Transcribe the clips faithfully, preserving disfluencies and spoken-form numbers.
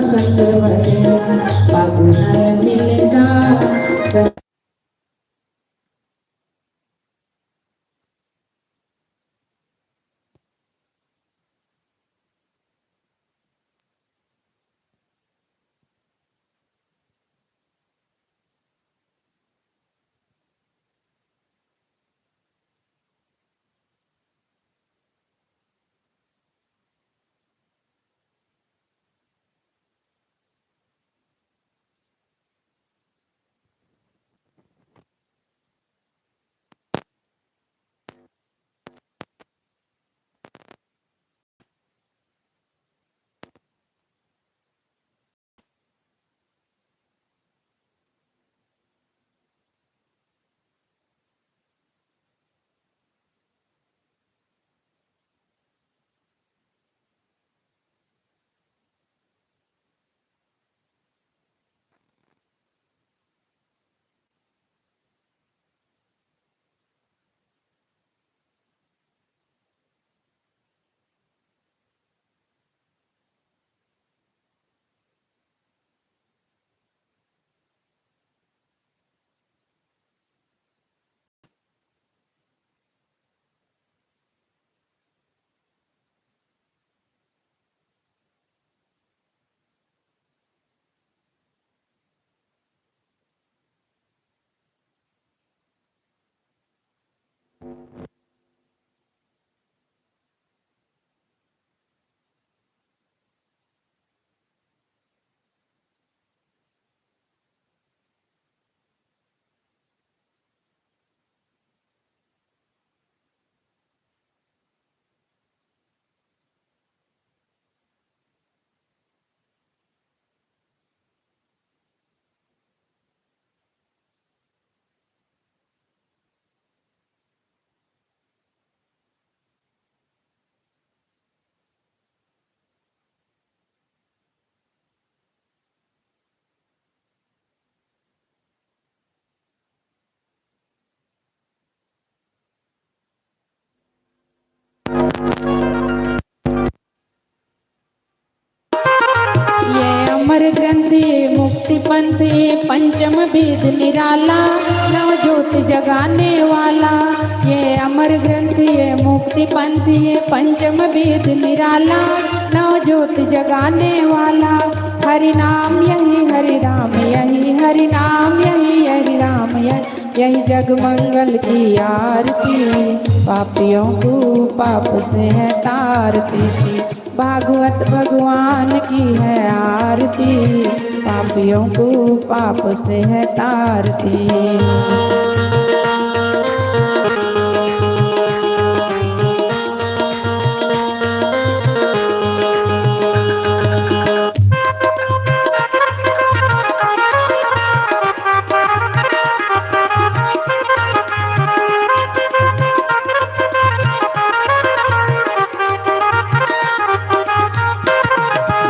संग वणिया, पग न मिलदा। ये अमर ग्रंथ, ये मुक्ति पंथ, ये पंचम वेद निराला, नव ज्योत जगाने वाला। ये अमर ग्रंथ, ये मुक्ति पंथ, ये पंचम वेद निराला, नव ज्योत जगाने वाला। हरि नाम यही हरि राम, यही हरि नाम यही हरि राम, यही, यही जग मंगल की आरती, पापियों को पाप से है तारती। श्री भागवत भगवान की है आरती, पापियों को पाप से है तारती।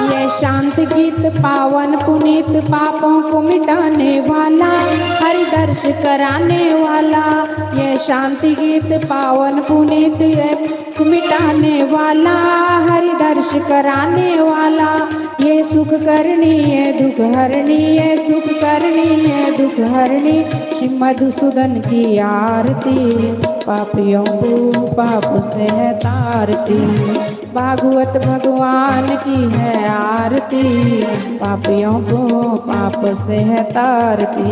ये शांति गीत पावन पुनीत, पापों को मिटाने वाला, हरि दर्श कराने वाला। ये शांति गीत पावन पुनीत, ये मिटाने वाला, हरि दर्श कराने वाला। ये सुख करनी, ये दुख हरनी, ये सुख करनी, ये दुख हरनी। श्री मधुसूदन की आरती, पापियों को पाप से है तारती। भागवत भगवान की है आरती, पापियों को पाप से है तारती।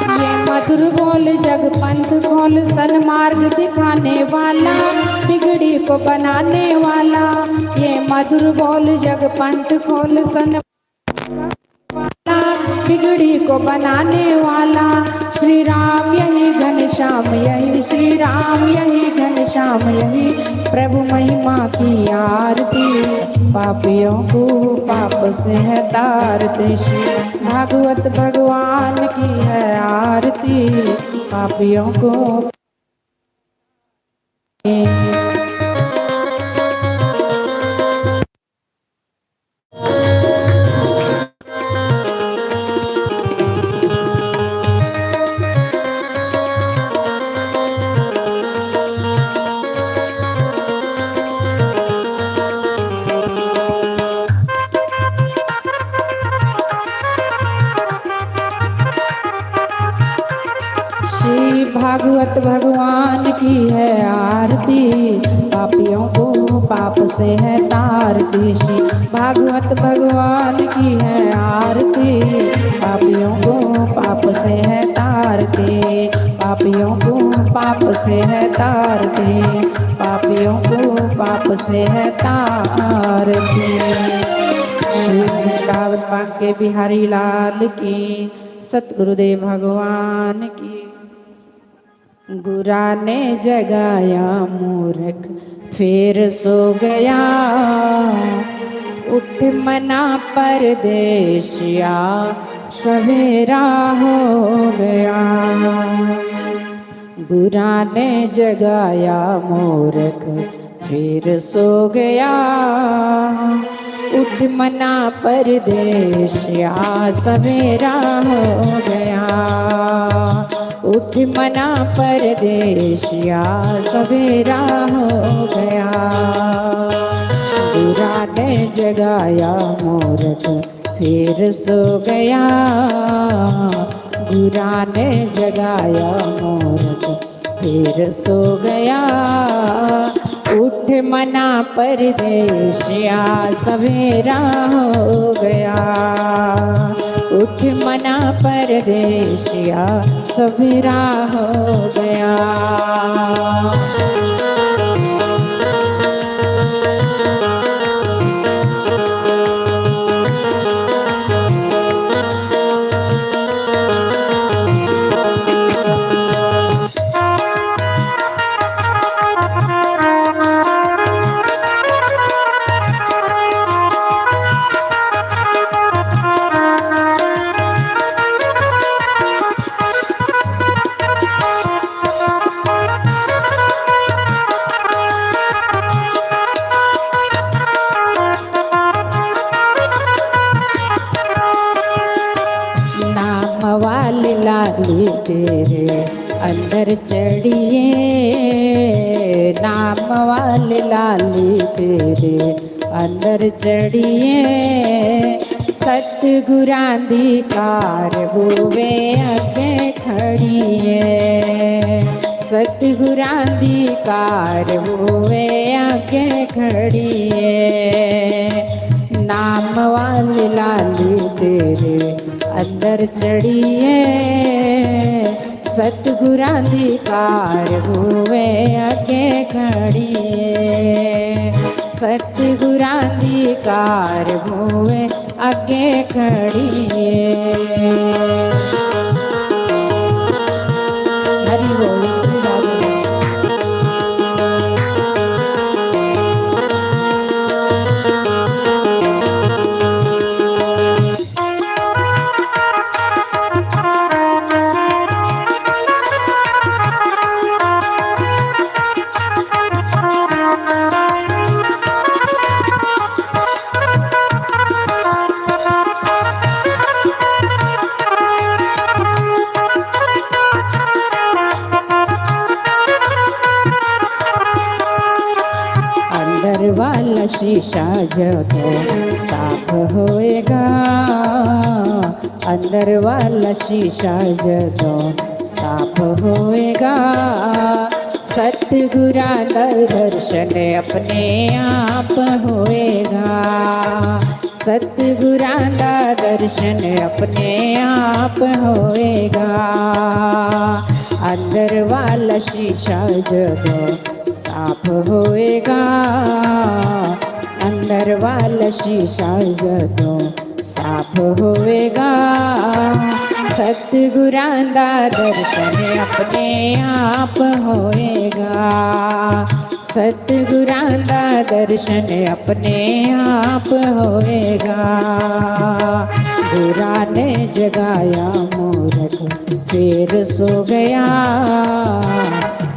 ये मधुर बोल जग पंथ खोल, सन्मार्ग दिखाने वाला, बिगड़ी को बनाने वाला। ये मधुर बोल जग पंथ खोल, सन वाला, बिगड़ी को बनाने वाला श्री राम यही, घनश्याम यही, श्री राम यही, घनश्याम यही। प्रभु महिमा की आरती, पापियों को पाप से है तारती। श्री भागवत भगवान की है आरती, पापियों को श्री भागवत भगवान की है आरती, पापियों को पाप से है तारती। श्री भागवत भगवान की है आरती, पापियों को पाप से है तारती, पापियों को पाप से है तारती, पापियों को पाप से है तारती। श्री वृंदावन बांके बिहारी लाल की, सतगुरुदेव भगवान की। गुरा ने जगाया मूरख, फिर सो गया। उठ मना परदेशिया, सवेरा हो गया। गुरा ने जगाया मूरख, फिर सो गया। उठ मना परदेशिया, सवेरा हो गया। उठ मना परदेशिया, सवेरा हो गया। गुरा ने जगाया मूरख, फिर सो गया। गुरा ने जगाया मूरख, फिर सो गया। उठ मना परदेशिया, सवेरा हो गया। उठ मना परदेशिया, सवेरा हो गया। नाम वाली लाली तेरे अंदर चढ़िए, नाम वाली लाली तेरे अंदर चढ़िए। सतगुरां दी कार होवे अगे खड़िए, सतगुरां दी कार होवे अगे खड़िए। नाम वाली लाली तेरे अंदर चढ़िए, सतगुरां दी कार होवे अगे खड़िए, सतगुरां दी कार होवे अगे खड़िए। हरि बोल, श्री राधे। अंदर वाला शीशा जदों साफ होएगा, अंदर वाला शीशा जदों साफ होएगा, सतगुरां दा दर्शन अपने आप होएगा, सतगुरां दा दर्शन अपने आप होएगा। अंदर वाला शीशा जदों साफ होएगा, अंदर वाला शीशा जदों ਆਪ ਹੋਏਗਾ। ਸਤਿਗੁਰਾਂ ਦਾ ਦਰਸ਼ਨ ਆਪਣੇ ਆਪ ਹੋਏਗਾ। ਸਤਿਗੁਰਾਂ ਦਾ ਦਰਸ਼ਨ ਆਪਣੇ ਆਪ ਹੋਏਗਾ। ਗੁਰਾਂ ਨੇ ਜਗਾਇਆ ਮੂਰਖ, ਫੇਰ ਸੋ ਗਿਆ।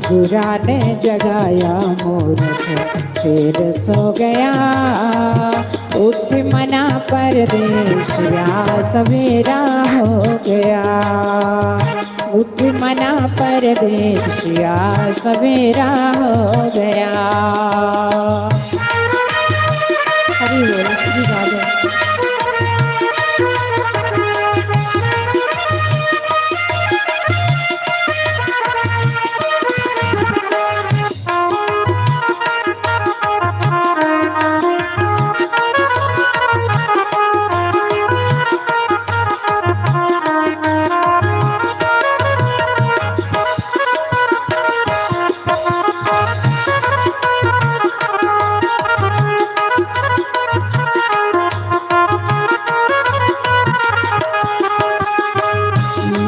ਗੁਰਾਂ ਨੇ ਜਗਾਇਆ ਮੂਰਖ, ਫੇਰ ਸੋ ਗਿਆ। ਉੱਠ ਮਨਾ ਪਰਦੇਸਿਆ, ਸਵੇਰਾ ਹੋ ਗਿਆ। ਉੱਠ ਮਨਾ ਪਰਦੇਸਿਆ, ਸਵੇਰਾ ਹੋ ਗਿਆ। ਹਰੀ ਬੋਲ, ਸ੍ਰੀ ਰਾਧੇ।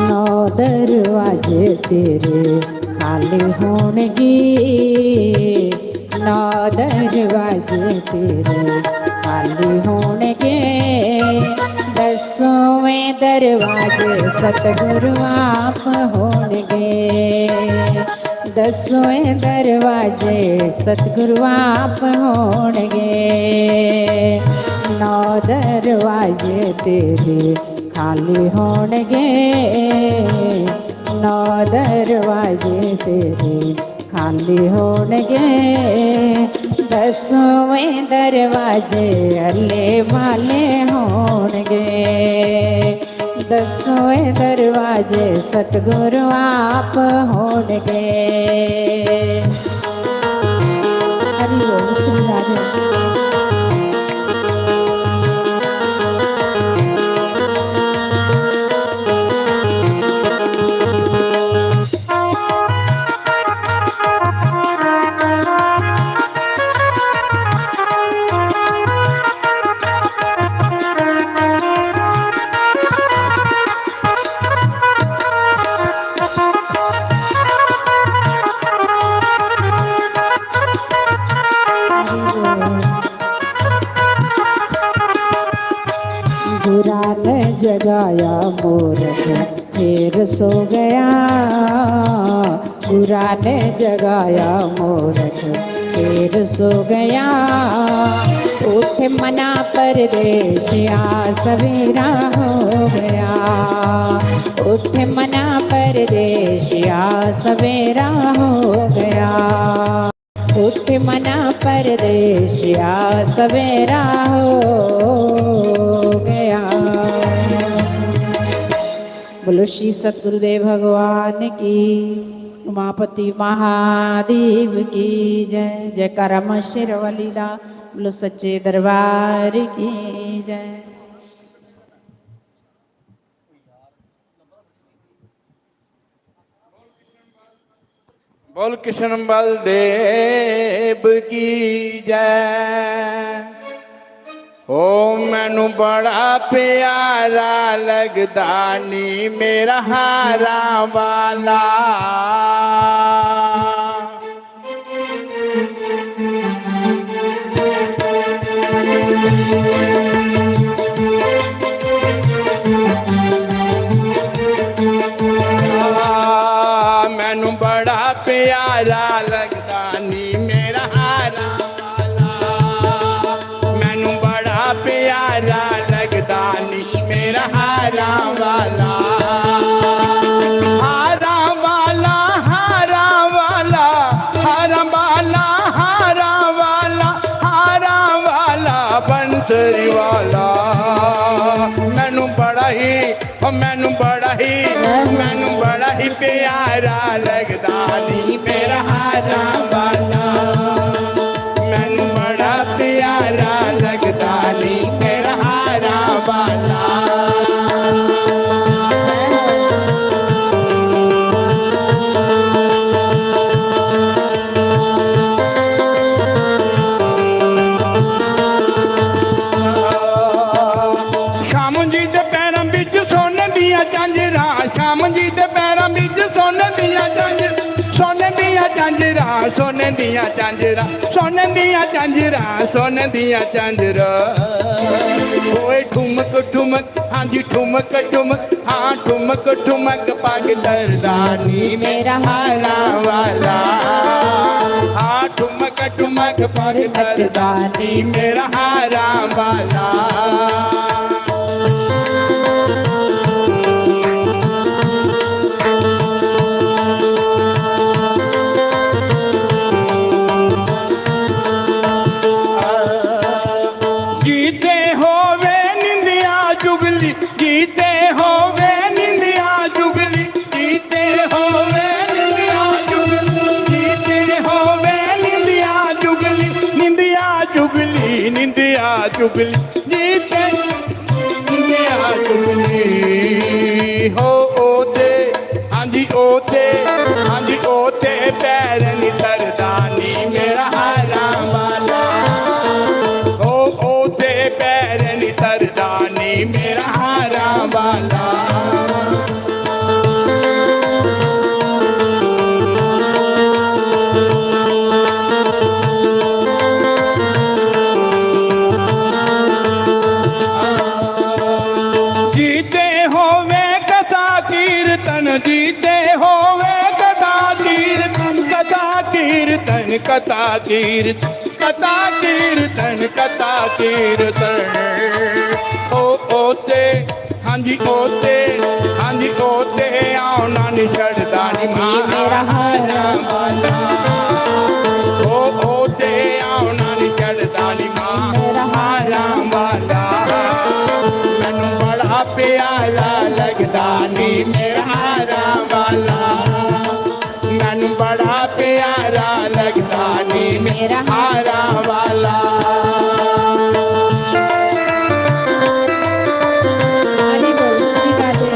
ਨੌ ਦਰਵਾਜ਼ੇ ਤੇਰੇ ਖਾਲੀ ਹੋਣਗੇ, ਨੌ ਦਰਵਾਜ਼ੇ ਤੇਰੇ ਖਾਲੀ ਹੋਣਗੇ। ਦਸਵੇਂ ਦਰਵਾਜ਼ੇ ਸਤਿਗੁਰੂ ਆਪ ਹੋਣਗੇ। ਦਸਵੇਂ ਦਰਵਾਜ਼ੇ ਸਤਿਗੁਰੂ ਆਪ ਹੋਣਗੇ। ਨੌ ਦਰਵਾਜ਼ੇ ਤੇਰੇ ਖਾਲੀ ਹੋਣਗੇ। ਨੌ ਦਰਵਾਜ਼ੇ ਤੇਰੇ ਖਾਲੀ ਹੋਣਗੇ। ਦਸਵੇਂ ਦਰਵਾਜ਼ੇ ਅੱਲੇ ਵਾਲੇ ਹੋਣਗੇ। ਦਸਵੇਂ ਦਰਵਾਜ਼ੇ ਸਤਿਗੁਰੂ ਆਪ ਹੋਣਗੇ। ਹਰੀ ਬੋਲ, ਸ੍ਰੀ ਰਾਧੇ। गुरां ने जगाया मूरख, फेर सो गया। गुरां ने जगाया मूरख, फेर सो गया। उठ मना परदेसिया, सवेरा हो गया। उठ मना परदेसिया, सवेरा हो गया। उठ मना परदेसिया, सवेरा हो गया। बोलो श्री सतगुरुदेव भगवान की, उमापति महादेव की जय। जयकारा मां शेरावाली दा। बोलो सच्चे दरबार की जय। बोल कृष्ण बलदेव की जय। ओ मैनू बड़ा प्यारा लगदा नी मेरा हारा वाला। मैनू बड़ा प्यारा लगदा नी मेरा हारा वाला। मैनू बड़ा प्यारा लगदा नी मेरा हारा वाला। हारा वाला, हारा वाला, हारा वाला, हारा वाला, हारा वाला बंसरी वाला। मैनू बड़ा ही, ओ मैनू बड़ा ही, मैनू बड़ा ही प्यारा लगदा नी मेरा हारा वाला। मैनू बड़ा प्यारा लगदा नी मेरा हारा वाला। शाम झांजरा, सोने दियां झांजरा, सोने दियां झांजरा, सोने दियां झांजरा। ओए ठुमक ठुमक, हाँ जी ठुमक ठुमक, हाँ ठुमक ठुमक पग धरदा नी मेरा हारा वाला। हाँ ठुमक ठुमक पग धरदा नी मेरा हारा वाला। जीते होवे निंदिया जुगली, जीते होवे निंदिया जुगली, जीते होवे निंदिया जुगली, जीते होवे निंदिया जुगली, निंदिया जुगली, निंदिया जुगली, जीते निंदिया जुगली। हो ओते, हाँ जी ओते, हाँ जी ओते पैर नी तरदा नी मेरा हारा वाला। ओ ओते पैर नी तरदा नी मेरा हारा वाला। जीते होवे कथा कीर्तन, जीते होवे कथा कीर्तन, कथा कीर्तन, कथा कीर्तन, कथा कीर्तन, कथा कीर्तन। ओ ओते, हाँ जी ओते, हाँ जी ओते, आउणा नी छड़दा नी मां मेरा हारा वाला। ओ ओते, आउणा नी छड़दा नी मां मेरा हारा वाला। मैनू बड़ा प्यारा लगदा नी मेरा हारा वाला। मैनू बड़ा प्यारा लगदा नी मेरा हारा वाला। हरी बोल, सही बात है।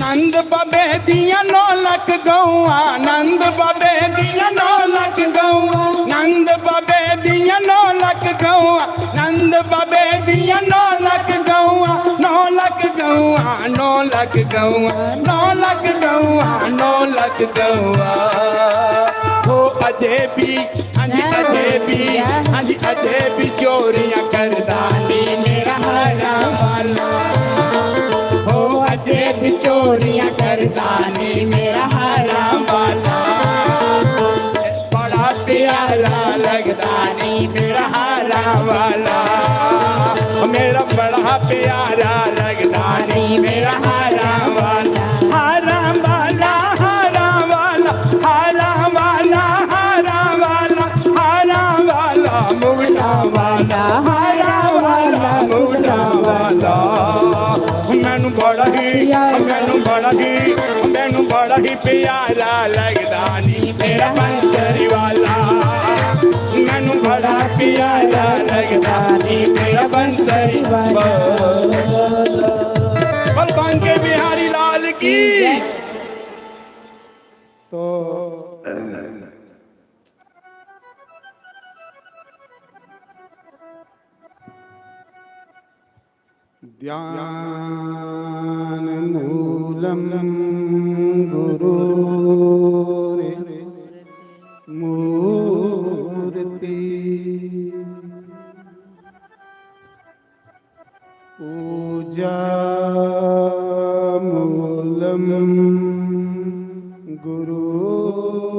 नंद बाबे दियां नौ लख गऊं, नंद बाबे दियां नौ लख गऊं, नंद बाबे दियां नौ लख गऊं, नंद बाबे दियां नौ लख गऊं, नौ लख गऊं, नौ लख गऊं, नौ लख गऊं, नौ लख गऊं। हो अजे भी, हाँ जी अजे भी, हाँ जी अजे भी चोरियां करदा नी मेरा हारा वाला। हो अजे भी चोरियां करदा नी मेरा हारा वाला। बड़ा प्यारा लगदा नी मेरा हारा वाला। मेरा बड़ा प्यारा लगदा नी मेरा हारा वाला। हारा वाला, हारा वाला, हारा वाला, हारा वाला, हारा वाला, मुगटा वाला, हारा वाला, मुगटा वाला। मैनू बड़ा ही, मैनू बड़ा ही, मैनू बड़ा ही प्यारा लगदा नी मेरा बंसरी वाला। मैनू बड़ा प्यारा लगदा नी मेरा बंसरी वाला। बोल बांके बिहारी लाल की। तो ध्यानमूलं गुरोर्मूर्ति। पूजामूलं गुरुपदम्।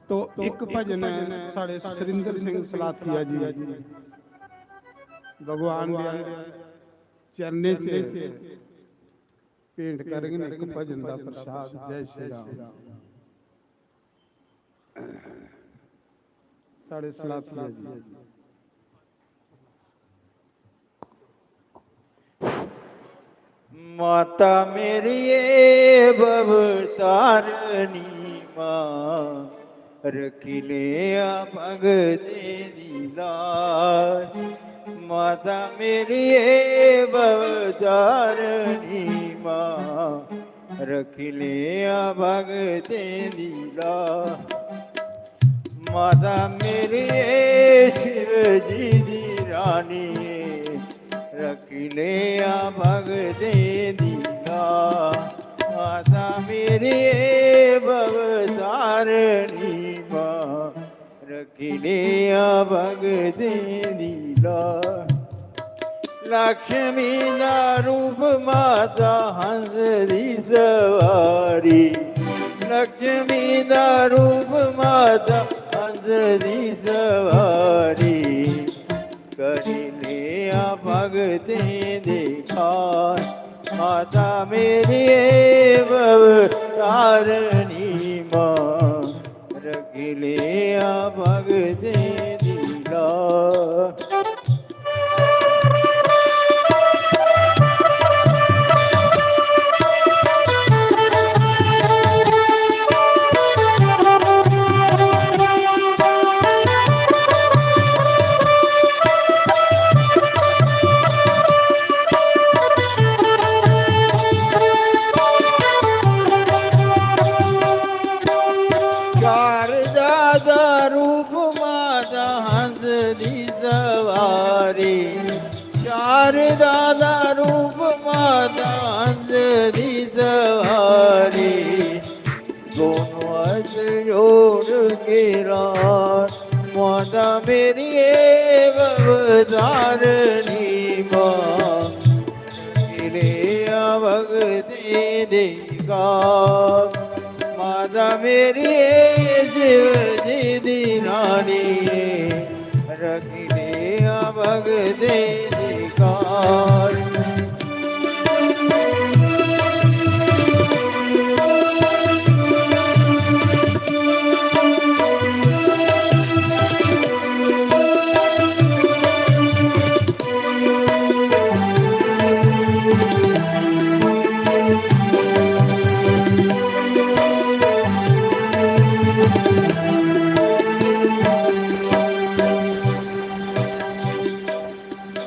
तो एक भजन है साढ़े सुरिंदर सिंह सलाथिया जी, भगवान दे चरणें च भेंट करङन एक भजन दा प्रसाद। जय श्री राम। साढ़े सलाथिया जी। माता मेरी ए भवतारणी मां, रखी लेआ भगतें दी लाज। माता मेरी ए भवतारणी मां, रखी लेआ भगतें दी लाज। माता मेरी ए शिव जी दी रानी, रखी लेआ भगतें दी लाज। माता मेरी ए भवतारणी मां, रखी लेआ भगतें दी लाज। लक्ष्मी दा रूप माता हंस दी सवारी, लक्ष्मी दा रूप माता हंस दी सवारी। करी लेआ भगतें दे खास। माता मेरी ए भवतारणी मां, रखी लेआ भगतें दी लाज। शारदा दा रूप माता हंस दी सवारी, शारदा दा रूप माता हंस दी सवारी। दोनों हाथ जोड़ के रास, माता मेरी ए भवतारणी मां, रखी लेआ भगतें दी खास। माता मेरी ए शिव जी दी रानी, रखी लेआ भगतें दी खास।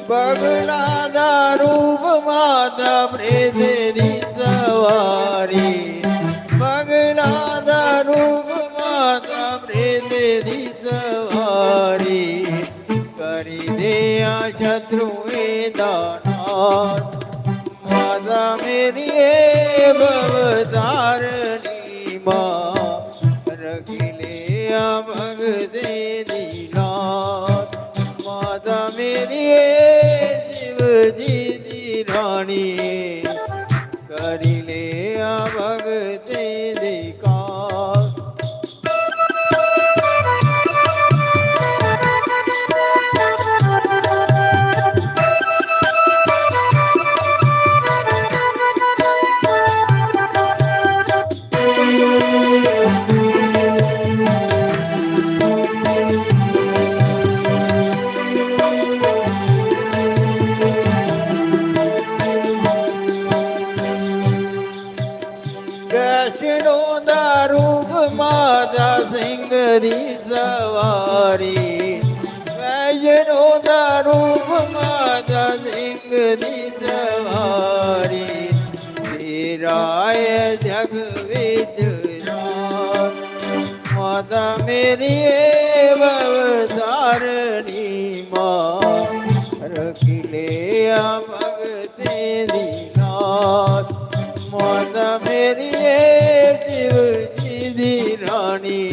बगला दा रूप माता प्रेत दी सवारी, बगला दा रूप माता प्रेत दी सवारी। करी देआ शत्रुएं दा नाश, माता मेरी ए भवतारणी मां, रखी लेआ भगतें दी लाज। माता मेरी ए शिव जी दी रानी, करी लेआ भगतें दी खास। वैष्णो दा रूप माता सिंह दी सवारी, वैष्णो दा रूप माता सिंह दी सवारी। तेरा ऐ जग विच राज, माता मेरी ए भवतारणी मां, रखी लेआ भगतें दी लाज। माता मेरी ए शिव जी दी रानी,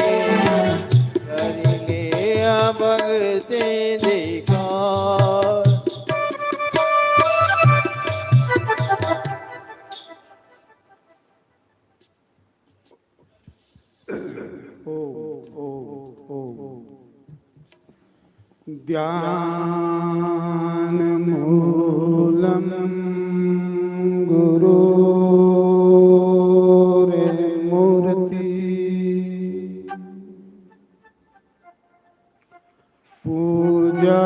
करी लेआ भगतें दी खास। ध्यानमूलं गुरोर्मूर्ति, पूजा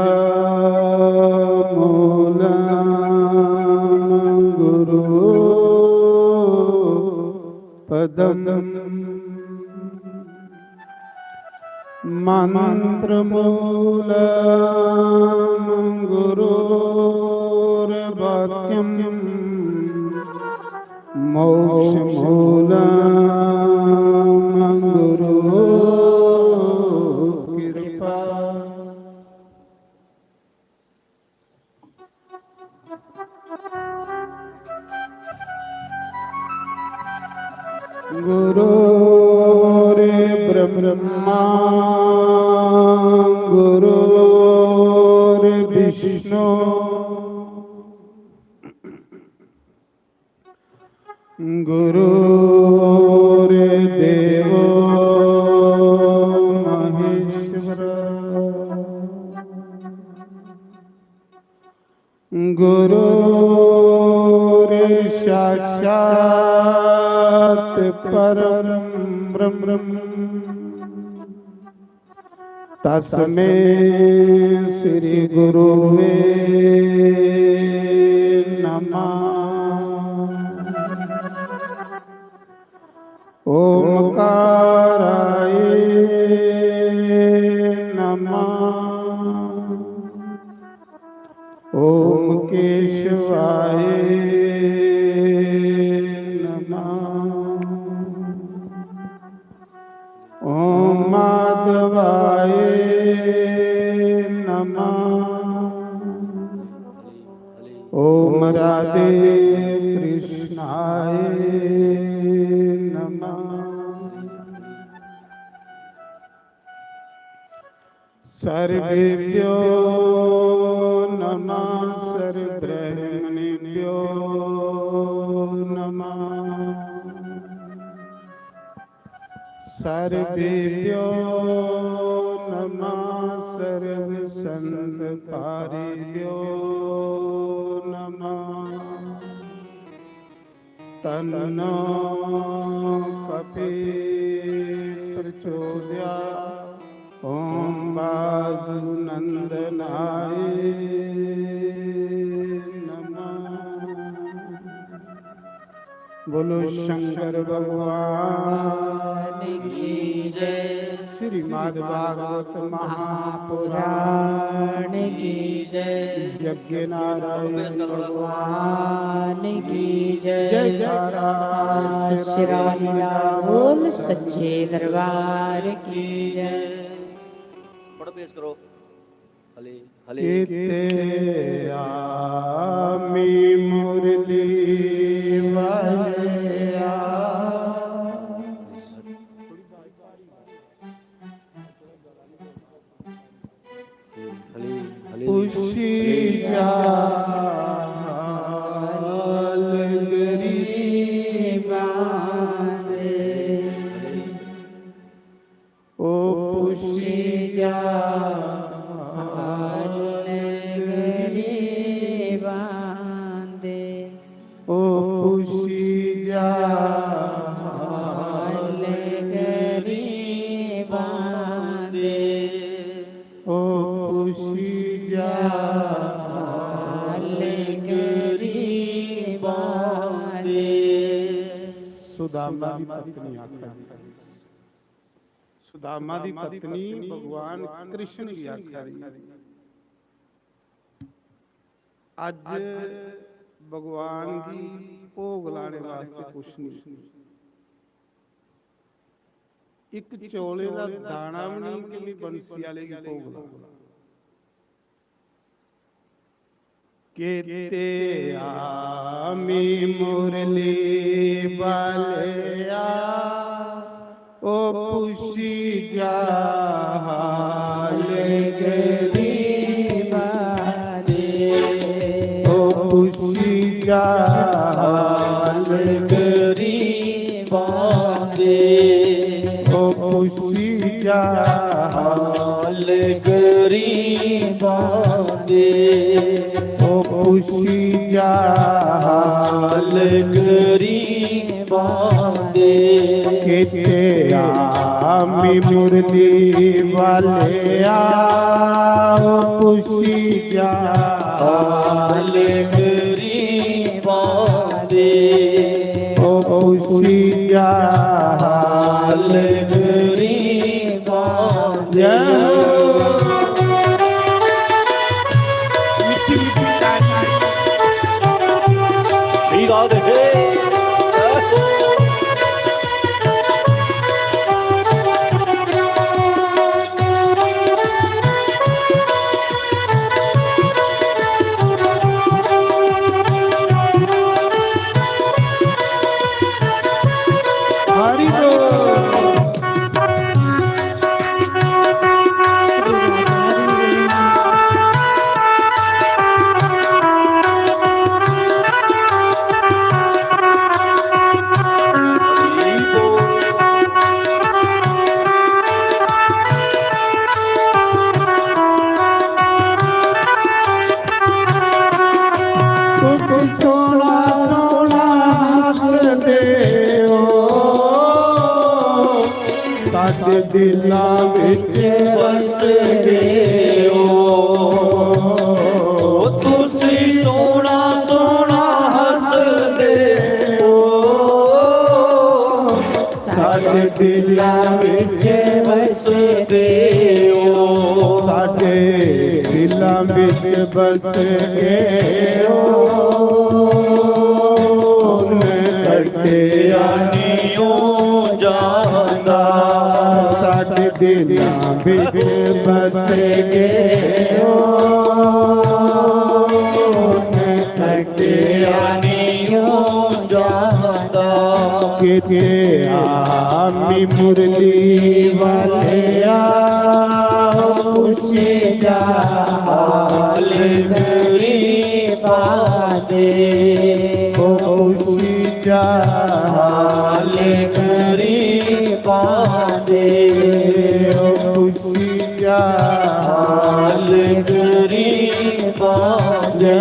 मूलं गुरु पदम। मन्त्रमूलं गुरोर्वाक्यं मोक्षमूलं गुरोः कृपा। गुरोर्ब्रह्मा गुरोर्विष्णु गुरोर्देवो महेश्वर। गुरोर्साक्षात् परं ब्रह्म तस्मै श्री गुरुवे नमः। ओमकाराय नमः। ओम केशवाय नमः। ओम माधवाय नमः। ओम राधे कृष्णाय नमः। सर्वेभ्यो नमः, सर्वब्राह्मणेभ्यो नमः। सर्वेभ्यो नमः, सर्वसंत पारिभ्यो नमः। तन्नो कपि प्रचोदयात्। ओम वासुनंदनाय नमः। बोलो शंकर भगवान की जय। श्रीमद् भागवत महापुराण की जय। यज्ञ नारायण भगवान की जय। जय जयकार श्री राधेला बोल सच्चे दरबार की जय। बड़ा पेश करो। हले, हले। किते आमी मुरली वाले आ। हले, हले। पुछी जा हाल गरीबां दे। ओ पुछी जा हाल गरीबां दे। ओ पुछी जा हाल गरीबां दे। ओ पुछी जा हाल गरीबां दे। सुदामा दी पत्नी आखा दी। सुदामा दी पत्नी भगवान कृष्ण गी आखा दी, अज्ज भगवान गी भोग लाने वास्ते कुछ नहीं, इक चौले दा दाना भी नहीं कि मैं बंसी आले गी भोग लां। केते आमी मुरली वाले आ, ओ पुछी जा हाल गरीबां दे। ओ पुछी जा हाल गरीबां दे। ओ पुछी जा हाल गरीबां दे। ओ पुछी जा हाल गरीबां दे। केते आमी मुरली वाले आ, ओ पुछी जा हाल गरीबां दे। ओ पुछी जा हाल गरीबां जय हो। मिट्ठी मिट्ठी तारी। श्री राधे। जय हो। हरि बोल। तुसी सोहना सोहना हसदे ओ, साडे दिलां विच वसदे ओ। तुसी सोहना सोहना हसदे ओ, साडे दिलां विच वसदे ओ। साडे दिलां विच बस गए ओ। हुण कट्टिया निं ओ जांदा। साडे दिलां विच बस गए ओ। हुण कट्टिया निं ओ जांदा। किते आमी मुरली वाले आ, खुशी दा हाल गरीबां दे, ओ खुशी दा हाल गरीबां दे, ओ खुशी दा हाल गरीबां दे।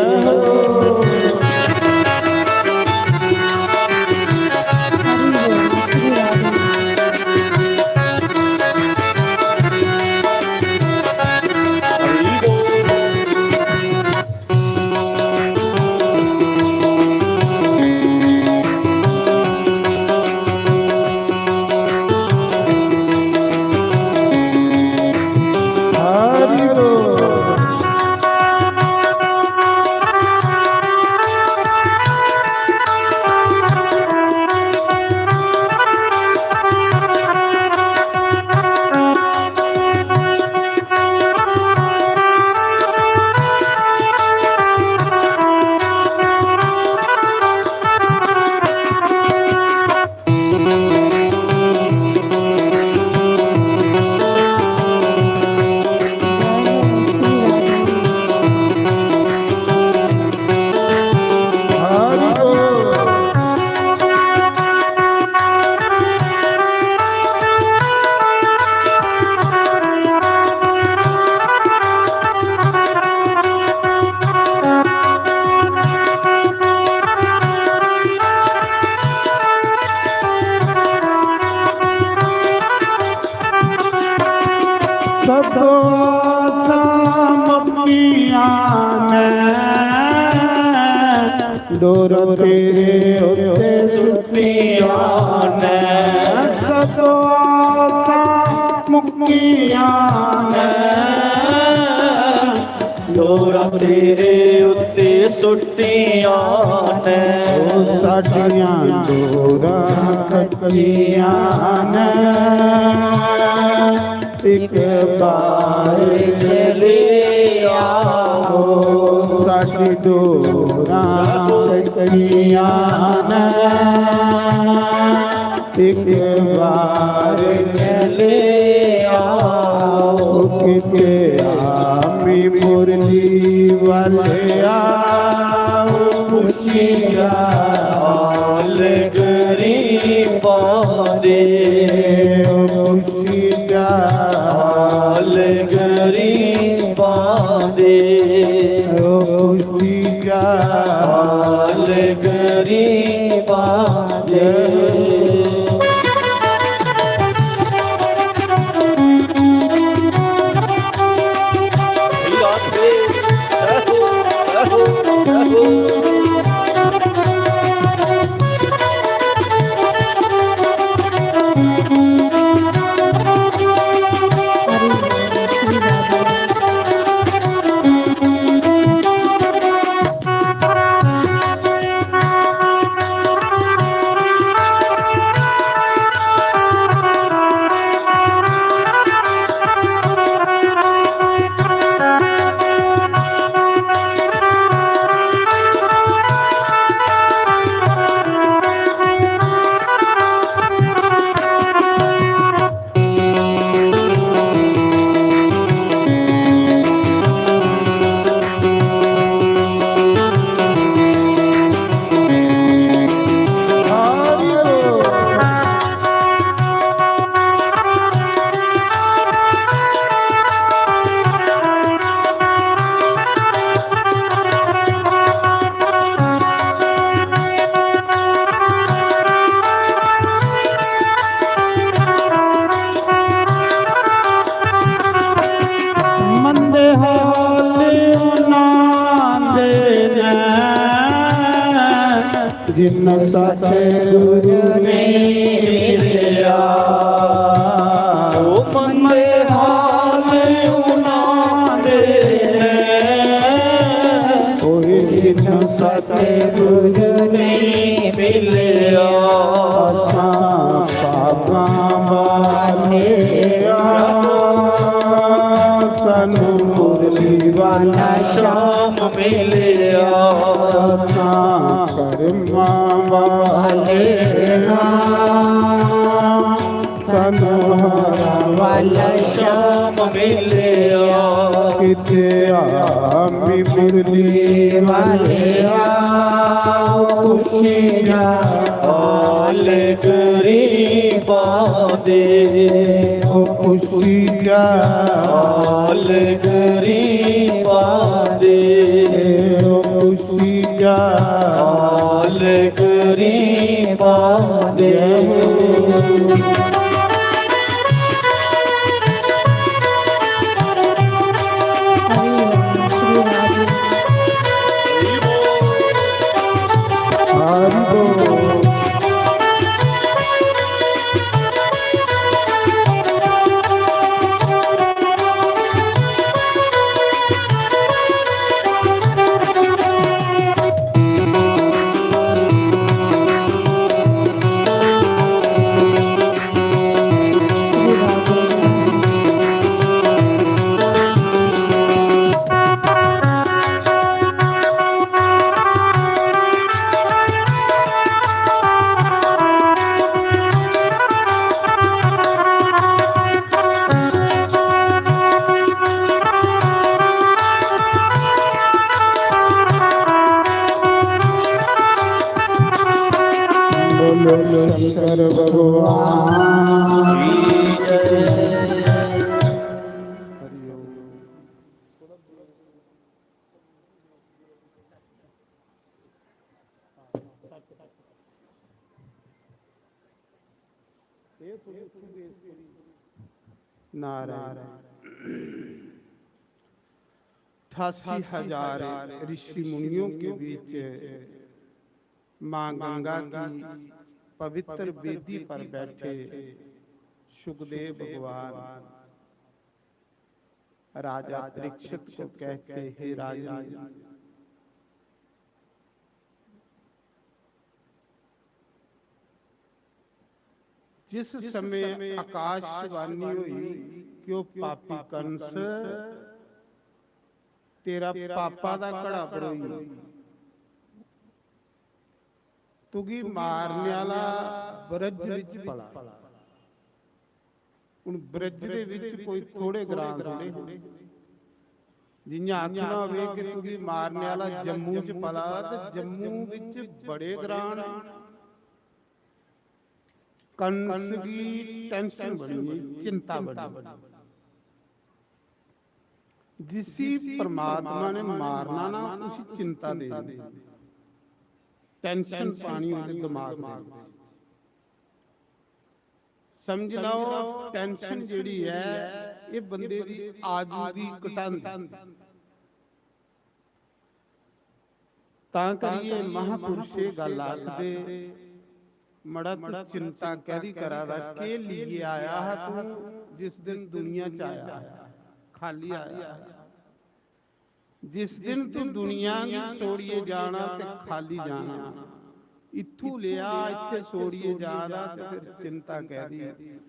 सदों आसां मुक्कियां ने, डोर तेरे उत्ते सुट्टियां ने। सदों आसां मुक्कियां ने, डोर तेरे उत्ते सुट्टियां ने। ओ साडियां डोरां कच्चियां ने, इक बार चले आओ। साडी डोरां कच्चियां ने, एक बार चले आओ। किते आमी मुरली वाले आओ, खुशी दा हाल गरीबां दे, खुशी दा हाल गरीबां दे, खुशी दा हाल गरीबां दे। जिन सतगुरु ने मिलिया, ओ मंदे हाल उन्हां दे ने। कोई जिन सतगुरु ने मिलिया, असां पापां वाले आ, सानू मुरली वाला श्याम मिलिया, असां कर्मां वाले हां, सानू हारां वाला श्याम मिलिया। किते आमी मुरली वाले आ, खुशी जा हाल गरीबां दे, ओ खुशी जा हाल गरीबां दे, ओ खुशी जा हाल गरीबां दे। बोलो शंकर भगवान की जय। नारायण। अठासी हजार ऋषि मुनियों के बीच माँ गंगा की पवित्र वेदी पर बैठे शुकदेव भगवान राजा परीक्षित को कहते, हे राजन, जिस समय आकाशवाणी हुई कि ओ पापी कंस, तेरा पापा दा घड़ा भरोई, तुगी मारने आला ब्रज विच पला। हुण ब्रज दे विच कोई थोड़े ग्रां थोड़े, जियां आखना होवे कि तुगी मारने आला जम्मू च पला, ते जम्मू विच बड़े ग्रां न। कंस गी tension बनी, चिंता बनी। जिसी परमात्मा ने मारना ना, उसी चिंता देनी, tension पानी ओहदे दिमाग दे विच। समझ लैओ, tension जेहड़ी ऐ, एह बंदे दी आजू गी घटांदी। तां करियै महापुरुष एह गल्ल आखदे, "मड़ा, तू चिंता कैहदी करा दा? केह लेइयै आया हा तू, जिस दिन दुनिया च आया हा? खाली आया हा। जिस दिन तू दुनिया गी छोड़ियै जाना ते खाली जाना, इत्थू लेआ, इत्थै छोड़ियै जा दा, ते फिर चिंता कैहदी?"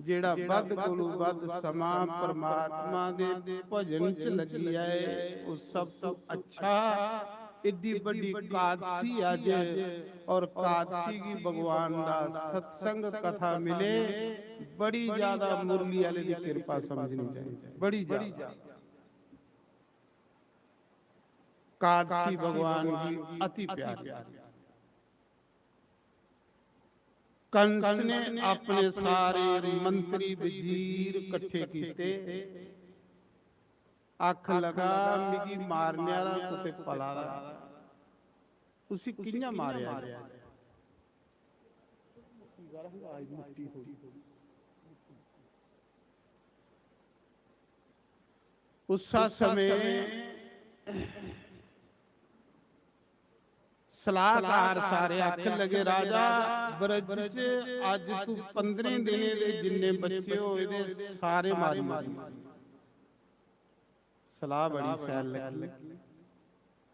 जेहड़ा बद्ध कोलू बद्ध समां परमात्मा दे भजन च लग्गी जाए, ओह सब तू अच्छा। एड्डी बड्डी कादसी अज्ज, और कादसी गी भगवान दा सत्संग कथा मिले, बड़ी ज्यादा मुरली आले दी किरपा समझनी चाहिए, बड़ी ज्यादा। कादसी भगवान गी अति प्यारी। कंस ने अपने सारे मंत्री वजीर कट्ठे कीते, आखन लगा, "मिगी मारने आह्ला कुतै पला दा, उसी कि'यां मारेआ जा?" उस्सा समें सलाहकार सारे आखन लगे, "राजा, ब्रज च अज्ज तू पंदरें दिनें दे जिन्ने बच्चे होए दे, सारे मारी मारी।" सलाह बड़ी शैल लगी।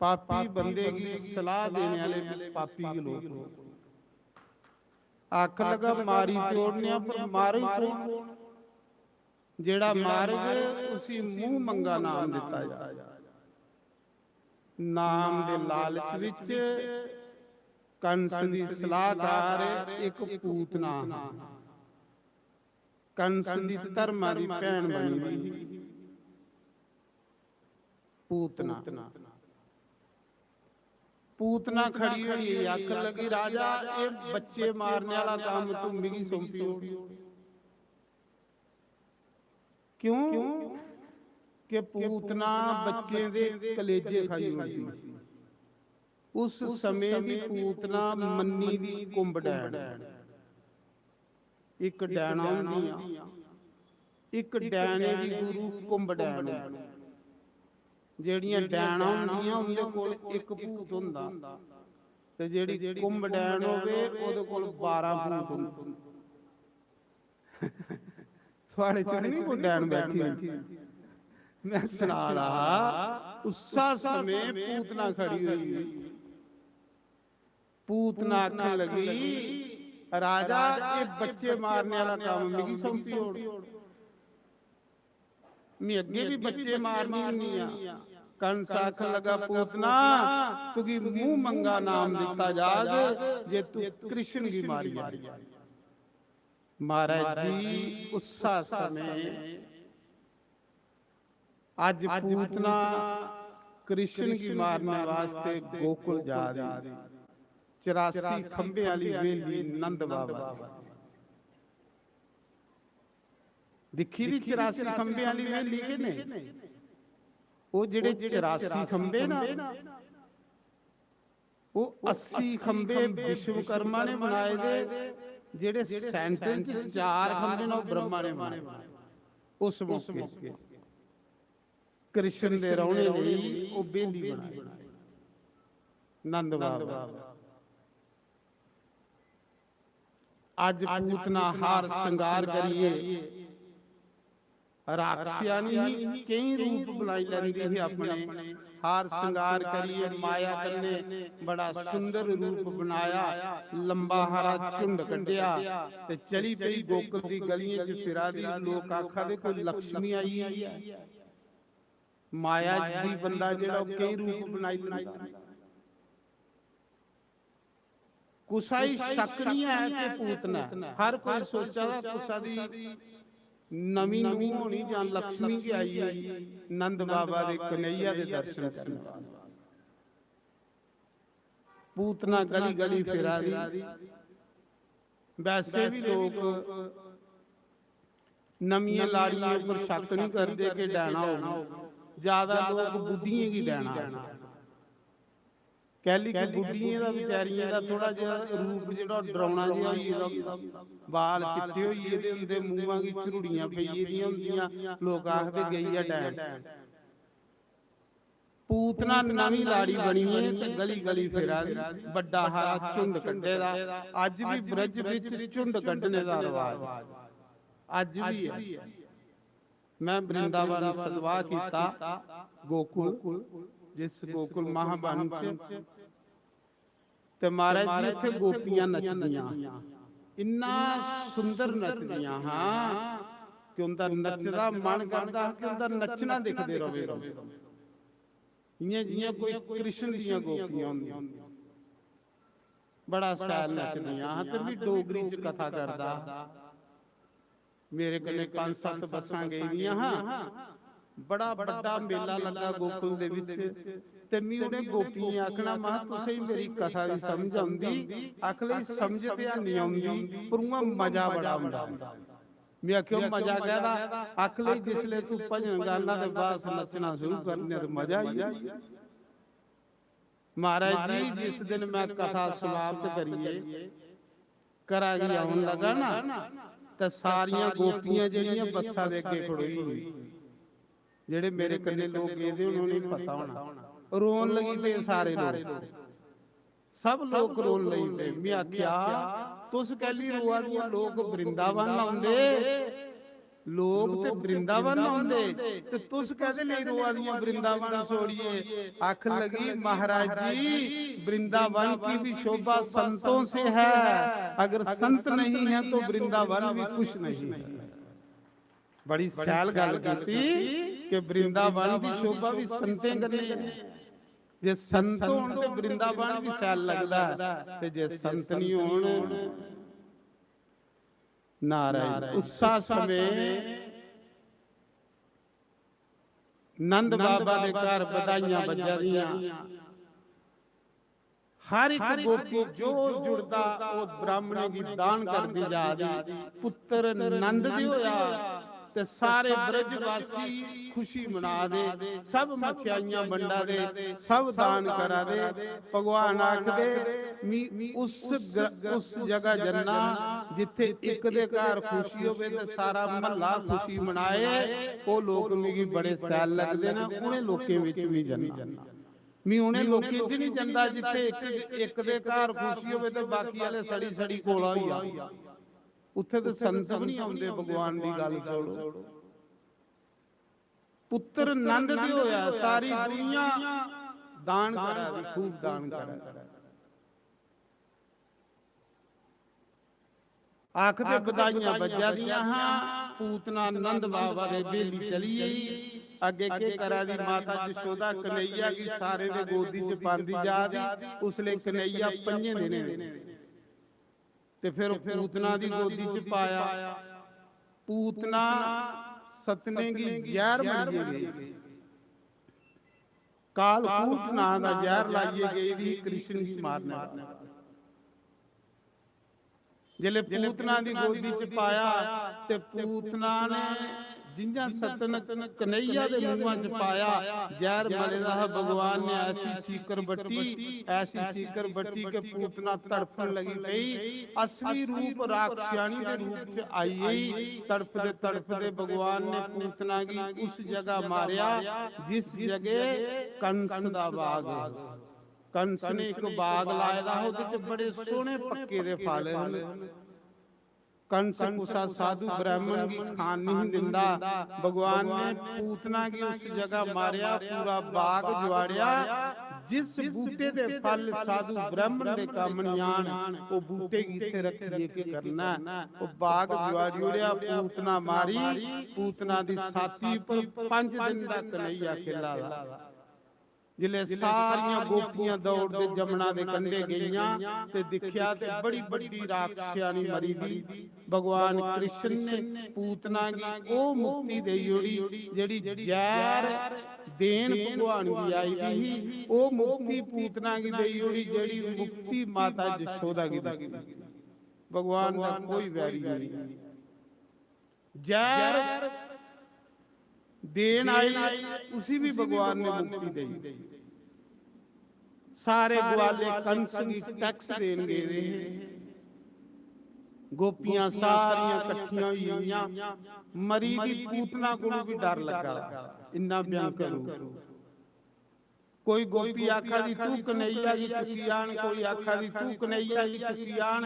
पापी बंदे गी सलाह देने आह्ले बी पापी गै लोक। आखन लगा, "मारी ते ओड़ने आं, पर मारग कौन? जेह्ड़ा मारग, उसी मूंह मंगा नाम दित्ता जाग।" नाम दे लालच विच कंस दी सलाहकार इक पूतना हा। कंस दी धर्मा दी भैन बनी दी ही। पूतना, पूतना खड़ी होई आखन लगी, "राजा, एह् बच्चे मारने आह्ला कम्म तू मिगी सौंपी ओड़।" क्यों? कि पूतना बच्चें दे कलेजे खाई ओड़दी। उस समें दी पूतना मन्नी दी कुंभ डैन। इक डैना होंदियां, इक डैने दी गुरु कुंभ डैन होंदी। जेह्ड़ियां डैना होंदियां, उं'दे कोल इक भूत होंदा, ते जेह्ड़ी कुंभ डैन होवे, ओह्दे कोल बारां भूत होंदे। थुआड़े च निं कोई डैन बैठी होई? मैं सना रहा, उस्सा समें पूतना खड़ी होई। पूतना आखन लगी, "राजा, ये बच्चे मारने वाला काम मिगी सौंपी ओड़। मैं अग्गे भी बच्चे मारनी होनी आ।" कंस आखन लगा, "पूतना, तुगी मुंह मंगा नाम दिता जाग जे तू कृष्ण गी मारी आए।" महाराज जी, उस्सा समें अज्ज पूतना कृष्ण गी मारने वास्ते गोकुल जा रही। चरासी खंभे आली वेली नंद बाबा। दिक्खी दी चरासी खंभे आली वेली के नहीं? वो जेड़े चरासी खंभे ना, वो अस्सी खंभे विश्वकर्मा ने बनाए दे, जेड़े सेंटर च चार खंभे न, वो ब्रह्मा ने बनाए। उस मौके कृष्ण दे रौहने लेई वो बेली बनाई नंद बाबा। अज पूतना हार श्रृंगार करिए राक्षियानी ही, केई रूप बनाई लैंदी ही अपने। हार श्रृंगार करिए माया कन्ने बड़ा सुंदर रूप बनाया, लंबा हारा झुंड कड्ढेआ ते चली पई गोकुल दी गलियें च फिरा दी। लोक आखा दे कोई लक्ष्मी आई है। माया दी बंदा जेड़ा ओह केई रूप बनाई लैंदा। कुसा ही शक नहीं है कि पूतना, हर कोई सोचा दा कुसा दी नमीं नूंह होनी जां लक्ष्मी गै आई है। नंद बाबा दे कन्हैया दे दर्शन करने वास्ते पूतना गली गली फिरा दी। वैसे भी लोक नमियां लाड़ियें पर शक नहीं करदे कि डैना होग, ज्यादा लोक बुड्ढियें गी डैना आखदे। कैली कि बुड्ढियें दा, बेचारियें दा थोड़ा जेहा रूप जेह्ड़ा डरौना जेहा होई गेदा होंदा, बाल चिट्टे होई गेदे होंदे, मूंहां गी झुरड़ियां पेई गेदियां होंदियां, लोक आखदे, "गई ऐ डैन।" पूतना नमीं लाड़ी बनी ऐ ते गली गली फिरा दी, बड्डा हारा झुंड कड्ढे दा। अज्ज बी ब्रज बिच झुंड कड्ढने दा रवाज अज्ज बी ऐ। मैं वृंदावन सदवाह कीता, गोकुल, जिस गोकुल महावन च, ते महाराज जी, उत्थे गोपियां नचदियां, इन्ना सुंदर नचदियां हां कि उंदा नचदा मन करदा हा कि उंदा नचना दिखदे रवे, रवे। इयां जियां कोई कृष्ण दियां गोपियां होंदियां, बड़ा शैल नचदियां हां। ते मैं डोगरी च कथा करदा हा। मेरे कन्नै पंज सत्त बस्सां गेई दियां हां। बड़ा बड्डा मेला लग्गा गोकुल दे विच। ते मी उ'नें गोपियें आखना, "महा, तुसें ही मेरी कथा दी समझ औंदी?" आख लई, "समझ ते हैनी औंदी, पर उ'आं मजा बड़ा औंदा।" मैं आखेआ, "मजा कैह्दा?" आख लई, "जिसलै तूं भजन गाना ते बस नच्चना शुरू करने ते मजा आई जंदा।" महाराज जी, जिस दिन मैं कथा समाप्त करिए घरा गी औन लगा ना, ते सारियां गोपियां जेह्ड़ियां बस्सा दे अग्गे खड़ोई होई, जेह्ड़े मेरे कन्नै लोक गेदे होने, उ'नेंगी पता होना, रोन लगी पे सारे लोक। सब लोक रोन लगी पे। में आख्या, "तुस कैली रोआ दियां? लोक वृंदावन औंदे, लोक ते वृंदावन औंदे, ते तुस कैदे लेई रोआ दियां वृंदावन छोड़िए?" आखन लगी, "महाराज जी, वृंदावन की भी शोभा संतों से है, अगर संत नहीं है तो वृंदावन भी कुछ नहीं है।" बड़ी शैल गल कीती कि वृंदावन दी शोभा भी संतें कन्नै ऐ। जे संत होन ते वृंदावन भी शैल लगदा ऐ, ते जे संत नहीं होन, नारायण। उस्सा समें नंद बाबा दे घर बधाइयां बज्जा दियां। हर एक गोपी जो जुड़दा, ओह ब्राह्मणें गी दान करदी जा दी। पुत्र नंद दे होया ते सारे ब्रजवासी खुशी मना दे, सब मठियाइयां बंडा दे, सब दान करा दे। भगवान आखदे, "मी उस ग्र-, उस जगह जन्ना जित्थे इक दे घर खुशी होवे ते सारा महल्ला खुशी मनाए, ओह लोक मिगी बड़े शैल लगदे न, उ'नें लोकें विच मी जन्ना।" मी उ'नें लोकें च निं जंदा जित्थे इक, इक दे घर खुशी होवे ते बाकी आह्ले सड़ी सड़ी कोला होई जा। उत्थे ते संत भी निं औंदे। भगवान दी गल्ल छोड़ो। पुत्र नंद दे होया, सारी दुनिया दान करा दी, खूब दान करा दी। आखदे बधाइयां बज्जा दियां हां, पूतना नंद बाबा दे बेली चली गेई। अग्गे केह् करा दी? माता जशोदा कन्हैया गी सारें दे गोदी च पांदी जा दी। उसले कन्हैया पंजें दिनें दे। ते फिर पूतना दी गोदी च पाया। पूतना सतनें गी जैह्र मरियै गेई। कालकूट नां दा जैह्र लाइयै गेई दी ही कृष्ण गी मारने वास्तै। जिसलै पूतना दी गोदी च पाया ते पूतना ने जि'यां सतन कन्हैया दे मुंहा च पाया, जैह्र मले दा हा, भगवान ने ऐसी सीकर बट्टी, ऐसी सीकर बट्टी कि पूतना तड़फन लगी पई। असली रूप राक्षसानी दे रूप च आई गई। तड़फदे तड़फदे भगवान ने पूतना गी उस जगह मारेया जिस जगह कंस दा बाग है। कंस ने इक बाग लाए दा हा, ओहदे च बड़े सोहने पक्के दे फल न। कंस कुसा साधु ब्राह्मण गी खान नहीं दिंदा। भगवान ने पूतना गी उस जगह मारेया, पूरा बाग जुआड़ेया। जिस बूटे दे फल साधु ब्राह्मण दे कम्म नहीं आन, ओह बूटे गी इत्थे रखिए के करना है? ओह बाग जुआड़ी ओड़ेया, पूतना मारी, पूतना दी छाती पर पंज दिन दा कन्हैया खेला दा। जिसलै सारियां गोपियां दौड़दे जमुना दे कंढे गेइयां ते दिक्खेया ते बड़ी बड्डी राक्षसानी मरी दी। भगवान कृष्ण ने पूतना गी ओह मुक्ति देई ओड़ी जेड़ी जैह्र देन भगवान गी आई दी ही। ओह मुक्ति पूतना गी देई ओड़ी जेड़ी मुक्ति माता जशोदा गी दी। भगवान दा कोई वैरी नहीं। जैह्र देन आई, उसी भी भगवान ने मुक्ति देई। सारे ग्वाले कंस गी टैक्स देन गेदे हे। गोपियां सारियां कट्ठियां होई गेइयां। मरी दी पूतना कोलों भी डर लग्गा, इन्ना भयंकर रूप। कोई गोपी आखा दी, "तू कन्हैया गी चुक्की आन," कोई आखा दी, "तू कन्हैया गी चुक्की आन।"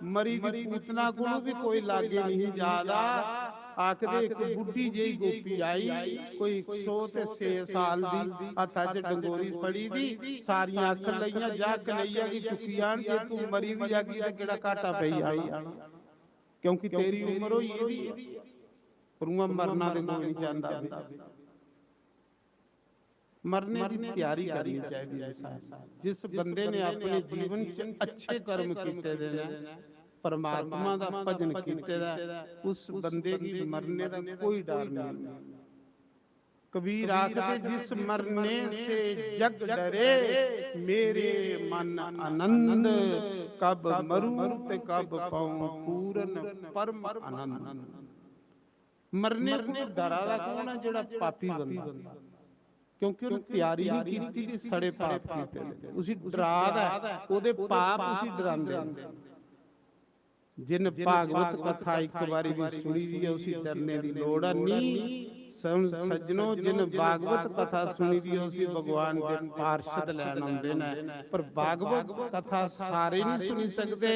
मरी दी पूतना कोलों भी कोई लागे नहीं जा दा। आखदे इक बुड्ढी जेही गोपी आई, कोई इक सौ ते छे साल दी, हत्था च डंगोरी फड़ी दी, सारियां आखन लगियां, "जा कन्हैया गी चुक्की आन, जे तू मरी भी जागी ते केड़ा घाटा पेई जाना, क्योंकि तेरी उम्र होई गेदी ऐ।" पर उ'आं मरना ते कोई नहीं चाहंदा। मरने दी त्यारी करनी चाहिदी इंसान। जिस बंदे ने अपने जीवन च अच्छे कर्म कीते दे न, परमात्मा दा भजन कीते दा, उस बंदे गी मरने दा कोई डर नहीं। कबीर आखदे, "जिस मरने से जग डरे, मेरे मन आनंद, कब मरूं ते कब पाऊं पूरन परम आनंद।" मरने कोला डरा दा कौन ऐ? जेड़ा पापी बंदा, क्योंकि उन्हें त्यारी नहीं कीती दी, सड़े पाप कीते दे। उसी डरा दा ऐ, ओदे पाप उसी डरांदे न। जिन भागवत कथा इक बारी भी सुनी दी ऐ, उसी डरने दी लोड़ है नहीं। सज्जनो, जिन भागवत कथा सुनी दी, उसी भगवान दे पार्षद लैन आंदे न। पर भागवत कथा सारे नहीं सुनी सकदे।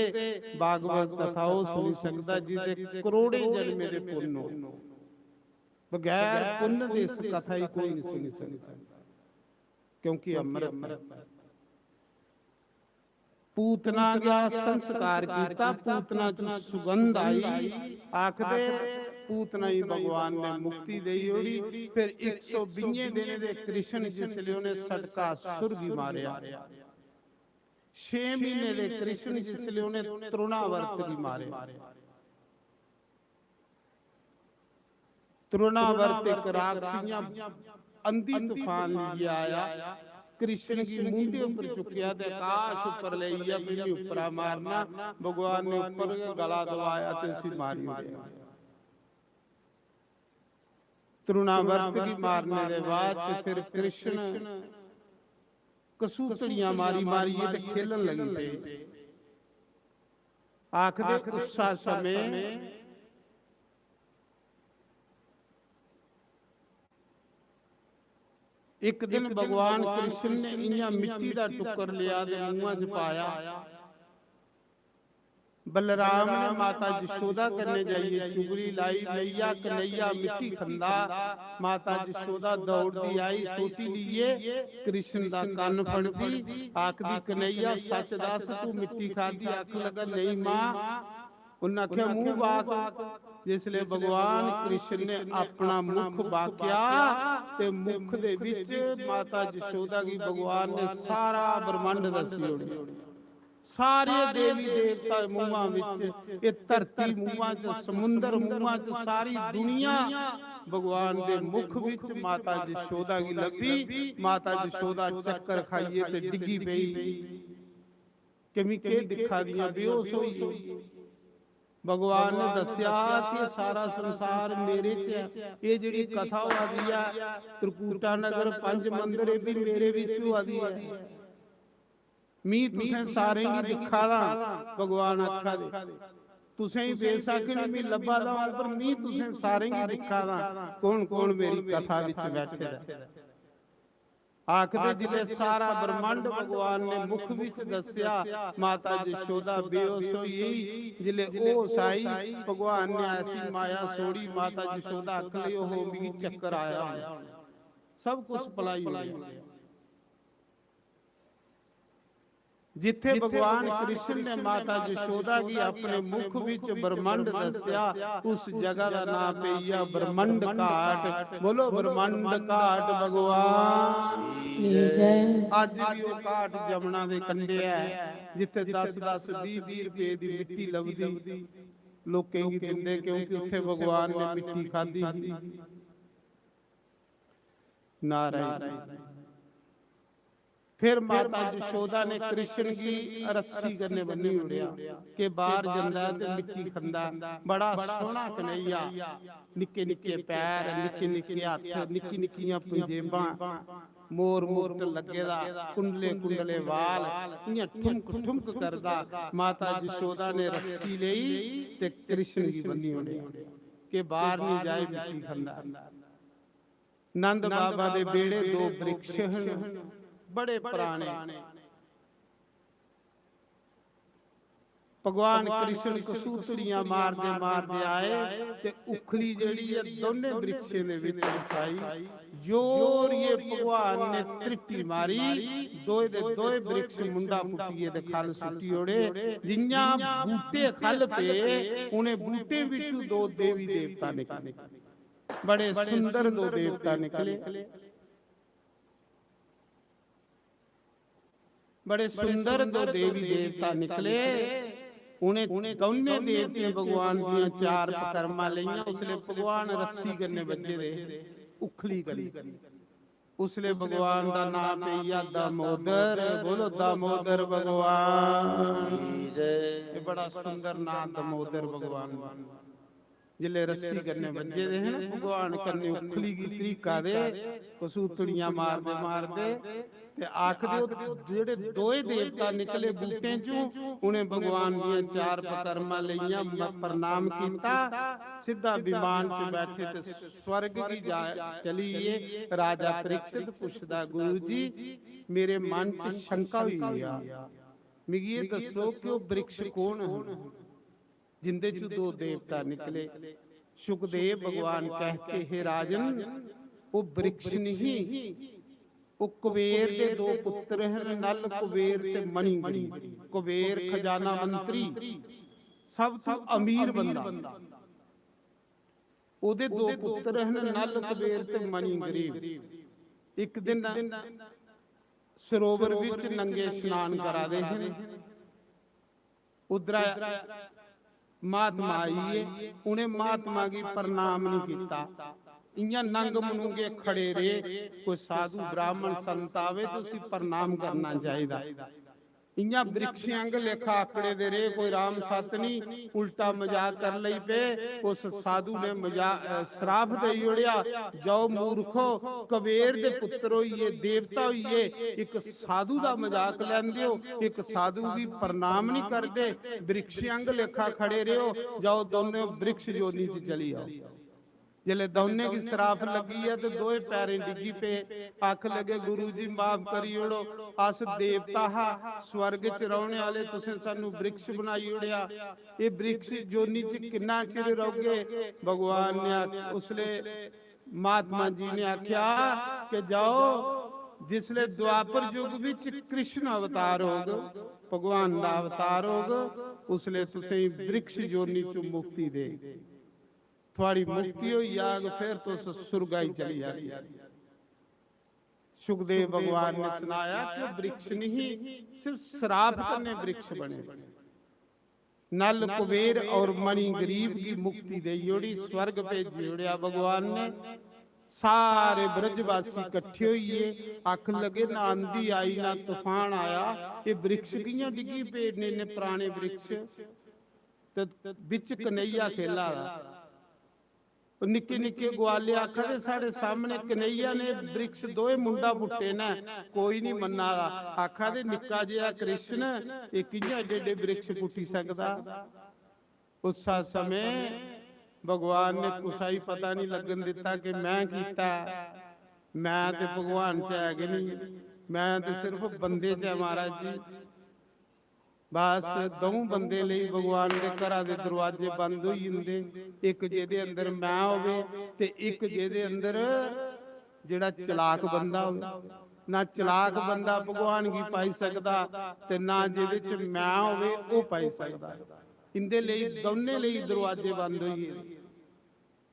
भागवत कथा ओह् सुनी सकदा जिसदे करोड़ें जन्में दे पुन्न हो। बगैर पुन्न दे इस कथा गी कोई नहीं सुनी सकदा, क्योंकि अमृत है। पूतना गया संस्कार कीता, पूतना च सुगंध आई। आखदे पूतना ही भगवान ने मुक्ति देई ओड़ी। फिर इक सौ बीहें दिनें दे कृष्ण जिसले उन्हें सटका सुर गी मारेआ, छे महीने दे कृष्ण जिसले उन्हें तृणावर्त गी मारेआ। तृणावर्त एक राक्षसियां अंधी तूफान लेइयै आया, कृष्ण गी मूंढे उप्पर चुक्केआ ते आकाश उप्पर लेइयै भी उप्परा मारना। भगवान ने उप्पर गै गला दबाया ते उसी मारी ओड़ेआ। तृणावर्त गी मारने दे बाद च फिर कृष्ण कसूतड़ियां मारी मारियै ते खेलन लगी पे। आखदे उस्सा समें इक दिन भगवान कृष्ण ने इयां मिट्टी दा टुक्कर लेआ ते मुंहा च पाया। बलराम ने माता जशोदा कन्नै जाइयै चुगली लाई, "मैया कन्हैया मिट्टी खंदा।" माता जशोदा दौड़दी आई, सोटी लेइयै कृष्ण दा कन्न फड़दी, आखदी, "कन्हैया सच दस, तू मिट्टी खादी?" आखन लगा, "नेईं मां।" उन्नै आखेआ, "मूंह बाक।" जिसले भगवान कृष्ण ने अपना मुख बाकेआ ते मुख दे विच माता जशोदा गी भगवान ने सारा ब्रह्मांड दस्सी ओड़ेआ। सारे देवी देवता मुंहां विच, ये धरती मुंहां च, समुंदर मुंहां च, सारी दुनिया भगवान दे मुख विच माता जशोदा गी लब्भी। माता जशोदा चक्कर खाइयै ते डिग्गी पेई कि "मैं केह् दिक्खा दी आं, बेहोश होई गेई।" भगवान ने दस्सेआ कि सारा संसार मेरे च ऐ। एह् जेह्ड़ी कथा होआ दी ऐ, त्रिकूटा नगर, पंज मंदर, एह् भी मेरे बिच होआ दी ऐ। "मी तुसें सारें गी दिक्खा दा," भगवान आखा दे। "तुसें गी बेशक निं मी लब्भा दा होग, पर मी तुसें सारें गी दिक्खा दा, कौन कौन मेरी कथा बिच बैठे दा।" आखदे जिसले सारा ब्रह्मांड भगवान ने मुख बिच दस्सेआ, माता जशोदा बेहोश होई गेई। जिसले होश आई, भगवान ने ऐसी माया छोड़ी, माता जशोदा आखन लगी, "ओहो, मिगी चक्कर आया होना, सब कुछ भुलाई ओड़ेआ।" जित्थे भगवान कृष्ण ने माता जशोदा गी अपने मुख विच ब्रह्मांड दस्सेआ, उस जगह दा नां पेई गेआ ब्रह्मांड घाट। बोलो, ब्रह्मांड घाट भगवान की जय। अज्ज भी ओह घाट जमुना दे कंढे ऐ, जित्थे दस दस, बीह बीह रुपए दी मिट्टी लभदी, लोकें गी दिंदे, क्योंकि उत्थे भगवान ने मिट्टी खाधी ही। नारायण। फिर माता जशोदा ने कृष्ण गी रस्सी कन्नै बन्नी ओड़ेआ कि बाहर जंदा ऐ ते मिट्टी खंदा ऐ। बड़ा सोहना कन्हैया, निक्के निक्के पैर, निक्के निक्के हत्थ, निक्की निक्कियां पंजेबां, मोर मुकुट लग्गे दा, कुंडले कुंडले वाल, इयां ठुमक ठुमक करदा। माता जशोदा ने रस्सी लेई ते कृष्ण गी बन्नी ओड़ेआ कि बाहर नहीं जाए, मिट्टी खंदा। नंद बाबा दे बेड़े दो वृक्ष हन, बड़े पराने। भगवान कृष्ण कसूतड़ियां मारदे मारदे आए ते उखली जेह्ड़ी ऐ, दोने वृक्षें दे विच वसाई। जोर ये भगवान ने त्रिट्टी मारी, दोए दे दोए वृक्ष मुंडा पुट्टियै ते खल सुट्टी ओड़े। जियां बूटे खल पे, उनें बूटें बिचू दो देवी देवता निकले। बड़े सुंदर दो देवता निकले, बड़े सुंदर दो देवी देवता निकले। उनें दौने देवतें भगवान दियां चार पकरमा लेइयां। उसले भगवान रस्सी कन्नै बज्झे दे हे, उखली कन्नै। उसले भगवान दा नाम पेई गेआ दामोदर। बोलो, दामोदर भगवान। एह् बड़ा सुंदर नाम दामोदर भगवान दा। जिसलै रस्सी कन्नै बज्झे दे हे ना भगवान कन्नै उखली गी त्रीका दे, कसूतड़ियां मारदे मारदे, ते आखदे ओह् जेह्ड़े दोए देवता निकले बूटें चों, उ'नें भगवान दियां चार पकरमां लेइयां, म-, प्रणाम कीता, सिद्धा विमान च बैठे ते स्वर्ग गी जा, चली गे। राजा परीक्षित पुछदा, "गुरु जी, मेरे मन च शंका होई गेआ, मिगी एह् दस्सो कि ओह् वृक्ष कौन है?" जिंदे चों दो देवता निकले। सुखदेव भगवान कहते, "हे राजन, वो वृक्ष नहीं, वो कुबेर दे दो पुत्र हैं, नल कुबेर ते मणि गरीब।" कुबेर खजाना मंत्री, सब तो अमीर बंदा। ओदे दो पुत्र हैं, नल कुबेर ते मणि गरीब। एक दिन सरोवर विच नंगे स्नान करा दे हैं। उद्धरा महात्मा आई गे, उ'नें महात्मा गी प्रणाम नहीं कीता। इ'यां नंग मनुंगे खड़े रेह्। कोई साधु ब्राह्मण संत आवे तो उसी प्रणाम करना चाहिदा। इ'यां वृक्ष अंग लेखा आकड़े दे रेह्, कोई राम सत नहीं, उल्टा मजाक कर लई पे। उस साधु ने मजाक, अ, श्राप देई ओड़ेआ, "जाओ मूर्खो, कुबेर दे पुत्र होइयै, देवता होइयै, इक साधु दा मजाक लैंदे हो, इक साधु गी प्रणाम नहीं करदे, वृक्ष अंग लेखा खड़े रहो, जाओ दोनों वृक्ष योनि च चली आओ।" जिसलै दौनें गी श्राप लग्गी गेआ ते दोए पैरें डिग्गी पे, आख लगे, "गुरु जी माफ करी ओड़ो, अस देवता हा, स्वर्ग च रौहने आह्ले, तुसें सानू वृक्ष बनाई ओड़ेआ, एह् वृक्ष योनि च किन्ना चिर रौह्गे?" भगवान ने आख-, उसले महात्मा जी ने आख्या कि जाओ, जिसले द्वापर युग विच कृष्ण अवतार होग, भगवान दा अवतार होग, उसले तुसें वृक्ष योनि चों मुक्ति देग, थुआड़ी मुक्ति होई जाग, फिर तुस सुरगा च चली जागे। सुखदेव भगवान ने सनाया कि वृक्ष नहीं, सिर्फ श्राप कन्नै वृक्ष बने। नल कुबेर और मणि गरीब गी मुक्ति देई ओड़ी, स्वर्ग भेजी ओड़ेआ भगवान ने। सारे ब्रजवासी इकट्ठे होइए, आखन लगे, "ना आंधी आई, ना तूफान आया, ये वृक्ष कि'यां डिग्गी पे, इन्ने, इन्ने पराने वृक्ष, ते बिच कन्हैया खेला दा।" ओह् निक्के निक्के ग्वाले आखा दे, "साढ़े सामने कन्हैया ने वृक्ष दोए मुंडा पुट्टे न, कोई नहीं मन्ना दा।" आखा दे, "निक्का जेहा कृष्ण, एह् कि'यां एड्डे एड्डे वृक्ष पुट्टी सकदा?" उस समय भगवान ने कुसा ही पता नहीं लगन दिता कि मैं कीता, मैं ते भगवान च है गै नहीं, मैं ते सिर्फ बंदे च है महाराज जी। बस द'ऊं बंदे लेई भगवान दे घरा दे दरवाजे बंद होई जंदे। इक जेह्दे अंदर मैं होवे ते इक जेह्दे अंदर जेह्ड़ा चलाक बंदा होवे। ना चलाक बंदा भगवान गी पाई सकदा ते ना जेह्दे च मैं होवे ओह् पाई सकदा। इंदे लेई, दौनें लेई दरवाजे बंद होई गे।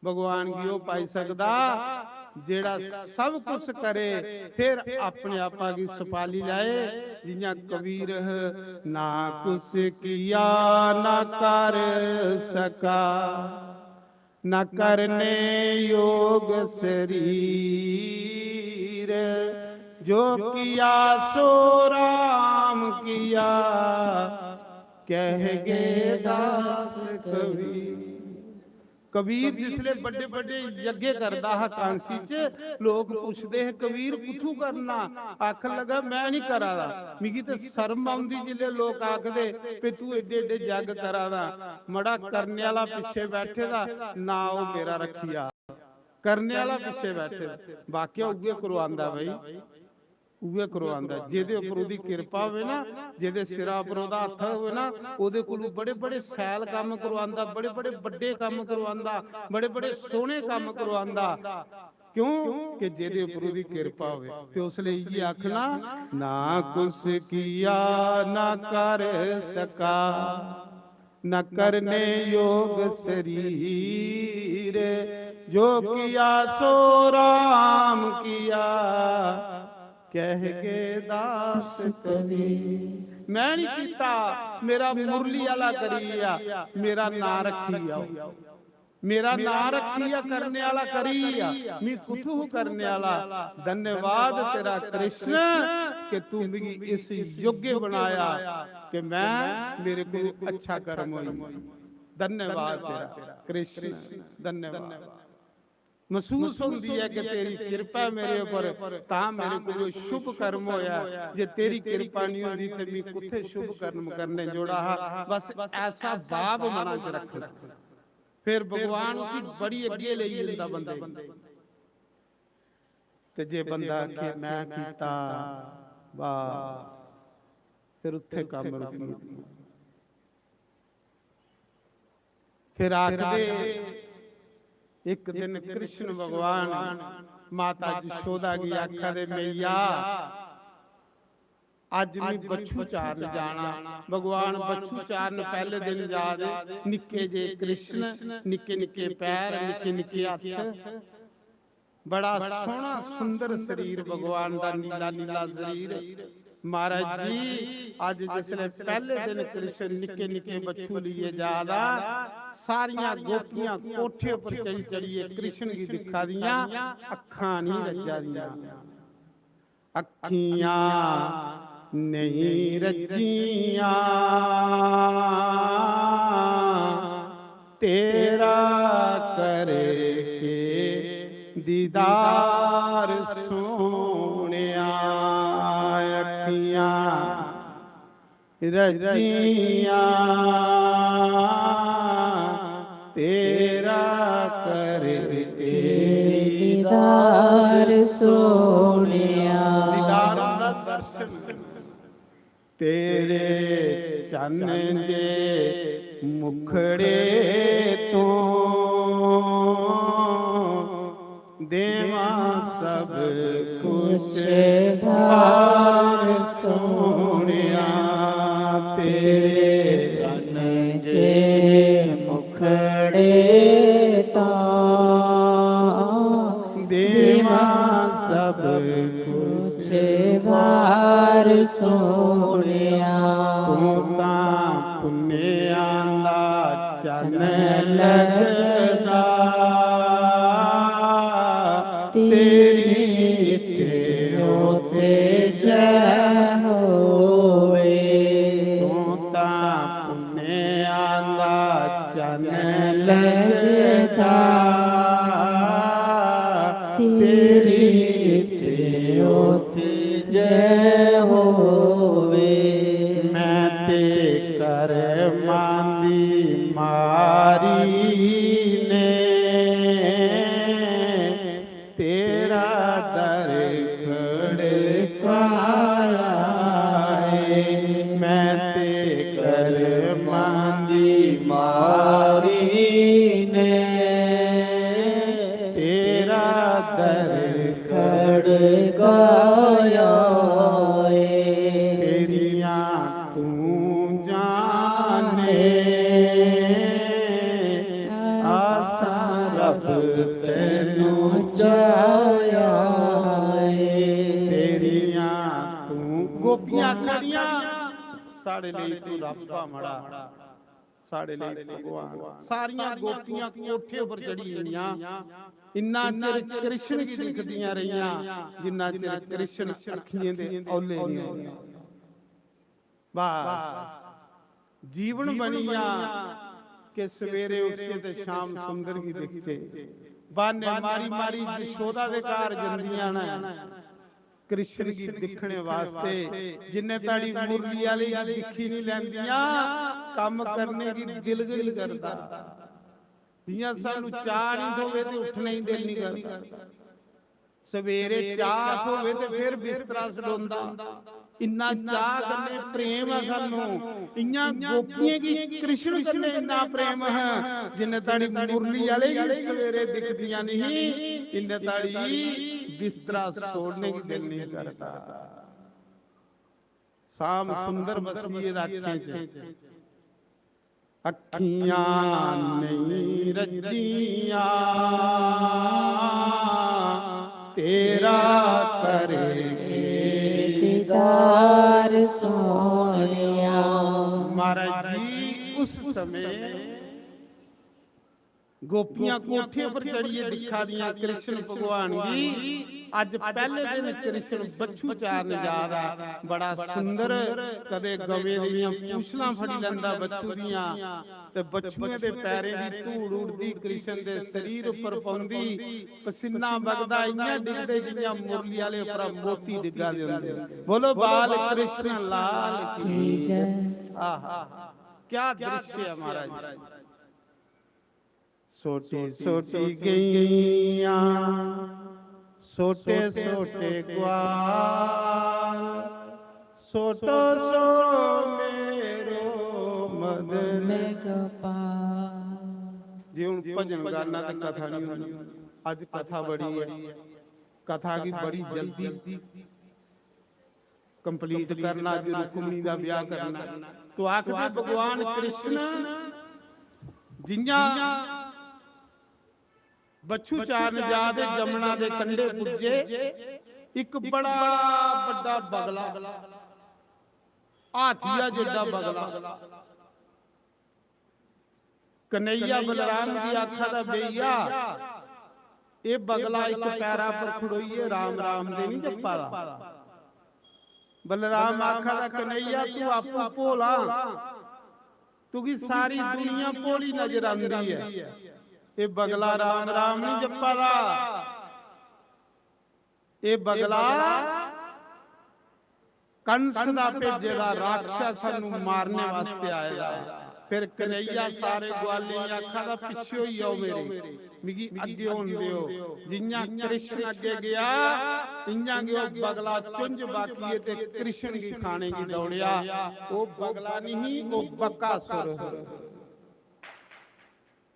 भगवान गी ओह् पाई सकदा जेह्ड़ा सब कुछ करे, फिर अपने आपा गी सपाली लाए। जियां कबीर ह, "ना कुछ किया ना कर सका, ना करने योग शरीर, जो किया सो राम किया, कह गए दास कबीर।" कबीर जिसले बड़े बड़े यज्ञ करदा हा कांसी च, लोक पुछदे हे, "कबीर, कुत्थू करना?" आखन लगा, "मैं नहीं करा दा।" मिगी ते शर्म औंदी जिसले लोक आखदे, "भी तू एड्डे एड्डे जग करा दा।" मड़ा, करने आह्ला पिच्छे बैठे दा, ना ओह् मेरा रक्खिया। करने आह्ला पिच्छे बैठे दा। वाकया उ'ऐ करवांदा भाई। उ'ऐ करवांदा। जेह्दे उप्पर ओह्दी किरपा होवे ना, जेह्दे सिरा उप्पर ओह्दा हत्थ होवे ना, ओह्दे कोलू बड़े-बड़े सैल कम्म करवांदा, बड़े-बड़े बड्डे कम्म करवांदा, बड़े-बड़े सोह्ने कम्म करवांदा। क्यों? कि जेह्दे उप्पर ओह्दी किरपा होवे। ते उसले इ'यै आखना, "ना कुछ किया ना कर सका।" न करने योग शरीर, जो किया सो राम किया, कह गए दास कबीर। मैं नहीं कीता, मेरा मुरली आला करी गेआ, मेरा नां रक्खी गेआ। मेरा नां रक्खी गेआ करने आला करी गेआ, मी कुत्थू करने आला। धन्यवाद तेरा कृष्ण कि तू मिगी इस योग्य बनाया कि मैं, मेरे को अच्छा कर्म होई। धन्यवाद तेरा कृष्ण, धन्यवाद। महसूस होंदी ऐ कि तेरी किरपा ऐ मेरे उप्पर, तां मेरे कोल शुभ कर्म होया। जे तेरी किरपा नहीं होंदी ते मैं कुत्थे शुभ कर्म करने जोड़ा हा। बस ऐसा भाव मना च रख। फिर भगवान उसी बड़ी अग्गे लेई जंदा बंदे गी। ते जे बंदा आखे मैं कीता, बस फिर उत्थे कम्म रुकी जंदा। फिर आखदे, एक दिन कृष्ण भगवान माता जशोदा गी आखा दे, मैया, अज्ज मैं बच्छु चारन जाना। भगवान बच्छु चारन पैह्ले दिन जा दे, निक्के जे कृष्ण, निक्के निक्के पैर, निक्के निक्के हत्थ, बड़ा सोहना सुंदर शरीर भगवान दा, नीला नीला शरीर। महाराज जी, अज्ज जिसले पैह्ले दिन कृष्ण निक्के निक्के बच्छु लेइयै जा दा, सारियां गोपियां कोठे उप्पर चढ़ी चढ़ियै कृष्ण गी दिक्खा दियां, अक्खां नहीं रज्जा दियां। अक्खियां नहीं रज्जियां तेरा करके दीदार सोहणिया। अक्खियां रज्जियां तेरा करके दीदार सोहणिया। दीदार होंदा दर्शन। तेरे चन्न जे मुखड़े तो देवां सब कुछ भार सोहणिया। तेरे चन्न जे मुखड़े तो देवां सब कुछ भार सोहणिया। तूं तां पुन्नेआं दा चन्न लगदा, तेरी इत्थे उत्थे जै होवे। तूं तां पुन्नेआं दा चन्न लगदा, तेरी इत्थे उत्थे जै होवे। मैं ते करमां दी मारी ने तेरा दर खड़काया ऐ। मैं ते करमां दी मारी ने तेरा दर खड़काया ऐ। तेरियां तूं जाने आसां रब तैनू चाया ऐ। तेरियां तूं गोपियां आखा दियां, साढ़े लेई तूं रब आ मड़ा, साढ़े लेई भगवान। सारियां गोपियां कोठे उप्पर चढ़ी गेइयां, इन्ना चिर कृष्ण गी दिखदियां रेहियां जिन्ना चिर कृष्ण अखियें दे औले नहीं होए। बस जीवन बनी जा कि सवेरे उठचे ते श्याम सुंदर गी दिखचे। बहाने मारी मारी जशोदा दे घर जंदियां न कृष्ण गी दिक्खने वास्ते। जिन्ने ताड़ी मुरली आह्ले गी दिक्खी नहीं लैंदियां, कम्म करने गी दिल गै नहीं करदा। जियां सानू चाह नहीं थोवे ते उठने ही दिल नहीं करदा। सवेरे चाह थोवे ते फिर बिस्तरा सडोंदा। इन्ना चाह कन्नै प्रेम ऐ सानू। इयां गोपियें गी कृष्ण कन्नै इन्ना प्रेम है, जिन्ने ताड़ी मुरली आह्ले गी सवेरे दिखदियां नहीं, इन्ने ताड़ी बिस्तरा छोड़ने की दिल नहीं करता। श्याम सुंदर बसी दा अखियें च। अखियां नहीं रज्जियां तेरा करके दीदार सोहणिया। महाराज जी, उस समय गोपियां कोठे पर चढ़िए दिखा दियां कृष्ण भगवान गी, अज्ज पैह्ले दिन कृष्ण बच्छु चारन जा दा, बड़ा सुंदर, कदे गवें दियां पूछलां फड़ी लैंदा बच्छु दियां, ते बच्छुएं दे पैरें दी धूड़ उड़दी कृष्ण दे शरीर उप्पर पौंदी, पसीना बगदा, इ'यां डिगदे जि'यां मुरली आह्ले उप्परा मोती डिग्गा दे होंदे। बोलो बाल कृष्ण लाल की जय। आहा, क्या दृश्य है महाराज। सोटी सोटी गईयां, सोटे सोटे ग्वाल, सोटो सो मेरो मदन। जे हुन भजन गाना ते कथा नहीं होनी। अज कथा बड़ी है, कथा की बड़ी जल्दी complete करना, अज रुक्मणी दा ब्याह करना। तो आखदे भगवान कृष्ण जियां बच्छु चारन जा दे जमुना दे कंढे पुज्जे, इक बड़ा बड्डा बगला, हाथिया जिड्डा बगला। कन्हैया बलराम गी आखा दा, "बेइया, एह् बगला इक पैरा पर खड़ोइयै राम राम दे निं जप्पा दा।" बलराम आखा दा, "कन्हैया, तू आपूं भोला, तुगी सारी दुनिया भोली नजर आंदी ऐ, एह् बगला राम राम निं जप्पा दा।" एह् बगला कंस दा भेजे दा राक्षस सानू मारने वास्ते आए दा। फिर कन्हैया सारे ग्वालें गी आखा दा, "पिच्छे होई जाओ मेरे, मिगी अग्गे होन देओ।" जियां कृष्ण अग्गे गया, इयां गै ओह् बगला चुंझ बाकिये ते कृष्ण गी खाने गी दौड़िया। ओह् बगला नहीं, ओह् बकासुर।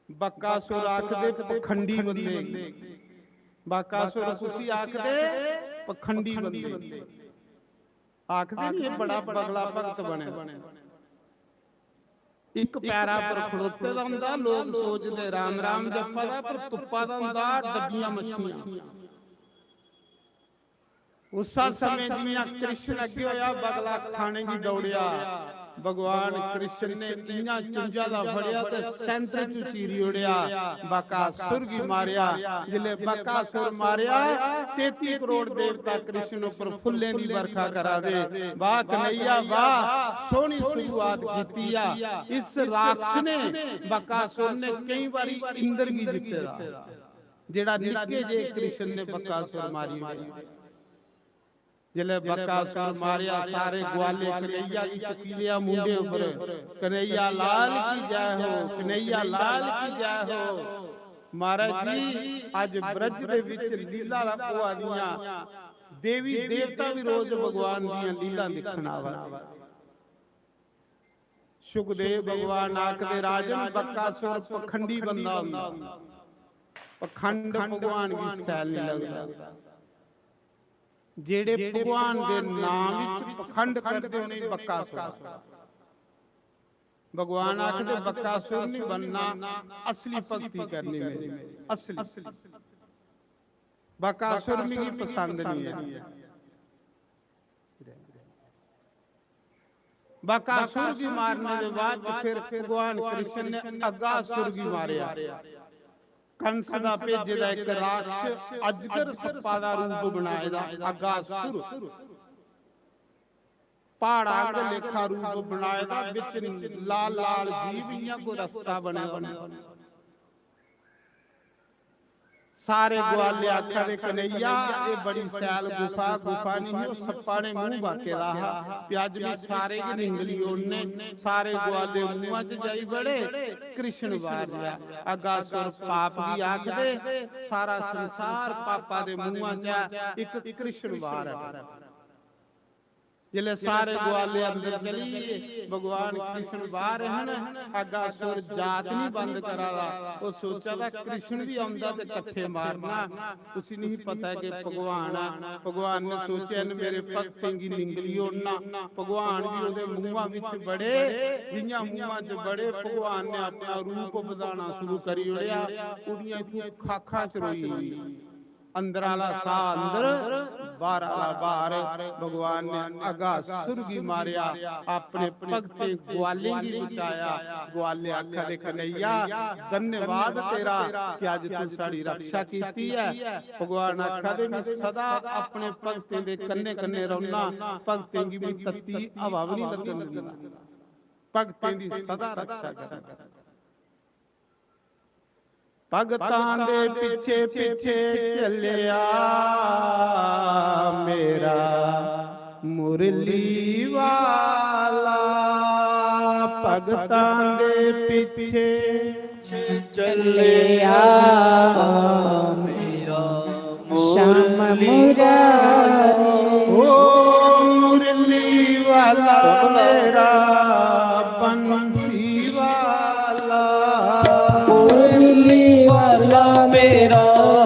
बकासुर आखदे पखंडी बंदे। बकासुर कुसी आखदे? पखंडी बंदे। आखदे नहीं, एह् बड़ा बगला भगत बने। इक पैरा पर खड़ोते दा होंदा, लोग सोचदे राम राम जप्पा दा, पर तुप्पा दा होंदा डब्बियां मच्छियां। उस्सा समें जियां कृष्ण अग्गे होया, बगला खाने गी दौड़िया। भगवान कृष्ण ने इयां चुंझा दा फड़िया ते सेंटर च चीरी ओड़िया, बकासुर गी मारेया। जिसले बकासुर मारेया, तेती करोड़ देवता कृष्ण उप्पर फुल्लें दी बरखा करा दे। वाह कन्हैया वाह, सोहनी शुरुआत कीती आ। इस राक्षस ने, बकासुर ने कई बारी इंद्र गी जित्ते दा। जेड़ा निक्के जे कृष्ण ने बकासुर मारी ओड़ेआ। जिसलै बकासुर मारेया, सारे ग्वाले कन्हैया गी चुकी लिया मुंडे उप्पर। कन्हैया लाल की जय हो, कन्हैया लाल की जय हो। महाराज जी, अज ब्रज दे विच लीला होआ दियां, देवी देवता भी रोज भगवान दियां लीला दिक्खन आवा दे। सुखदेव भगवान आखदे, "राजन, बकासुर पखंडी बंदा होंदा, पखंड भगवान गी सैल नहीं लगदा।" जेड़े भगवान दे नाम विच पखंड करदे, उ'नेंगी बकासुर। भगवान आखदे, "बकासुर नहीं बनना, असली भक्ति करनी मेरी, असली। बकासुर मिगी पसंद नहीं है।" बकासुर गी मारने दे बाद च फिर भगवान कृष्ण ने अगासुर गी मारेया। कंस दा भेजे दा इक राक्षस अजगर सप्पा दा रूप बनाए दा अगासुर, पहाड़ा आंगर लेखा रूप बनाए दा, बिच लाल लाल जीव इयां कोई रस्ता बने दा। सारे ग्वाले आखा दे, "कन्हैया, एह् बड़ी सैल गुफा, गुफा नहीं ही, ओह् सप्पा ने मूंह बाके दा हा।" ते अज्ज भी सारे गै निंगली ओड़ने, सारे ग्वाले मुंहां च जाई बड़े, कृष्ण बाहर रेहा। अगासुर पाप गी आखदे, सारा संसार पापा दे मुंहां च ऐ, इक कृष्ण बाहर ऐ। जिसलै सारे ग्वाले अंदर चली गे, भगवान कृष्ण बाहर हन, अगासुर जात नहीं बंद करा दा। ओह् सोचा दा कृष्ण भी औंदा ते कट्ठे मारना। उसी नहीं पता कि भगवान ऐ। भगवान ने सोचेआ, "इ'न्न मेरे भक्तें गी निंगली ओड़ना।" भगवान भी ओह्दे मुंहा विच बड़े, जियां मुंहा च बड़े, भगवान ने अपना रूप बधाना शुरू करी ओड़ेआ। ओह्दियां इत्थूं खाखां चरोई गेइयां। अंदर आह्ला साह् अंदर, बाहर आला बाहर। भगवान ने अगासुर गी मारेआ, अपने भगतें ग्वालें गी बचाया। ग्वाले आखा दे, "कन्हैया, धन्यवाद तेरा कि अज्ज तू साड़ी रक्षा कीती ऐ।" भगवान आखा दे, "मैं सदा अपने भगतें दे कन्ने कन्ने रौह्ना, भगतें गी मैं तत्ती हवा भी नहीं लगन दिंदा, भगतें दी सदा रक्षा करना।" भगतां दे पिछे पिछे चलिया मेरा मुरली वाला। भगतां दे पिछे चलिया मेरा श्याम मुरली मुरारी। ओ मुरली वाला मेरा बंसी वाला। मुरली वाला मेरा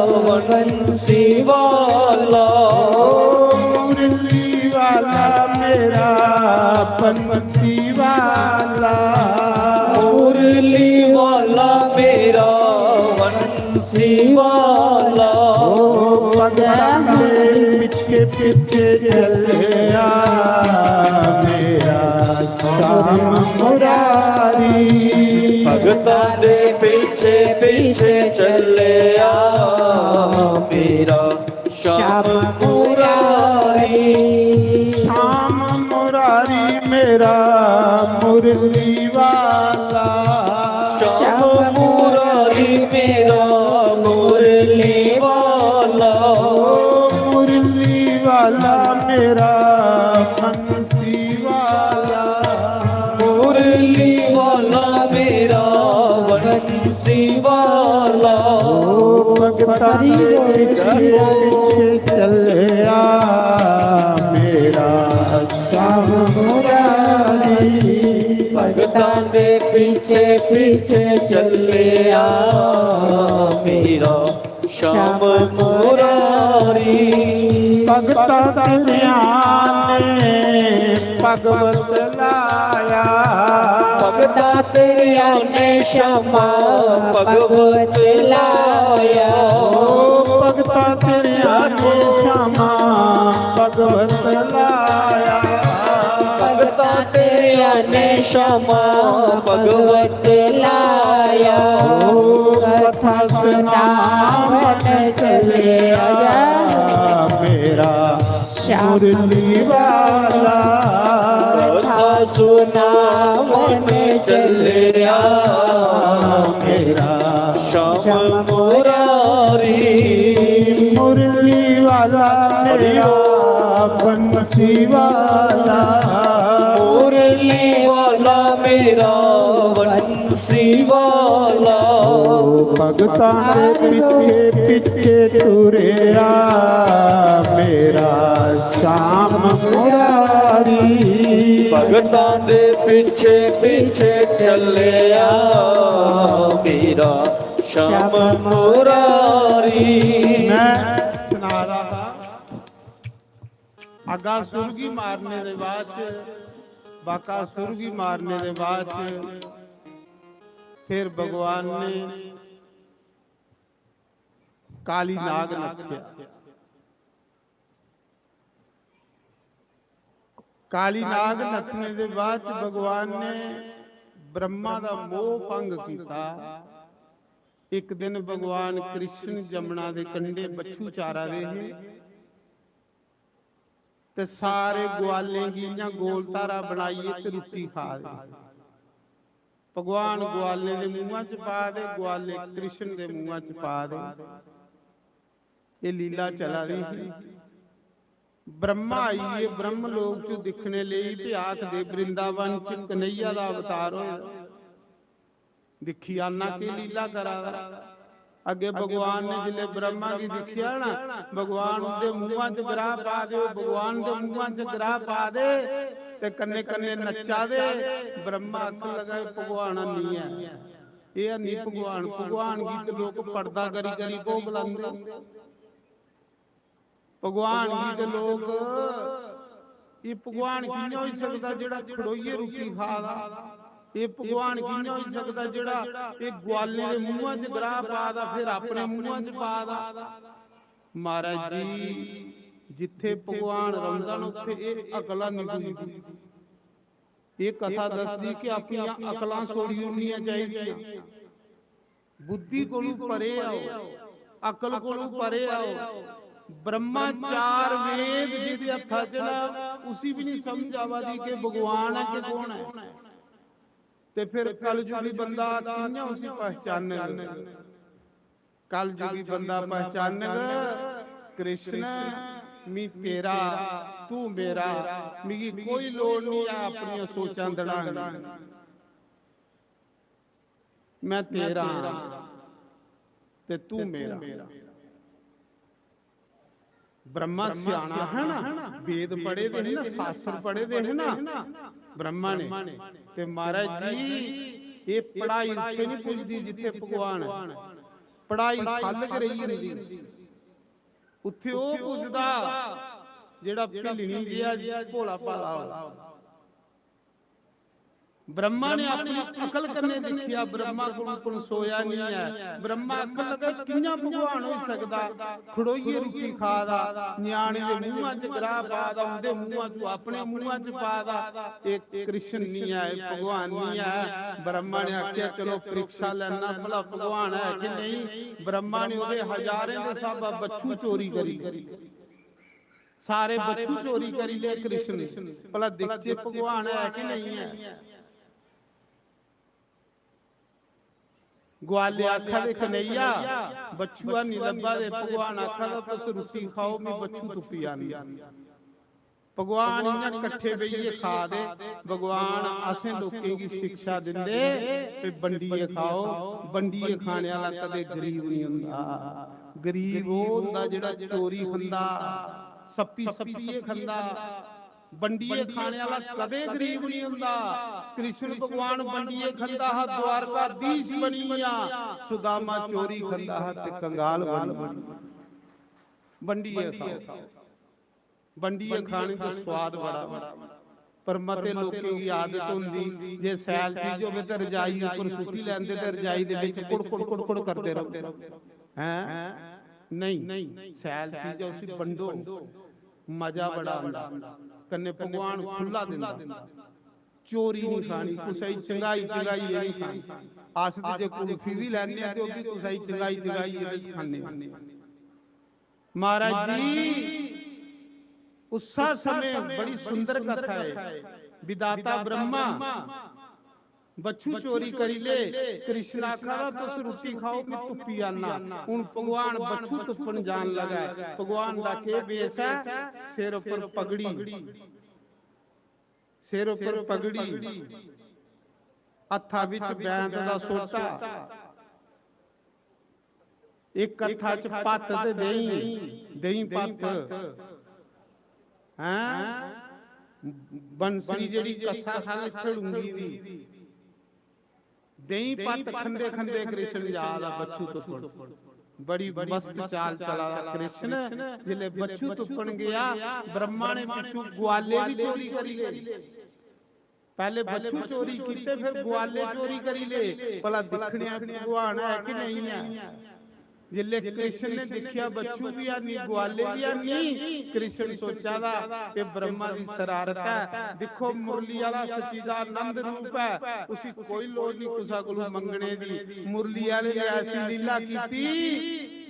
बंसी वाला। ओ मुरली वाला मेरा बंसी वाला। मुरली वाला मेरा बंसी वाला। ओ भगतां दे पिछे पिछे चलिया मेरा श्याम मुरारी। भगतां दे पिछे पिछे चलिया मेरा श्याम मुरारी। श्याम मुरारी मेरा मुरली वाला। श्याम मुरारी मेरा मुरली वाला। ओ मुरली वाला मेरा बंसी वाला। मुरली वाला मेरा बंसी वाला। ओ भगतां दे पिछे पिछे चलिया मेरा श्याम मुरारी। भगतां दे पिछे पिछे चलिया मेरा श्याम मुरारी। भगतां तेरिया ने पग बतलाया। भगतां तेरिया ने श्यामा पग बतलाया। ओ भगतां तेरिया ने श्यामा पग बतलाया। भगतां तेरिया ने श्यामा पग बतलाया। ओ कथा सुनावन चलिया मेरा श्याम मुरली वाला। कथा सुनावन चलिया मेरा श्याम मुरारी। मुरली वाला मेरा बंसी वाला। मुरली वाला मेरा बंसी वाला। भगतां दे पिछे पिछे टुरिया मेरा श्याम मुरारी। भगतां दे पिछे पिछे चलिया मेरा श्याम मुरारी। मैं सुना रहा, अगासुर गी मारने दे बाद च, बाकासुर गी मारने दे बाद च फिर भगवान ने काली नाग नत्थेआ। काली नाग नत्थने दे बाद च भगवान ने ब्रह्मा दा मोह भंग कीता। इक दिन भगवान कृष्ण जमुना दे कंढे बच्छू चारा दे हे ते सारे ग्वालें गी इ'यां गोल धारा बनाइयै ते रुट्टी खा दे। भगवान ग्वालें दे मुंहा च पा दे, ग्वाले कृष्ण दे मुंहा च पा दे। एह् लीला चला दी ही। ब्रह्मा आई गे ब्रह्म लोक च दिक्खने लेई, भी आखदे वृंदावन च कन्हैया दा अवतार होया। दिक्खी आना केह् लीला करा दा। अग्गे भगवान ने जिसले ब्रह्मा गी दिक्खेआ ना, भगवान उंदे मुंहा च ग्राह पा दे, ओह् भगवान दे मुंहा च ग्राह पा दे ते कन्ने कन्ने नच्चा दे। ब्रह्मा आखन लगा, "एह् भगवान हैनी ऐ, एह् हैनी भगवान।" भगवान गी ते लोक पर्दा करी करी भोग लांदे। भगवान गी ते लोक, एह् भगवान कि'यां होई सकदा जेह्ड़ा खड़ोइयै रुट्टी खा दा? एह् भगवान कि'यां होई सकदा जेह्ड़ा एह् ग्वालें दे मुंहां च ग्राह पा दा, फिर अपने मुंहां च पा दा? महाराज जी, जित्थे भगवान रौंह्दा ना, उत्थे एह् अकलां निं पुजदी। एह् कथा दसदी कि अपनियां अकलां छोड़ी ओड़नियां चाहिदियां। बुद्धि कोलू परे आओ, अकल कोलू परे आओ। ब्रह्मा चार वेद जेह्दे हत्था च ना, उसी बी निं समझ आवा दी कि भगवान ऐ कि कौन ऐ। ते फिर कलयुगी बंदा कि'यां उसी पहचानग? कलयुगी बंदा पहचानग, कृष्ण मी तेरा, तू मेरा, मिगी कोई लोड़ निं ऐ अपनियां सोचां दड़ाने दी। मैं तेरा आं ते तू मेरा। ब्रह्मा स्याना है ना, वेद पढ़े दे है ना, शास्त्र पढ़े दे है ना ब्रह्मा ने। ते महाराज जी, ये पढ़ाई उत्थे नहीं पुजदी जित्थे भगवान, पढ़ाई खल्ल गै रेही जंदी। उत्थे ओह् पुजदा जेह्ड़ा भिलनी जेहा भोला भाला हो। ब्रह्मा ने अपनी अकल कन्नै दिक्खेआ, ब्रह्मा कोल पनसोया नहीं है। ब्रह्मा अकल लगा, कि'यां भगवान होई सकदा? खड़ोइयै रुट्टी खा दा, ञ्याणे दे मुंहा च ग्राह पा दा, उं'दे मुंहा च, अपने मुंहा च पा दा। एह् कृष्ण नहीं है, एह् भगवान नहीं है। ब्रह्मा ने आखेआ, चलो परीक्षा लैना, भला भगवान है कि नहीं? ब्रह्मा ने ओह्दे हजारें दे स्हाबा बच्छु चोरी करी। सारे बच्छु चोरी करी ले कृष्ण ने। भला दिखचे भगवान है कि नहीं है? ग्वाले आखा दे, कन्हैया, बच्छुआ निं लब्भा दे। भगवान आखा दा, तुस रुट्टी खाओ, मैं बच्छू तुप्पी आनी। भगवान इ'यां कट्ठे बेहियै खा दे। भगवान असें लोकें गी शिक्षा दिंदे, "ते बंडियै खाओ।" बंडियै खाने आह्ला कदें गरीब निं होंदा। गरीब ओह् होंदा जेह्ड़ा चोरी खंदा, सप्पी सप्पियै खंदा। बंडियै खाने आह्ला कदें गरीब निं होंदा। कृष्ण भगवान बंडियै खंदा हा, द्वारकाधीश बनी गेआ। सुदामा चोरी खंदा हा ते कंगाल बनी गेआ। बंडियै खाओ। बंडियै खाने दा स्वाद बड़ा, पर मते लोकें गी आदत होंदी, जे सैल चीज होवे ते रजाई उप्पर सुट्टी लैंदे ते रजाई दे बिच कुड़ कुड़ कुड़ कुड़ करदे रौंह्दे। हैं? नहीं, सैल चीज ऐ, उसी बंडो, मजा बड़ा आंदा। कन्नै भगवान खु'ल्ला दिंदा। चोरी नहीं खानी, कुसै दी चंगाई, चंगाई नहीं खानी। अस ते जे कुल्फी भी लैने आं ते ओह् भी कुसै दी चंगाई, चंगाई एह्दे च खन्ने आं। महाराज जी, उस्सा समय बड़ी सुंदर कथा है। विधाता ब्रह्मा बच्छु चोरी करी ले, कृष्ण आखा दा, "तुस रुट्टी खाओ, मैं तुप्पी आना।" हुन भगवान बच्छु तुप्पन जान लगा है। भगवान दा केह् वेश है? सिर उप्पर पगड़ी, सिर उप्पर पगड़ी, हत्था बिच बैंत दा सोटा, इक हत्था च भत्त ते देहीं, देहीं भत्त, हैं? बंसरी जेह्ड़ी कस्सा खल इत्थै डुंगी दी, देहीं भत्त खंदे खंदे कृष्ण जा दा बच्छु तुप्पन। बड़ी मस्त चाल चला दा कृष्ण। जिसलै बच्छु तुप्पन गया, ब्रह्मा ने पिच्छू ग्वाले भी चोरी करी ले। पैह्ले बच्छु चोरी कीते, फिर ग्वाले चोरी करी ले। भला दिक्खने आं भगवान है कि नहीं है। जिसलै कृष्ण ने दिक्खेआ, बच्छु भी है नहीं, ग्वाले भी है नहीं, कृष्ण सोचा दा कि ब्रह्मा दी शरारत है। दिक्खो, मुरली आह्ला सच्चिदानंद रूप है, उसी कोई लोड़ नहीं कुसै कोलू मंगने दी। मुरली आह्ले ने ऐसी लीला कीती,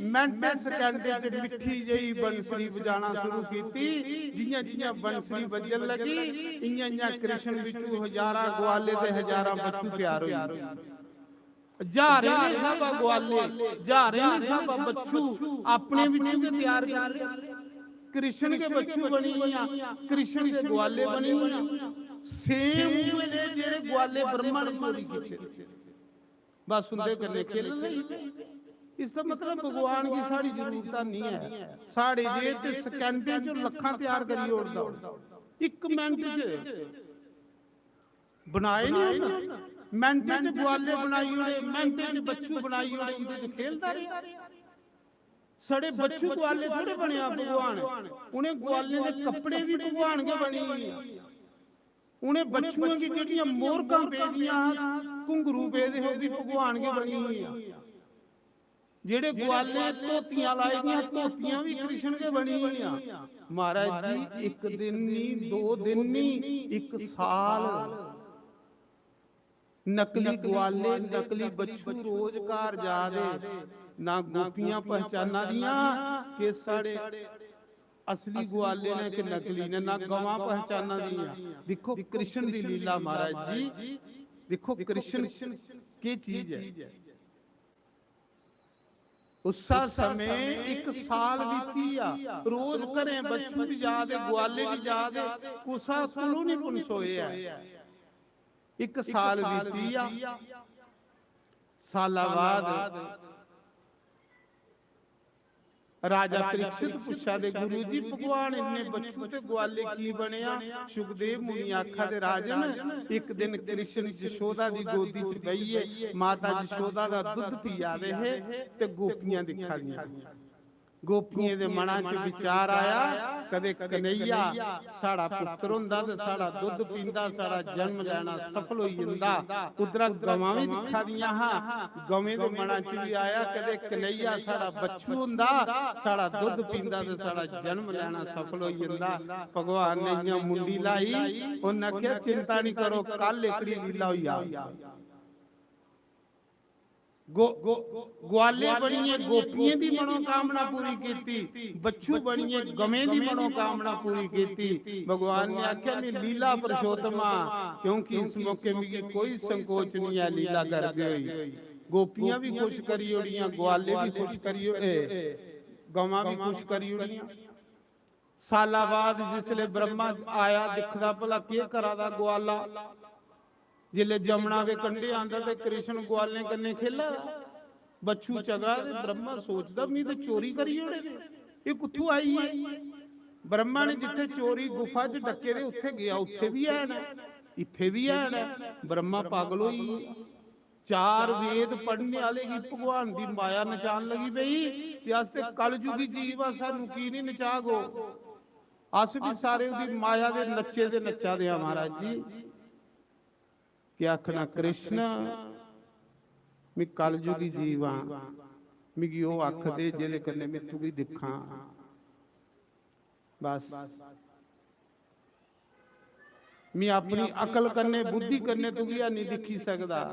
मिंटें सकैंडें च मिट्ठी जेही बंसरी बजाना शुरू कीती। जि'यां जि'यां बंसरी बज्जन लगी, इ'यां इ'यां कृष्ण बिच्चू हजारां ग्वाले ते हजारां बच्छु त्यार होई गे। ज्हारें दे स्हाबा ग्वाले, ज्हारें दे स्हाबा बच्छु अपने बिच्चू गै त्यार कर ले। कृष्ण गै बच्छु बनी गेआ, कृष्ण गै ग्वाले बनी गेआ। सेम उ'ऐ जेह्ड़े ग्वाले ब्रह्मा ने चोरी कीते, बस उं'दे कन्नै खेलन लगी पे। इसदा मतलब भगवान गी साढ़ी जरूरत नहीं है। साढ़े जे ते सकैंडें च लक्खां त्यार करी ओड़दा, इक मिंट च बनाए नहीं उ'नें। मिंटें च ग्वाले बनाई ओड़े, मिंटें च बच्छु बनाई ओड़े, उं'दे च खेलदा रेहा। साढ़े बच्छु ग्वाले थोड़े बनेआ भगवान, उ'नें ग्वालें दे कपड़े भी भगवान गै बनी गे। उ'नें बच्छुएं गी जेह्ड़ियां मोरकां पेदियां हियां, घुंघरू पेदे हे, ओह् बी भगवान गै बनी गेइयां। जेह्ड़े ग्वाले धोतियां लाई दियां, धोतियां बी कृष्ण गै बनी होइयां। महाराज जी, इक दिन नी, दो दिन नी, इक साल। नकली ग्वाले, नकली बच्छू रोज घर जा दे, ना गोपियां पहचाना दियां कि साढ़े असली ग्वाले ने कि नकली ने, ना गवां पहचाना दियां। दिक्खो कृष्ण दी लीला महाराज जी, दिक्खो कृष्ण केह् चीज ऐ। उस्सा समें इक साल बीती आ, रोज घरें बच्छू बी जा दे, ग्वाले बी जा दे, कुसा कोलू नहीं पुनसोए ऐ। इक साल बीती आ, साला बाद राजा परीक्षित पुच्छा दे, "गुरु जी, भगवान इन्ने बच्छू ते ग्वाले की बनेआ?" सुखदेव मुनि आखा दे, "राजन, इक दिन कृष्ण जशोदा दी गोदी च बेहियै माता जशोदा दा दुद्ध पिया दे हे ते गोपियां दिक्खा दियां। गोपियें दे मना च विचार आया, कदे कन्हैया साढ़ा पुत्र होंदा ते साढ़ा दुद्ध पींदा, साढ़ा जन्म लैना सफल होई जंदा।" उद्धरा गवां बी दिक्खा दियां हा, गवें दे मना च बी आया, कदे कन्हैया साढ़ा बच्छू होंदा, साढ़ा दुद्ध पींदा ते साढ़ा जन्म लैना सफल होई जंदा। भगवान ने इ'यां मुंडी लाई, उन्नै आखेआ, "चिंता नहीं करो, कल एकड़ी लीला होई जाग।" गो-, गो-, ग्वाले बनियै गोपियें दी मनोकामना पूरी कीती, बच्छू बनियै गवें दी मनोकामना पूरी कीती। भगवान ने आखेआ, "मैं लीला पुरुषोत्तम आं, क्योंकि इस मौके मिगी कोई संकोच नहीं है लीला करदे होई।" गोपियां भी खुश करी ओड़ियां, ग्वाले भी खुश करी ओड़े, गवां भी खुश करी ओड़ियां। साला बाद जिसले ब्रह्मा आया, दिखदा भला केह् करा दा ग्वाला। जिसले जमुना दे कंढे आंदा ते कृष्ण ग्वालें कन्नै खेला दा, बच्छू चगा दे। ब्रह्मा सोचदा, "मी ते चोरी करी ओड़े दे, एह् कुत्थू आई गे?" ब्रह्मा ने जित्थे चोरी गुफा च डक्के दे, उत्थे गेआ, उत्थे बी हैन, इत्थे बी हैन। ब्रह्मा पागल होई गे। चार वेद पढ़ने आह्ले गी भगवान दी माया नचान लगी पेई। ते अस ते कलयुगी जीव आ, सानू की नहीं नचाग ओह्? अस भी सारे ओह्दी माया दे नच्चे दे नच्चा दे आ महाराज जी। क्या आखना कृष्ण, मैं कलयुगी जीव आं, मिगी ओह् आख दे जेह्दे कन्नै मैं तुगी दिक्खां। बस, मैं अपनी अकल कन्नै, बुद्धि कन्नै तुगी हैनी दिक्खी सकदा,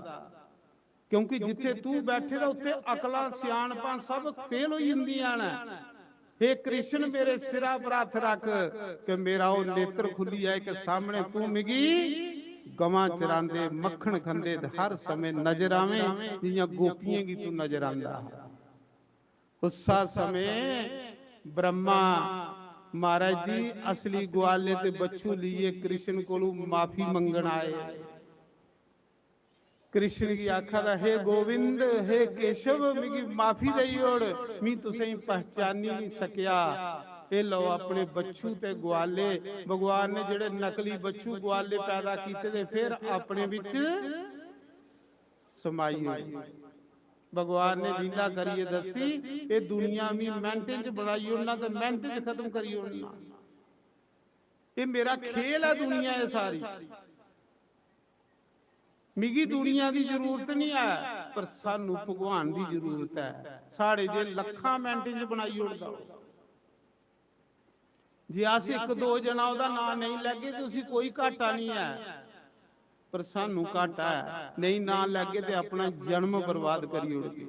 क्योंकि जित्थे तू बैठे दा उत्थे अकलां, स्याणपां सब फेल होई जंदियां न। हे कृष्ण, मेरे सिरा पर हत्थ रख कि मेरा ओह् नेत्र खुल्ली जाए कि सामने तू मिगी गवां चरांदे, मक्खन खंदे ते हर समें नजर आवें, जियां गोपियें गी तू नजर आंदा हा। उस्सा समें ब्रह्मा महाराज जी असली ग्वाले ते बच्छू लेइयै कृष्ण कोलू माफी मंगण आए। कृष्ण गी आखा दा, "हे गोविंद, हे केशव, मिगी माफी देई ओड़, मी तुसेंगी पहचानी नहीं सकेआ। एह् लो अपने बच्छू ते ग्वाले।" भगवान ने जेह्ड़े नकली बच्छू ग्वाले पैदा कीते दे, फिर अपने बिच समाई ओड़े। भगवान ने लीला करियै दस्सी, "एह् दुनिया मी मैंटें च बनाई ओड़ना ते मैंटें च खत्म करी ओड़ना। एह् मेरा खेल ऐ दुनिया, एह् सारी। मिगी दुनिया दी जरूरत नहीं ऐ, पर सानू भगवान दी जरूरत ऐ। साढ़े जे लक्खां मैंटें च बनाई ओड़दा ओह्।" जे अस इक दो जना ओह्दा नांऽ नेईं लैगे ते उसी कोई घाटा निं ऐ, पर सानू घाटा ऐ, नेईं नांऽ लैगे ते अपना जन्म बर्बाद करी ओड़गे।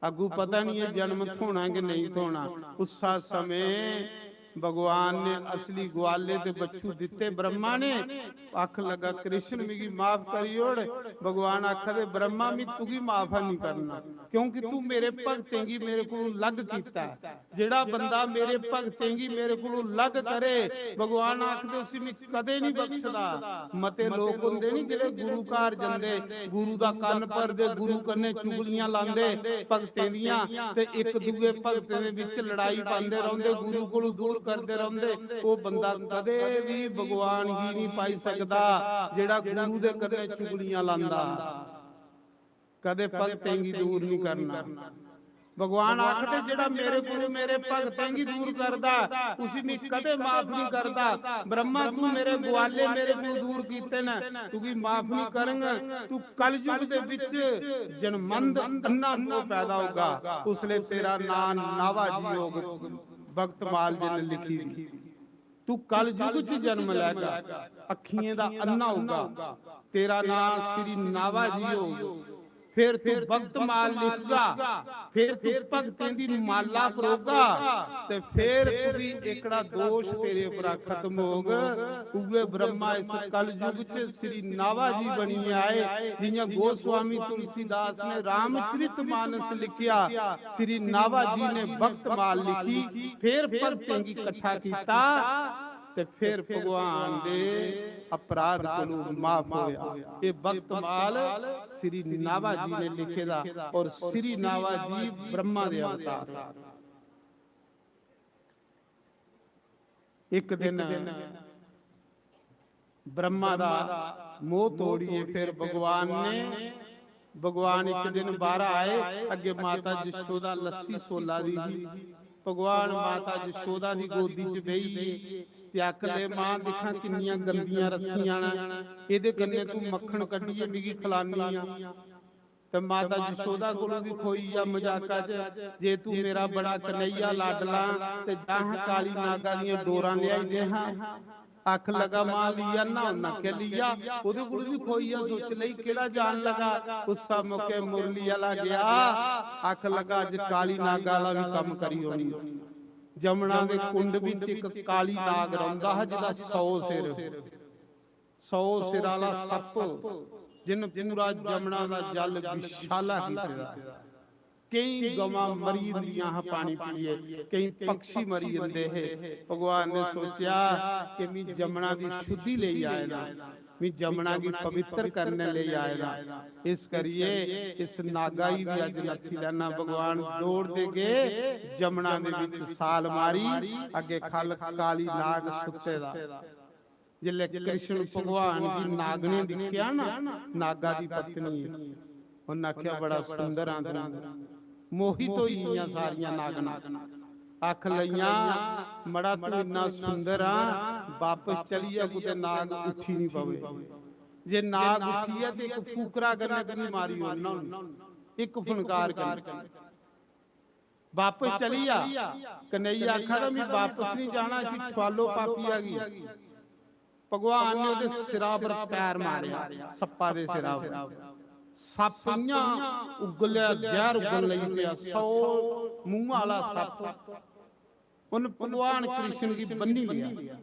अग्गू पता निं ऐ जन्म थ्होना कि नेईं थ्होना। उस्सा समें भगवान ने असली ग्वाले ते बच्छू दित्ते ब्रह्मा ने। आख लगा, "कृष्ण मिगी माफ करी ओड़।" भगवान आखदे, "ब्रह्मा, मी तुगी माफ निं करना, क्योंकि तू मेरे भगतें गी मेरे कोलू अलग कीता ऐ।" जेह्ड़ा बंदा मेरे भगतें गी मेरे कोलू अलग करे, भगवान आखदे उसी मैं कदें नहीं बख्शदा। मते लोक होंदे नी जेह्ड़े गुरु घर जंदे, गुरु दा कन्न भरदे, गुरु कन्नै चुगलियां लांदे, भगतें दियां, ते इक दूए भगतें दे बिच लड़ाई पांदे रौंह्दे, गुरु कोलू दूर करदे रौंह्दे। ओह् बंदा कदें बी भगवान गी नहीं पाई सकदा जेह्ड़ा गुरु दे कन्नै चुगलियां लांदा। कदें भगतें गी दूर नहीं करना। भगवान आखदे, "जेह्ड़ा मेरे कोलू मेरे भगतें गी दूर करदा, उसी मी कदें माफ नहीं करदा। ब्रह्मा, तू मेरे ग्वाले मेरे कोलू दूर कीते न, तुगी माफ नहीं करंग। तू कलयुग दे विच जनमंद अन्ना को पैदा होगा, उसले तेरा नाम नावा जी होग।" भक्तमाल जी ने लिखी दी। तू कलयुग च जन्म लैगा, अखियें दा अन्ना होगा, तेरा नाम श्री नावा जी होग। फिर तू भक्तमाल लिखगा, फिर तू भक्तें दी माला परोगा, ते फिर तुगी एकड़ा दोष तेरे उपरा खत्म होग। उए ब्रह्मा इस कलयुग च श्री नावा जी बनियै आए। जियां गोस्वामी तुलसीदास ने रामचरित मानस लिखिया, श्री नावा जी ने भक्तमाल लिखी, फिर भक्तें गी कट्ठा कीता ते फिर भगवान दे अपराध कोलों माफ होया। ये भक्तमाल श्री नावा जी ने लिखे दा, और श्री नावा जी ब्रह्मा दे अवतार। एक दिन ब्रह्मा दा मोह तोड़िए फिर भगवान ने, भगवान एक दिन बाहर आए, अगे माता जशोदा लस्सी सोला दी ही। भगवान माता जशोदा दी गोदी च बेही गे ते आख ले, "मां, दिक्खां किन्नियां गंदियां रस्सियां न, एह्दे कन्नै तू मक्खन कड्ढियै मिगी खलानी आ।" ते माता जशोदा कोल बी खोई गेआ मजाका च, "जे तू मेरा बड़ा कन्हैया लाडला ते जा हां काली नागा दियां डोरां लेआई दे हां।" आख लगा, "मां, लिया ना, उन्ना के लिया।" ओदे कोल बी खोई गेआ, सोच लई केड़ा जान लगा। उस मौके मुरली आला गया, आख लगा, "अज काली नागा आला भी कम्म करी होनी।" जमुना दे कुंड विच इक काली नाग रौंदा हा, जिदा सौ सिर, सौ सिर आला सप्प, जिन पूरा जमुना दा जल विशाला कीते दा। केई गवां मरी जंदियां हा पानी पीए, केई पक्षी मरी जंदे हे। भगवान ने सोचेआ कि मी जमुना दी शुद्धि लेई आए ना, मी जमुना गी पवित्र करने लेई आए ना। इस करिए इस नागा गी भी अज नत्थी लैना। भगवान दौड़दे गे, जमुना दे विच साल मारी, अगे खल काली नाग सुत्ते दा। जिसलै कृष्ण भगवान गी नागने दिक्खेआ ना, नागा दी पत्नी, उन्नै आखेआ, "बड़ा सुंदर आं तूं।" मोहित होई गेइयां सारियां नागना। आख लइयां, "मड़ा, तूं इन्ना सुंदर आं, बापस चली जा, कुतै नाग उठी निं पवे। जे नाग उठी गेआ ते इक फूकरा कन्नै तुगी मारी ओड़ना उन्नै, इक फुनकार कन्नै।" बापस चली जा। कन्हैया आखा दा, "मैं बापस नहीं जाना, इसी ठुआलो पापिया गी।" भगवान ने ओदे सिरा पर पैर मारेआ, सप्पा दे सिरा पर। सप्प इयां उगलेआ, जहर उगलन लगी पेआ, सौ मूंह आला सप्प। उन भगवान कृष्ण गी बन्नी लेआ,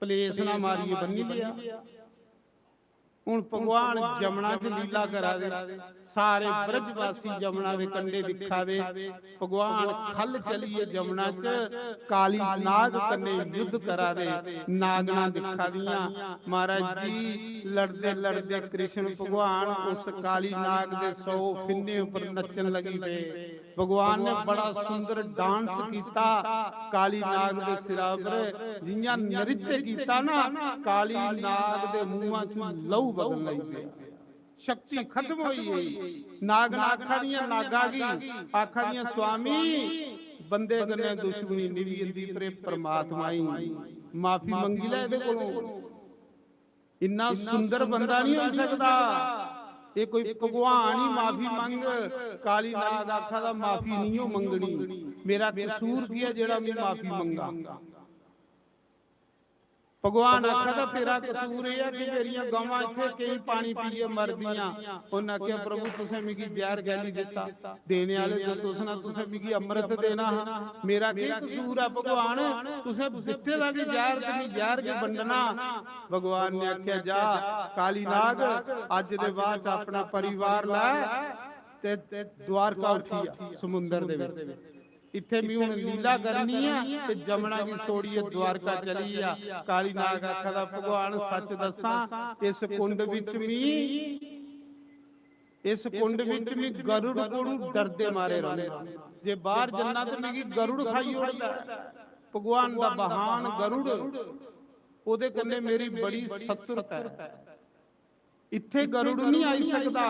पलेस ना मारियै बन्नी लेआ। हुन भगवान जमुना च लीला करा दे, सारे ब्रजवासी जमुना दे कंढे दिक्खा दे। भगवान खल चलिए जमुना च काली नाग कन्नै युद्ध करा दे, नागना दिक्खा दियां। महाराज जी, लड़दे लड़दे कृष्ण भगवान उस काली नाग दे सौ फिन्ने उप्पर नच्चन लगी पे। भगवान ने बड़ा सुंदर डांस कीता काली नाग दे सिरा पर, जियां नृत्य कीता ना, काली नाग दे मुंहां चों लहू बगन लगी पेआ। शक्ति खत्म होई गई। नागना आखा दियां नागा गी, आखा दियां, "स्वामी, बंदे कन्नै दुश्मनी निभी जंदी, पर एह् परमात्मा ही माफी मंगी लै एह्दे कोलों।" इन्ना सुंदर बंदा नहीं हो सकता। ये कोई भगवान ही माफी मंग। काली नाग आखा दा, "माफी नहीं हो मंगनी, मेरा कसूर की है जेड़ा मैं माफी मंगा?" भगवान आखा दा, "तेरा कसूर यह है कि मेरियां गवां इत्थे केई पानी पीए मरदियां।" उन्हें आख्या, "प्रभु, तुसें मिगी जहर कैली दिता?" देने आह्ले ते तुस ना, तुसें मिगी अमृत देना हा, मेरा केह् कसूर ऐ भगवान? तुसें दित्ते दा गै जैह्र ते मी जैह्र गै बंडना। भगवान ने आखेआ, "जा काली नाग, अज्ज दे बाद च अपना परिवार लै ते द्वारका उठी आ, समुंदर दे विच। इत्थै मी हुन लीला करनी ऐ ते जमुना गी छोड़ियै द्वारका चली आ।" काली नाग आखदा, "भगवान, सच दस्सां, इस कुंड विच मी इस कुंड विच मी गरुड़ कोलू डरदे मारे रौहना। जे बाहर जन्ना ते मिगी गरुड़ खाई ओड़दा ऐ।" भगवान दा वाहन गरुड़, ओदे कन्नै मेरी बड़ी शत्रुता ऐ। इत्थे गरुड़ नहीं आई सकदा,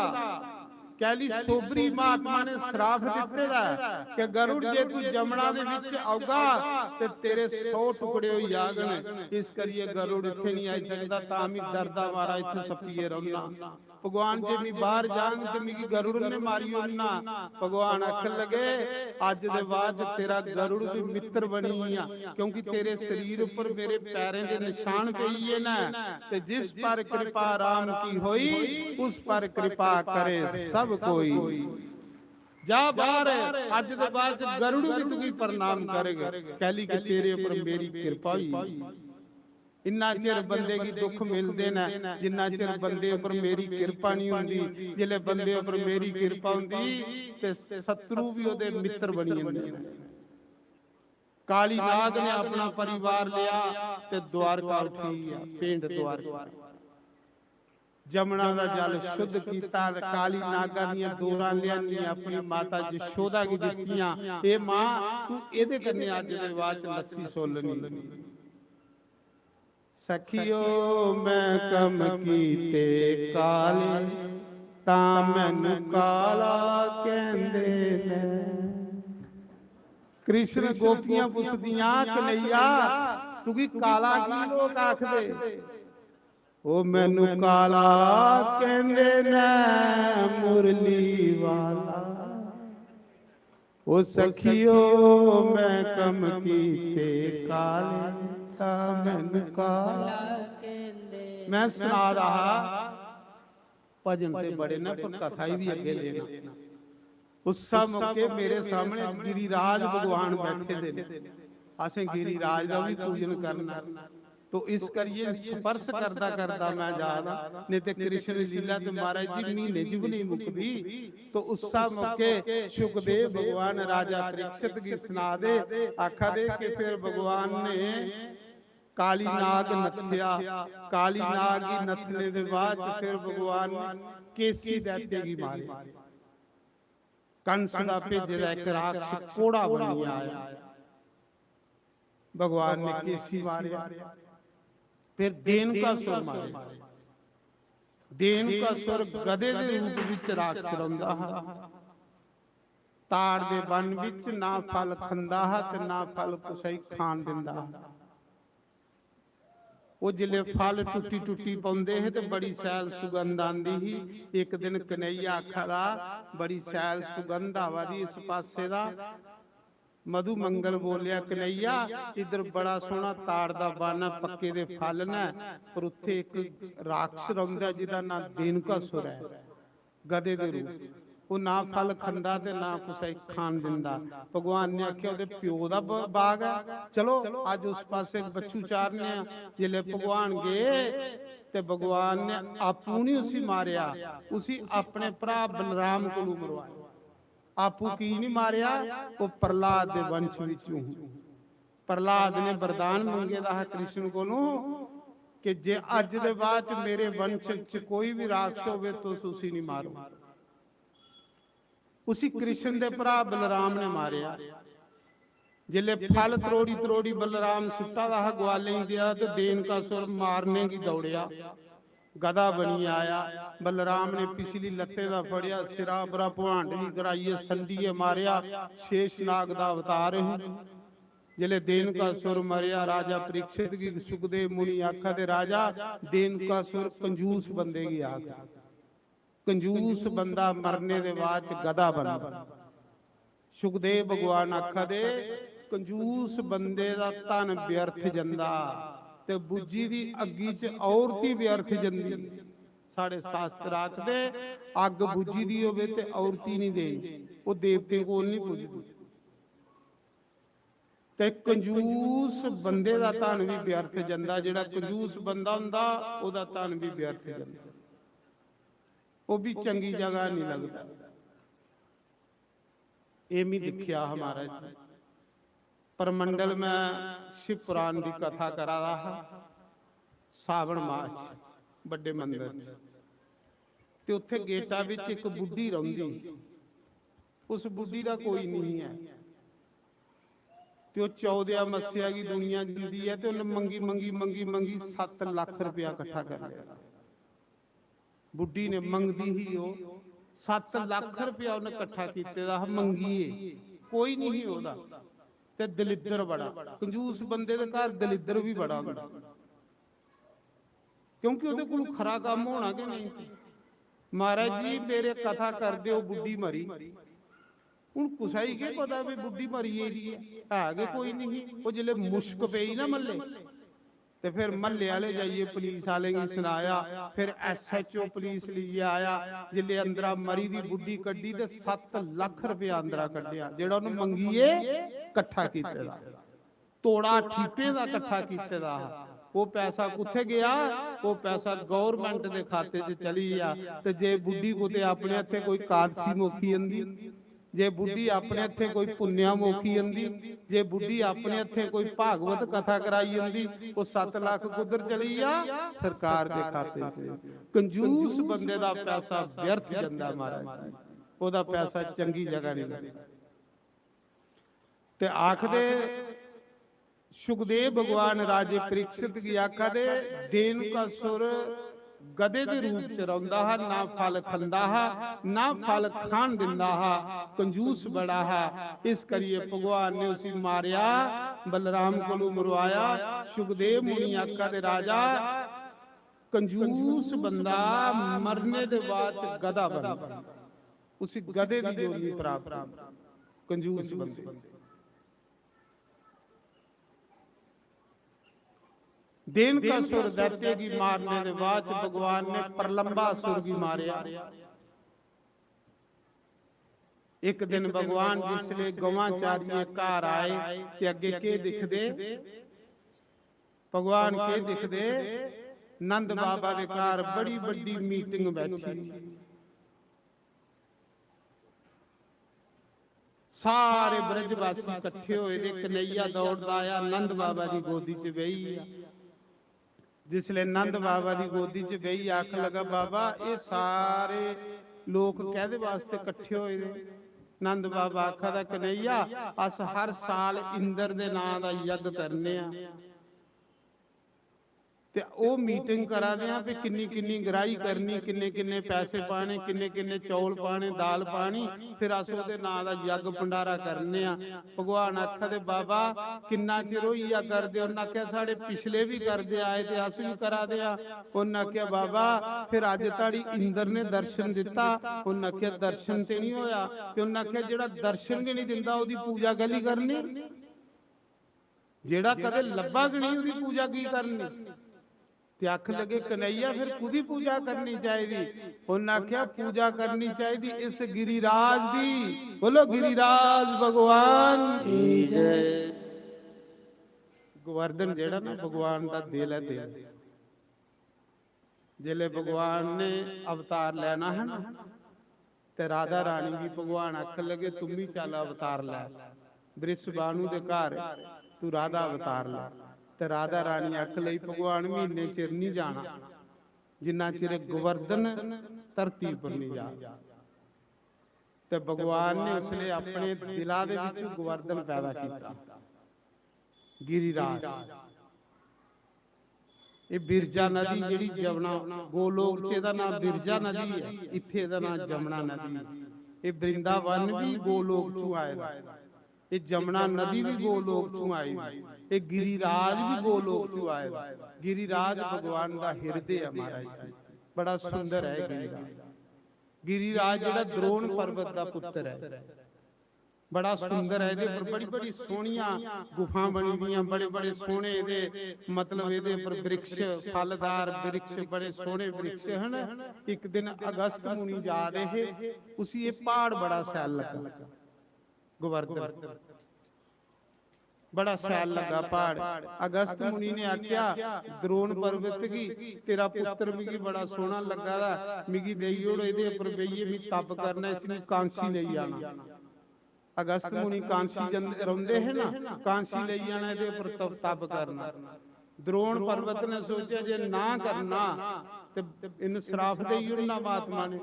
कैली सोबरी महात्मा ने श्राप दित्ते दा ऐ कि गरुड़, जे तू जमुना दे विच औगा ते तेरे सौ टुकड़े होई जागन। इस करियै गरुड़ इत्थै नहीं आई सकदा, तां मी डरदा मारा इत्थै सप्पियै रौह्ना। भगवान, जे मी बाहर जांग ते मिगी गरुड़ ने मारी ओड़ना। भगवान आखन लगे, अज्ज दे बाद च तेरा गरुड़ भी मित्र बनी गेआ, क्योंकि तेरे शरीर उपर मेरे पैरें दे निशान पेई गे न। ते जिस पर कृपा राम की होई, उस पर कृपा करे सब कोई। जा बाहर, अज्ज दे बाद च गरुड़ भी तुगी प्रणाम करग, कैली कि तेरे उपर मेरी कृपा होई। इन्ना चिर बंदे गी दुख मिलदे न, जिन्ना चिर बंदे उपर मेरी किरपा नहीं होंदी। जिसले बंदे उपर मेरी किरपा होंदी ते शत्रु भी ओहदे मित्र बनी जंदे न। काली नाग ने अपना परिवार लिया ते द्वारका उठी आ, पिंड द्वारका। जमुना दा जल शुद्ध कीता, काली नागा दियां डोरां लियानियां, अपनी माता यशोदा गी दित्तियां, "ए मां, तू एदे कन्नै अज्ज दे बाद च लस्सी सोलनी।" "सखियो, मैं कम कीते काले, तां मैनू काला कहंदे ने।" कृष्ण गोपियां पुछदियां, "कन्हैया, तुगी काला की लोक आखदे?" "ओ मैनू काला कहंदे ने मुरली वाला। ओ सखियो, मैं कम कीते काले, तां मैनू काला।" मैं सना रहा, भजन ते बड़े ने, पर कथा ही भी अग्गे लेना। उस मौके मेरे सामने गिरिराज भगवान बैठे दे ने। असें गिरिराज दा भी पूजन करना। तो इस करियै स्पर्श करदा करदा मैं जा दा, नहीं ते कृष्ण लीला ते महाराज जी म्हीने च भी नहीं मुकदी। तो उस मौके सुखदेव भगवान राजा परीक्षित गी सना दे, आखा दे कि फिर भगवान ने काली नाग नत्थेआ, काली नाग गी नत्थने दे बाद च फिर भगवान ने केसी दैत्य गी मारेआ। कंस दा भेजे दा इक राक्षस घोड़ा बनियै आया। भगवान ने केसी मारेआ, फिर देनकासुर मारेआ। देनकासुर गधे दे रूप विच राक्षस रौंदा हा। ताड़ दे वन विच ना फल खंदा हा ते ना फल कुसै गी खान दिंदा हा। ओह जिसलै फल टुट्टी टुट्टी पौंदे हे ते बड़ी शैल सुगंध आंदी ही। इक दिन कन्हैया आखा दा, "बड़ी शैल सुगंध आवा दी इस पासे दा।" मधु मंगल बोलेआ, "कन्हैया, इधर बड़ा सोहना ताड़ दा बन ऐ, पक्के दे फल न, पर उत्थे इक राक्षस रौंदा जिदा नां देनकासुर ऐ।" गधे दे रूप च। ओह ना फल खंदा ते ना कुसै गी खान दिंदा। भगवान ने आखेआ, "ओहदे प्यो दा ब-, बाग ऐ, चलो अज्ज उस पासे बच्छु चारने आं।" जिसलै भगवान गे ते भगवान ने आपूं नहीं उसी मारेआ, उसी अपने भ्रा बलराम कोलू मरवाया। आपूं की नहीं मारेआ? ओह प्रहलाद दे वंश विचों ही। प्रहलाद ने वरदान मंगे दा हा कृष्ण कोलों कि जे अज्ज दे बाद च मेरे वंश च कोई भी राक्षस होवे, तुस उसी नहीं मारो। उसी कृष्ण दे भ्रा बलराम ने मारेआ। जिसलै फल त्रोड़ी त्रोड़ी बलराम सुट्टा दा हा ग्वालें गी देआ, ते देनकासुर मारने गी दौड़ेआ। गधा बनियै आया। बलराम ने पिछली लत्ते दा फड़ेआ, सिरा परा भुआंडरी कराइयै संडियै मारेआ। शेष नाग दा अवतार ही। जिसलै देनकासुर मरेआ, राजा परीक्षित गी सुखदेव मुनि आखा दे, "राजा, देनकासुर कंजूस बंदे गी आख, कंजूस बंदा मरने दे बाद च गधा बनदा।" सुखदेव भगवान आखा दे, "कंजूस बंदे दा धन व्यर्थ जंदा ते बुज्झी दी अग्गी च औरती व्यर्थ जंदी।" साढ़े शास्त्र आखदे, "अग्ग बुज्झी दी होवे ते औरती नहीं देनी, ओह देवतें कोल नहीं पुजदी।" ते कंजूस बंदे दा धन भी व्यर्थ जंदा। जेड़ा कंजूस बंदा हुंदा, ओहदा धन भी व्यर्थ जंदा, ओह भी चंगी जगह नहीं लगदा। एह मी दिखेआ हा महाराज जी। परमंडल मैं शिव पुराण दी कथा करा दा हा, सावन मास च बड्डे मंदर च। ते उत्थे गेटा विच इक बुड्ढी रौंहदी, उस बुड्ढी दा कोई नहीं है। ते ओह चौदह अमावस्या गी दुनिया जंदी ऐ ते उन्हें मंगी, मंगी, मंगी, मंगी सत्त लख रुपया कट्ठा कर लिया। बुड्ढी ने मंगदी ही ओह सत्त लक्ख रपेआ उन्नै कट्ठा कीते दा हा मंगियै, कोई निं ही ओह्दा। ते दलिद्दर बड़ा, कंजूस बंदे दे घर दलिद्दर बी बड़ा होंदा। क्योंकि ओह्दे कोल खरा कम्म होना गै नेईं। महाराज जी, मेरे कथा करदे ओह् बुड्ढी मरी। हून कुसै गी केह् पता भी बुड्ढी मरी गेदी ऐ, है गै कोई निं ही। ओह् जिसलै मुश्क पेई ना म्हल्ले, ते फिर म्हल्ले आह्ले जाइयै पुलिस आह्लें गी सनाया, फिर एसएचओ पुलिस लेइयै आया। जिसलै अंदरा मरी दी बुड्ढी कड्ढी ते सत्त लक्ख रपेआ अंदरा कड्ढेआ, जेह्ड़ा उन्नै मंगियै कट्ठा कीते दा, तोड़ा ठीपें दा कट्ठा कीते दा हा। ओह् पैसा कुत्थै गेआ? ओह् पैसा गौरमेंट दे खाते च चली गेआ। ते जे बुड्ढी कुतै अपने हत्थें कोई कादसी मोखी जंदी, जे बुड्ढी अपने हत्थें कोई पुन्नेआ मोखी जंदी, जे बुड्ढी अपने हत्थें कोई भागवत कथा कराई जंदी, ओह् सत्त लक्ख कुद्धर चली गेआ? सरकार दे खाते च। कंजूस बंदे दा पैसा व्यर्थ जंदा महाराज जी, ओह्दा पैसा चंगी जगह नहीं लगदा। ते आखदे सुखदेव भगवान राजे परीक्षित गी आखा दे, "देनकासुर गधे दे रूप च रौंदा हा, ना फल खंदा हा, ना फल खान दिंदा हा, कंजूस बड़ा हा।" इस करियै भगवान ने उसी मारेआ, बलराम कोलू मरवाया। सुखदेव मुनि आखा दे, "राजा, कंजूस बंदा मरने दे बाद च गधा बनदा, उसी गधे दी योनि प्राप्त होंदी, कंजूस बंदे।" देनकासुर दैत्य गी मारने दे बाद च भगवान ने प्रलंबासुर गी मारेआ। इक दिन भगवान जिसले गवां चारियै घर आए ते अग्गे केह् दिखदे? भगवान केह् दिखदे? नंद बाबा दे घर बड़ी बड्डी मीटिंग बैठी दी। सारे ब्रजवासी कट्ठे होए दे, कन्हैया दौड़दा आया, नंद बाबा दी गोदी च बेही गेआ। जिसले नंद बाबा दी गोदी च बेही आखन लगा, "बाबा, एह् सारे लोक कैह्दे वास्ते कट्ठे होए दे?" नंद बाबा आखा दा, "कन्हैया, अस हर साल इंद्र दे नां दा यज्ञ करने आं।" ते ओह् मीटिंग करा दे आं भी किन्नी किन्नी गराही करनी, किन्ने किन्ने पैसे पाने, किन्ने किन्ने चौल पाने, दाल पानी, फिर अस ओह्दे नां दा यज्ञ भंडारा करने आं। भगवान आखा दे, "बाबा, किन्ना चिर होई गेआ करदे?" उन्न आखेआ, "साढ़े पिछले बी करदे आए ते अस बी करा दे आं।" उन्न आखेआ, "बाबा, फिर अज्ज धोड़ी इंद्र ने दर्शन दित्ता?" उन्न आखेआ, "दर्शन ते निं होआ।" ते उन्न आखेआ, "जेह्ड़ा दर्शन गै निं दिंदा, ओह्दी पूजा कैह्ली करनी?" जेह्ड़ा कदें लब्भा गै नेईं, ओह्दी पूजा की करनी? ते आखन लगे, "कन्हैया, फिर कुदी पूजा करनी चाहिदी?" उन्न आखेआ, "पूजा करनी चाहिदी इस गिरिराज दी।" बोलो, "गिरिराज भगवान की जय।" गोवर्धन जेह्ड़ा ना, भगवान दा दिल ऐ, दिल। जिसलै भगवान ने अवतार लैना हा ना, ते राधा रानी गी भगवान आखन लगे, "तुम भी चल अवतार लै, वृष भानु दे घर तू राधा अवतार लै।" ते राधा रानी आखन लगी, "भगवान, मी इन्ने चिर नहीं जाना जिन्ना चिर गोवर्धन धरती पर नहीं जा।" ते भगवान ने उसले अपने दिला दे विच गोवर्धन पैदा किया, गिरिराज। एह् बिरजा नदी जेह्ड़ी जमुना, गोलोक च एह्दा नांऽ बिरजा नदी ऐ, इत्थै एह्दा नांऽ जमुना नदी ऐ। एह् वृंदावन बी गोलोक चों आए दा, एह् जमुना नदी बी गोलोक चों आई दी, एह् गिरिराज बी गोलोक चों आए दा। गिरिराज भगवान दा हिरदे ऐ महाराज जी, बड़ा सुंदर ऐ गिरिराज। गिरिराज जेह्ड़ा द्रोण पर्वत दा पुत्तर ऐ, बड़ा सुंदर ऐ। एह्दे उप्पर बड़ी बड़ी सोहनियां गुफां बनी दियां, बड़े बड़े सोहने एह्दे, मतलब, एह्दे उप्पर वृक्ष, फलदार वृक्ष, बड़े सोहने वृक्ष हन। इक दिन अगस्त मुनि जा दे हे, उसी एह् प्हाड़ बड़ा शैल लग्गा, गोवर्धन। बड़ा शैल लग्गा प्हाड़। अगस्त मुनि ने आखेआ, "द्रोण पर्वत गी, तेरा पुत्र मिगी बड़ा सोहना लग्गा दा, मिगी देई ओड़, एह्दे उप्पर बेहियै मी तप करना, इसी मी कांशी लेई जाना।" अगस्त मुनि कांशी जंदे रौंदे हे ना, कांशी लेई जाना, एह्दे उप्पर तप, तप करना। द्रोण पर्वत ने सोचेआ, "जे ना करना ते इन्न श्राप देई ओड़ना महात्मा ने,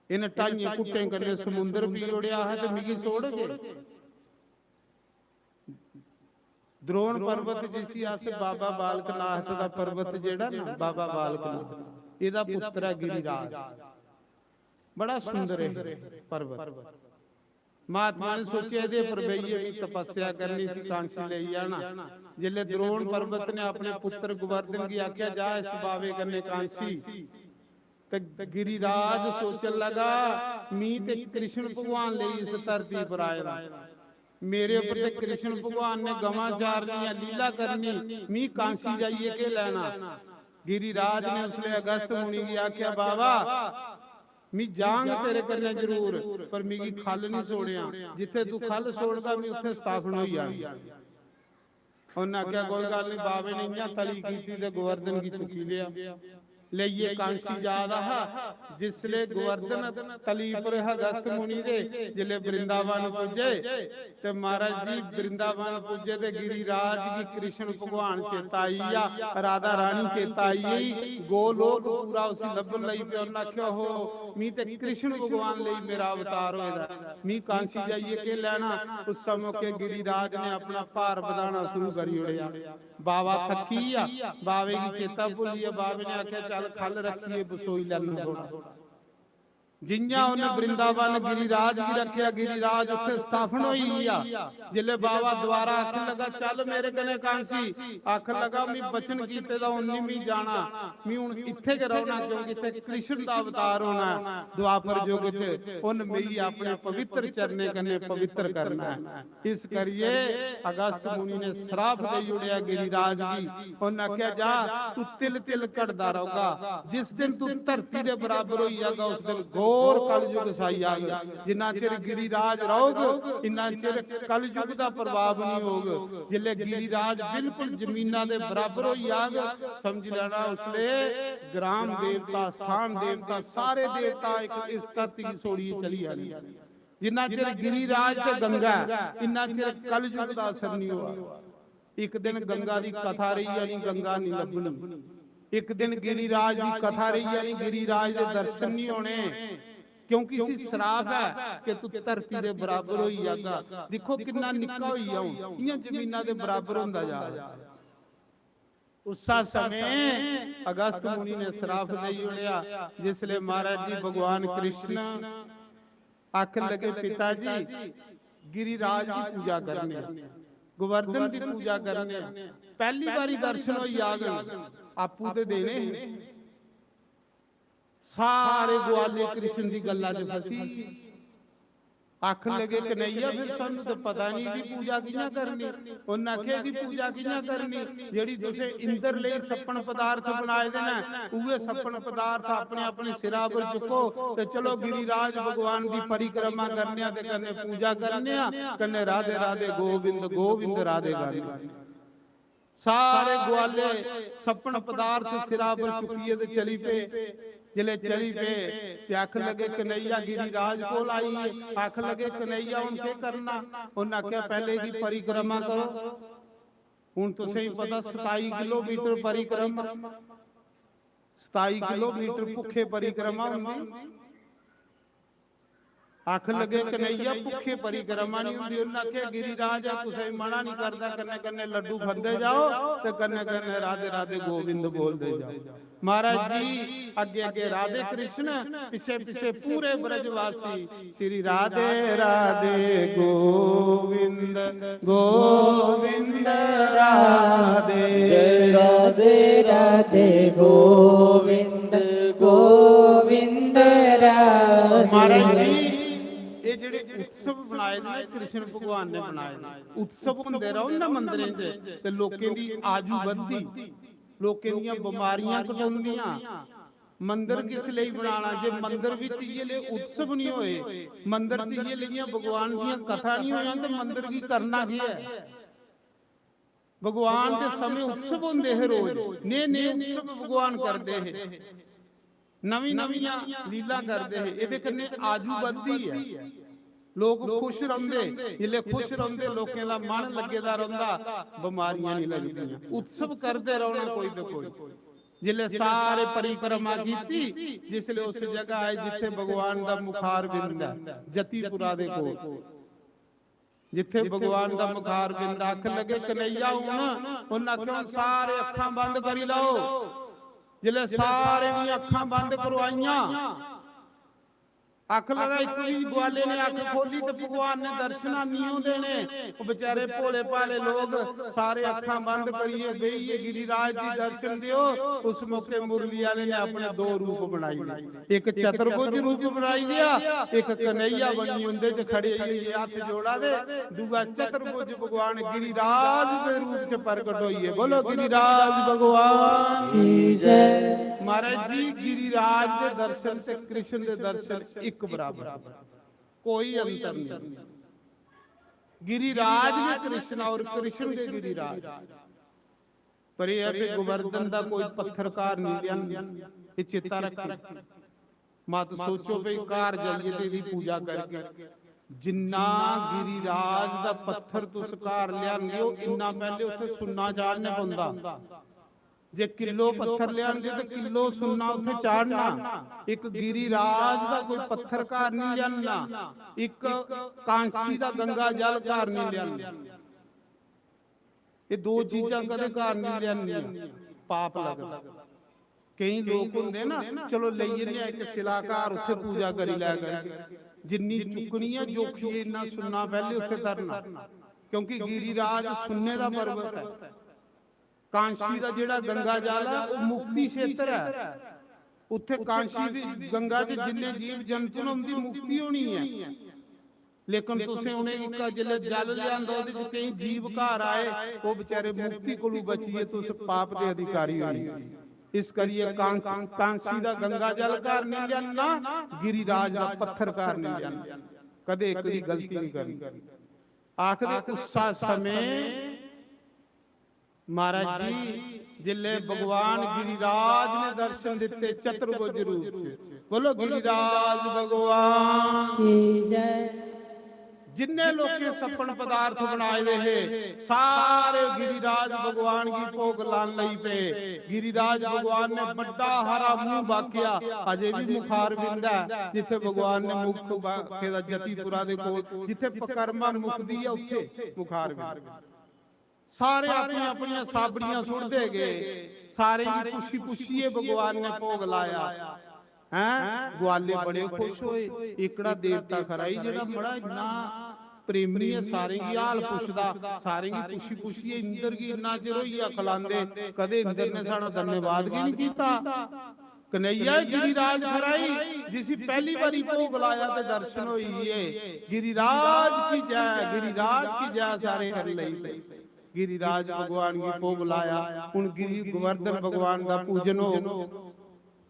इन्न ढाइयें घुट्टें कन्नै समुंदर पी ओड़ेआ हा ते मिगी छोड़गे?" द्रोण पर्वत, जिसी अस बाबा बालकनाथ दा पर्वत जेह्ड़ा ना, बाबा बालकनाथ, एह्दा पुत्तर ऐ गिरिराज। बड़ा सुंदर ऐ पर्वत। महात्मा ने सोचेआ, "एह्दे पर बेहियै मी तपस्या करनी सी, कांसी लेई जाना।" जिसलै द्रोण पर्वत ने अपने पुत्र गोवर्धन गी आखेआ, "जा इस बावे कन्नै कांसी," ते गिरिराज सोचन लगा, "मी ते कृष्ण भगवान लेई इस धरती पर आए दा, मेरे उप्पर ते कृष्ण भगवान ने गवां चारनियां, लीला करनी, मी कांसी जाइयै केह् लैना?" गिरिराज ने उसलै अगस्त मुनि गी आखेआ, "बाबा, मी जांग तेरे कन्नै जरूर, पर मिगी खल निं छोड़ेआं। जित्थै तू खल छोड़गा, मी उत्थै स्थापन होई जांग।" उन्नै आखेआ, "कोई गल्ल निं।" बाबे ने इ'यां तली कीती ते गोवर्धन गी चुक्की लेआ। लेइयै कांसी जा दा हा। जिसलै गोवर्धन तली पर हा अगस्त मुनि दे, जिसलै वृंदावन पुज्जे, ते महाराज जी वृंदावन पुज्जे ते गिरिराज गी कृष्ण भगवान चेता आई गेआ, राधा रानी चेता आई गेई, गोलोक पूरा उसी लब्भन लगी पेआ। उन्नै आखेआ, "हो, मी ते कृष्ण भगवान लेई मेरा अवतार होए दा, मी कांसी जाइयै केह् लैना?" उस मौके गिरिराज ने अपना भार बधाना शुरू करी ओड़ेआ। बाबा थक्की गेआ, बाबे गी चेता भुल्ली गेआ। बाबे ने आखेआ, "चल, खल रक्खियै बसोई लैना थोड़ा।" जि'यां उन्नै वृंदावन गिरिराज गी रक्खेआ, गिरिराज उत्थे स्थापन होई गेआ। जिसलै बाबा दोबारा आखन लगा, "चल मेरे कन्नै कांसी," आखन लगा, "मी वचन कीते दा, हून निं मी जाना, मी हून इत्थे गै रौह्ना, क्योंकि इत्थे कृष्ण दा अवतार होना ऐ द्वापर युग च, उन्न मिगी अपने पवित्र चरणें कन्नै पवित्र करना ऐ।" इस करियै अगस्त मुनि ने श्राप देई ओड़ेआ गिरिराज गी। उन्नै आखेआ, "जा, तू तिल तिल घटदा रौह्गा, जिस दिन तू धरती दे बराबर होई जागा, उस दिन घोर कलयुग छाई जाग। जिन्ना चिर गिरिराज रौह्ग, इन्ना चिर कलयुग दा प्रभाव नहीं होग। जिसलै गिरिराज बिल्कुल जमीना दे बराबर होई जाग, समझ लैना उसलै ग्राम देवता, स्थान देवता, सारे देवता इक इस धरती गी छोड़ियै चली जाने।" जिन्ना चिर गिरिराज ते गंगा ऐ, इन्ना चिर कलयुग दा असर नहीं होआ। इक दिन गंगा दी कथा रेही जानी, गंगा नहीं लब्भनी। इक दिन गिरिराज दी कथा रेही जानी, गिरिराज दे दर्शन नहीं होने, क्योंकि इसी श्राप ऐ कि तू धरती दे बराबर होई जागा। दिक्खो किन्ना निक्का होई गेआ हून, इ'यां जमीना दे बराबर होंदा जा। उस्सा समें अगस्त मुनि ने श्राप देई ओड़ेआ, जिसले महाराज जी भगवान कृष्ण आखन लगे, "पिता जी, गिरिराज दी पूजा करने, गोवर्धन दी पूजा करने, पैह्ली बारी दर्शन होई जाग, आपूं ते देने हे।" सारे ग्वाले कृष्ण दी गल्ला च फसी गे। आखन लगे, "कन्हैया, फिर सानू ते पता नहीं इदी पूजा कि'यां करनी।" उन्नै आखेआ, "इदी पूजा कि'यां करनी? जेह्ड़ी तुसें इंद्र लेई सप्पन पदार्थ बनाए दे न, उ'ऐ सप्पन पदार्थ अपने अपने सिरा पर चुक्को ते चलो गिरिराज भगवान दी परिक्रमा करने आं ते कन्नै पूजा करने आं, कन्नै राधे राधे गोविंद गोविंद राधे गाने।" सारे ग्वाले सप्पन पदार्थ सिरा पर चुक्कियै ते चली पे। जिसलै चली पे ते आखन लगे, "कन्हैया गिरिराज कोल आई गे।" आखन लगे, "कन्हैया, हुन केह् करना?" उन्नै आखेआ, "पैह्ले दी परिक्रमा करो।" हुन तुसें गी पता, सताई किलोमीटर परिक्रमा, सताई किलोमीटर भुक्खे परिक्रमा होंदी। आखन लगे, "कन्हैया, भुक्खे परिक्रमा नहीं होंदी।" उन्नै आखेआ, "गिरिराज ऐ, कुसै गी मना नहीं करदा, कन्नै कन्नै लड्डू खंदे जाओ ते कन्नै कन्नै राधे राधे गोविंद बोलदे जाओ।" महाराज जी अग्गे अग्गे राधे कृष्ण, पिछे पिछे पूरे ब्रजवासी श्री राधे राधे गोविंद गोविंद राधे। जय राधे राधे गोविंद गोविंद राधे। महाराज जी, एह् जेह्ड़े उत्सव बनाए दे ना, कृष्ण भगवान ने बनाए दे। उत्सव होंदे रहो ना मंदरें च, ते लोकें दी आजू बधदी, लोकें दियां बमारियां घटोंदियां। मंदर किस लेई बनाना? जे मंदर विच इ'यै ले उत्सव नहीं होए, मंदर च इ'यै लेइयां भगवान दियां कथा नहीं होइयां, ते मंदर गी करना केह् ऐ? भगवान दे समें उत्सव होंदे हे रोज, ने ने उत्सव भगवान करदे हे, नवी नवियां लीला करदे हे। एह्दे कन्नै आजू बधदी ऐ, लोक खुश रौंह्दे। जिसलै खुश रौंह्दे, लोकें दा मन लग्गे दा रौंह्दा, बमारियां नहीं लगदियां। उत्सव करदे रौह्ना कोई ते कोई। जिसलै सारे परिक्रमा कीती, जिसलै उस जगह आए जित्थे भगवान दा मुखार बिंद ऐ, जतिपुरा दे कोल, जित्थे भगवान दा मुखार बिंद, आखन लगे, "कन्हैया, हुन।" उन्नै आखेआ, "हुन सारे अक्खां बंद करी लैओ।" जिसलै सारे दियां अक्खां बंद करवाइयां, अख लगा, इक बी ग्वाले ने अख खोली ते भगवान ने दर्शन निं देने। ओह् बेचारे भोले भाले लोग सारे अक्खां बंद करियै बेहियै, "गिरिराज जी दर्शन दियो।" उस मौके मुरली आह्ले ने अपने दो रूप बनाई ले, इक चतुर्भुज रूप बनाई लेआ, इक कन्हैया बनी उं'दे च खड़े होइयै हत्थ जोड़ा दे, दूआ चतुर्भुज भगवान गिरिराज दे रूप च प्रकट होइए। बोलो गिरिराज भगवान की जय। महाराज जी, गिरिराज दे दर्शन ते कृष्ण दे दर्शन इक बराबर, कोई अंतर नहीं। गिरिराज दे कृष्ण और कृष्ण दे गिरिराज। पर यह है कि गोवर्धन दा कोई पत्थर घर नहीं लिया, ये चेता रखना। मत सोचो भी घर जाइए ते एदी पूजा करके। जिन्ना गिरिराज दा पत्थर तुस घर लेआंदे हो, इन्ना पैह्ले उत्थे सुन्ना चाढ़ने पौंदा। जे किलो पत्थर लेआंदे ते किलो सुन्ना उत्थे चाढ़ना। इक गिरिराज दा कोई पत्थर घर नहीं लेआंदा, इक कांसी दा गंगा जल घर नहीं लेआंदा। ये दो चीजां कदें घर नहीं लेआनियां, पाप लगदा। केई लोक होंदे ना, "चलो लेई जन्ने आं इक शिलाकार, उत्थे पूजा करी लै करगे।" जिन्नी चुक्कनी ऐ जोखिए, इन्ना सुन्ना पैह्ले उत्थे धरना, क्योंकि गिरिराज सुन्ने दा पर्वत ऐ। कांसी दा जेह्ड़ा गंगा जल ऐ, ओह् मुक्ति क्षेत्र ऐ। उत्थे कांसी दी गंगा च जिन्ने जीव जंतु न, उंदी मुक्ति होनी ऐ। लेकिन तुसें उ'नेंगी क-, जिसलै जल लेआंदा, ओह्दे च केईं जीव घर आए, ओह् बेचारे मुक्ति कोलू बचियै तुस पाप दे अधिकारी होई। इस करियै कां-, कांसी दा गंगा जल घर नहीं लेआना, गिरिराज दा पत्थर घर नहीं लेआना। कदे इक दी गलती नहीं करनी। आखदे उस्सा समें महाराज जी, जिसलै भगवान गिरिराज ने दर्शन दित्ते चतुर्भुज रूप च, बोलो गिरिराज भगवान की जय। जिन्ने लोकें सपन पदार्थ बनाए दे हे, सारे गिरिराज भगवान गी भोग लान लगी पे। गिरिराज भगवान ने बड़ा हारा मूंह बाकिया, अजे भी मुखार बिंद ऐ, जिथे भगवान ने मुख बाके दा जतिपुरा दे कोल, जिथे पकरमा मुकदी ऐ, उथे मुखार बिंद। सारे अपनी अपनियां साबड़ियां सुटदे गए, सारे गी पुच्छी पुच्छिए भगवान ने भोग लाया। हैं, ग्वाले बड़े खुश होए। एकड़ा देवता खरा ही जेड़ा बड़ा इन्ना प्रेमी है, सारें गी हाल पुछदा, सारें गी पुच्छी पुच्छिए इंद्र गी इन्ना चिर होई गेआ खलांदे, कदे इंद्र ने साढ़ा धन्यवाद की नहीं कीता। कन्हैया गिरिराज खरा ही, जिसी पहली बारी भोग लाया ते दर्शन होई गे। गिरिराज की जय, गिरिराज की जय, सारे कर लई। गिरिराज भगवान गी भोग लाया। हुन गिरि गोवर्धन भगवान दा पूजन हो।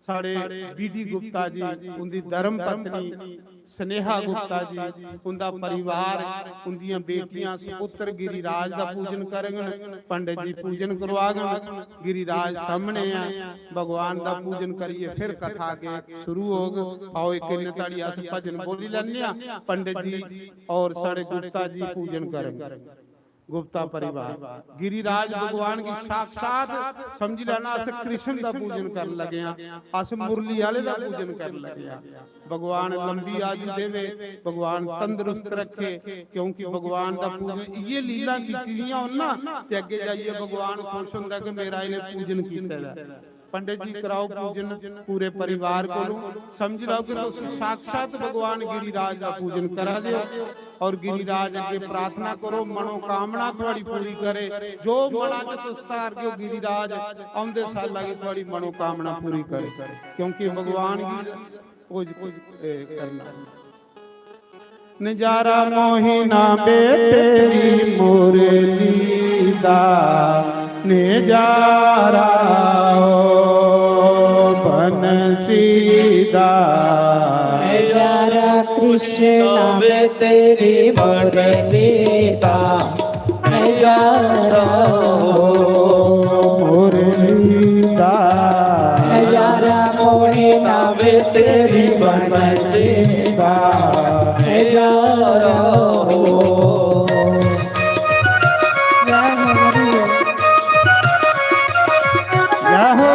साढ़े बी डी गुप्ता जी, उंदी धर्म पत्नी स्नेहा गुप्ता जी, उंदा परिवार, उंदियां बेटियां, सपुत्र गिरिराज दा पूजन करङन। पंडित जी पूजन करवागन। गिरिराज सामने ऐ। भगवान दा पूजन करियै फिर कथा अग्गें शुरू होग। आओ, इक इन्ने धड़ी अस भजन बोली लैन्ने आं। पंडित जी और साढ़े गुप्ता जी पूजन करन। गुप्ता परिवार गिरिराज भगवान गी साक्षात समझी लैना। अस कृष्ण दा पूजन करन लगे आं, अस मुरली आह्ले दा पूजन करन लगे आं। भगवान लंबी आयु देवे, भगवान तंदरुस्त रखे, क्योंकि भगवान दा पूजन, इ'यै लीला कीती दियां होन ना, ते अग्गें जाइयै भगवान खुश होंदा कि मेरा इ'नें पूजन कीते दा। पंडित जी, कराओ पूजन पूरे परिवार कोलों। समझ लो कि तुस साक्षात भगवान गिरिराज दा पूजन करा दे हो। और गिरिराज अग्गे प्रार्थना करो, मनोकामना थुआड़ी पूरी करे। जो मना च तुस धारगे हो, गिरिराज औंदे साला गी थुआड़ी मनोकामना पूरी करे, क्योंकि भगवान गी कुछ, कुछ, ए, करना। नजारा मोहिना बे तेरी मुरली दा, नजारा ओ बंसी दा। नजारा कृष्णा बे तेरी मुरली दा, नजारा ओ मुरली दा। नजारा मोहिना बे तेरी बंसी दा, नजारा ओ। जय हो।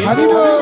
हरि बोल।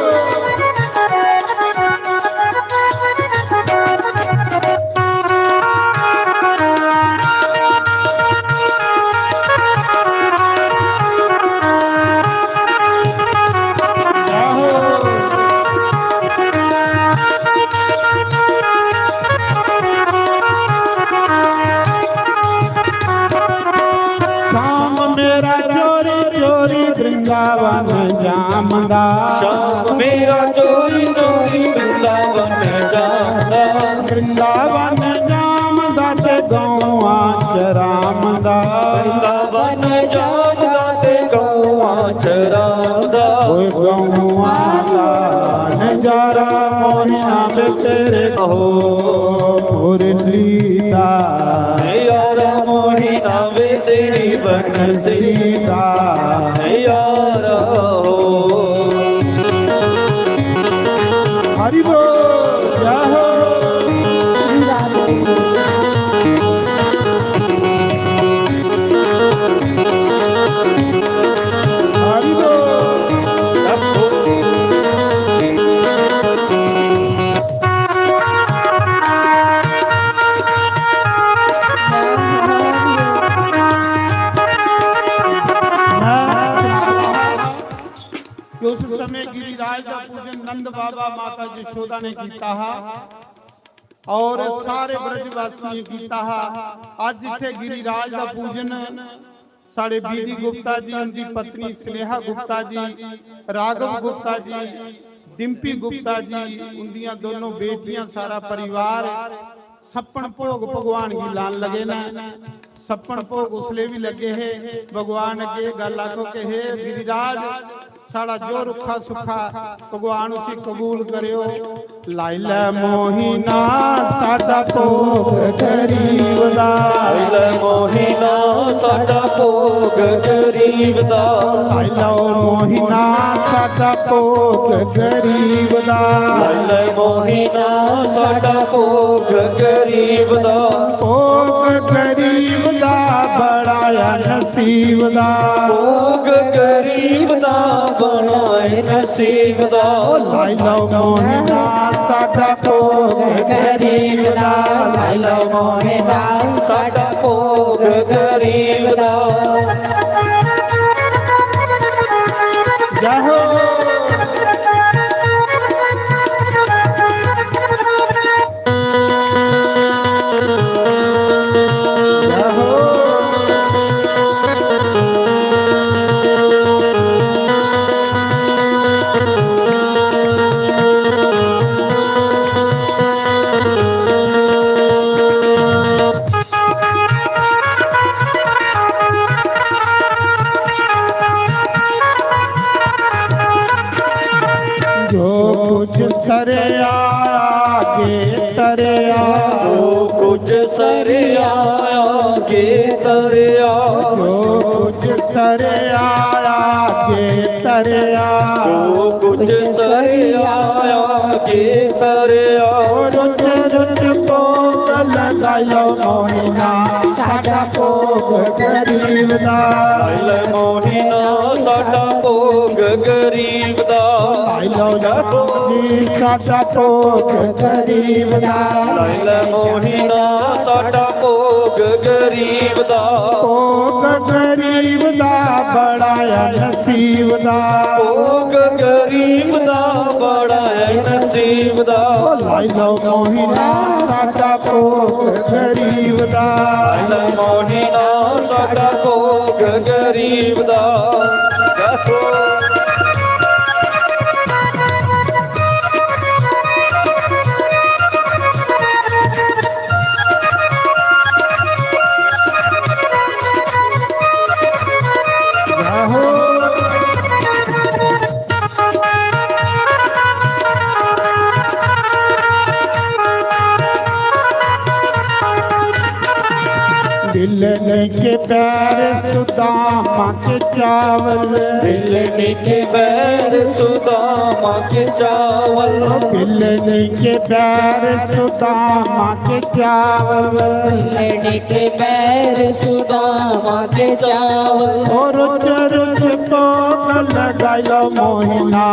वृंदावन जांदा। वृंदावन जामदा ते गौआं चरामदा। वृंदावन जामदा ते गौआं चरामदा। ओए गौआं दा नजारा मोहिना वे तेरे हो मुरली दा। यारा मोहिना वे तेरी बनसी दा। यारा हो। हरि बोल, जय हो। हरि बोल। कि उस समय गिरिराज का पूजन नंद बाबा माता जशोदा ने कीता हा और सारे ब्रजवासियों कीता हा। आज इत्थे गिरिराज का पूजन साढ़े बीडी गुप्ता जी, उनकी पत्नी स्नेहा गुप्ता जी, राघव गुप्ता जी, डिम्पी गुप्ता जी, उनदियां दोनों बेटियां, सारा परिवार छप्पन भोग भगवान गी लान लगे न। छप्पन भोग उसले भी लगे हे। भगवान अगे गल्ल आखो कि हे गिरिराज, साढ़ा जो रुक्खा सुक्खा भगवान उसी कबूल करेओ। लाई लै मोहिना साडा भोग गरीब दा। लाई लै मोहिना साडा भोग गरीब दा। लाई लै मोहिना साडा भोग गरीब दा। लाई लै मोहिना साडा भोग गरीब दा। भोग गरीब दा बड़ा ऐ नसीब दा। भोग गरीब दा बड़ा ऐ नसीब दा। ओ लाई लैओ मोहिना साडा भोग गरीब दा। लाई लैओ मोहिना साडा भोग गरीब दा। जय हो। जो कुछ सरेआ आगे तरेआ। जो कुछ सरेआ आगे तरेआ। जो कुछ सरेआ आगे तरेआ। जो कुछ सरेआ आगे तरेआ। रुच रुच भोग लगाई लो मोहिना साडा भोग गरीब दा। लाई लै मोहिना साडा भोग गरीब दा। लाई लो जी साडा भोग गरीब दा। लाई लै मोहिना साडा भोग गरीब दा। भोग गरीब दा बड़ा ऐ नसीब दा। भोग गरीब दा बड़ा ऐ नसीब दा। लाई लो मोहिना साडा भोग गरीब दा। लाई लै मोहिना साडा भोग गरीब दा। बिलनी के पैर सुदामा के चावल। बिलनी के पैर सुदामा के चावल। बिलनी के पैर सुदामा के चावल। बिलनी के पैर सुदामा के चावल। ओ रुच रुच भोग लगाई लो मोहिना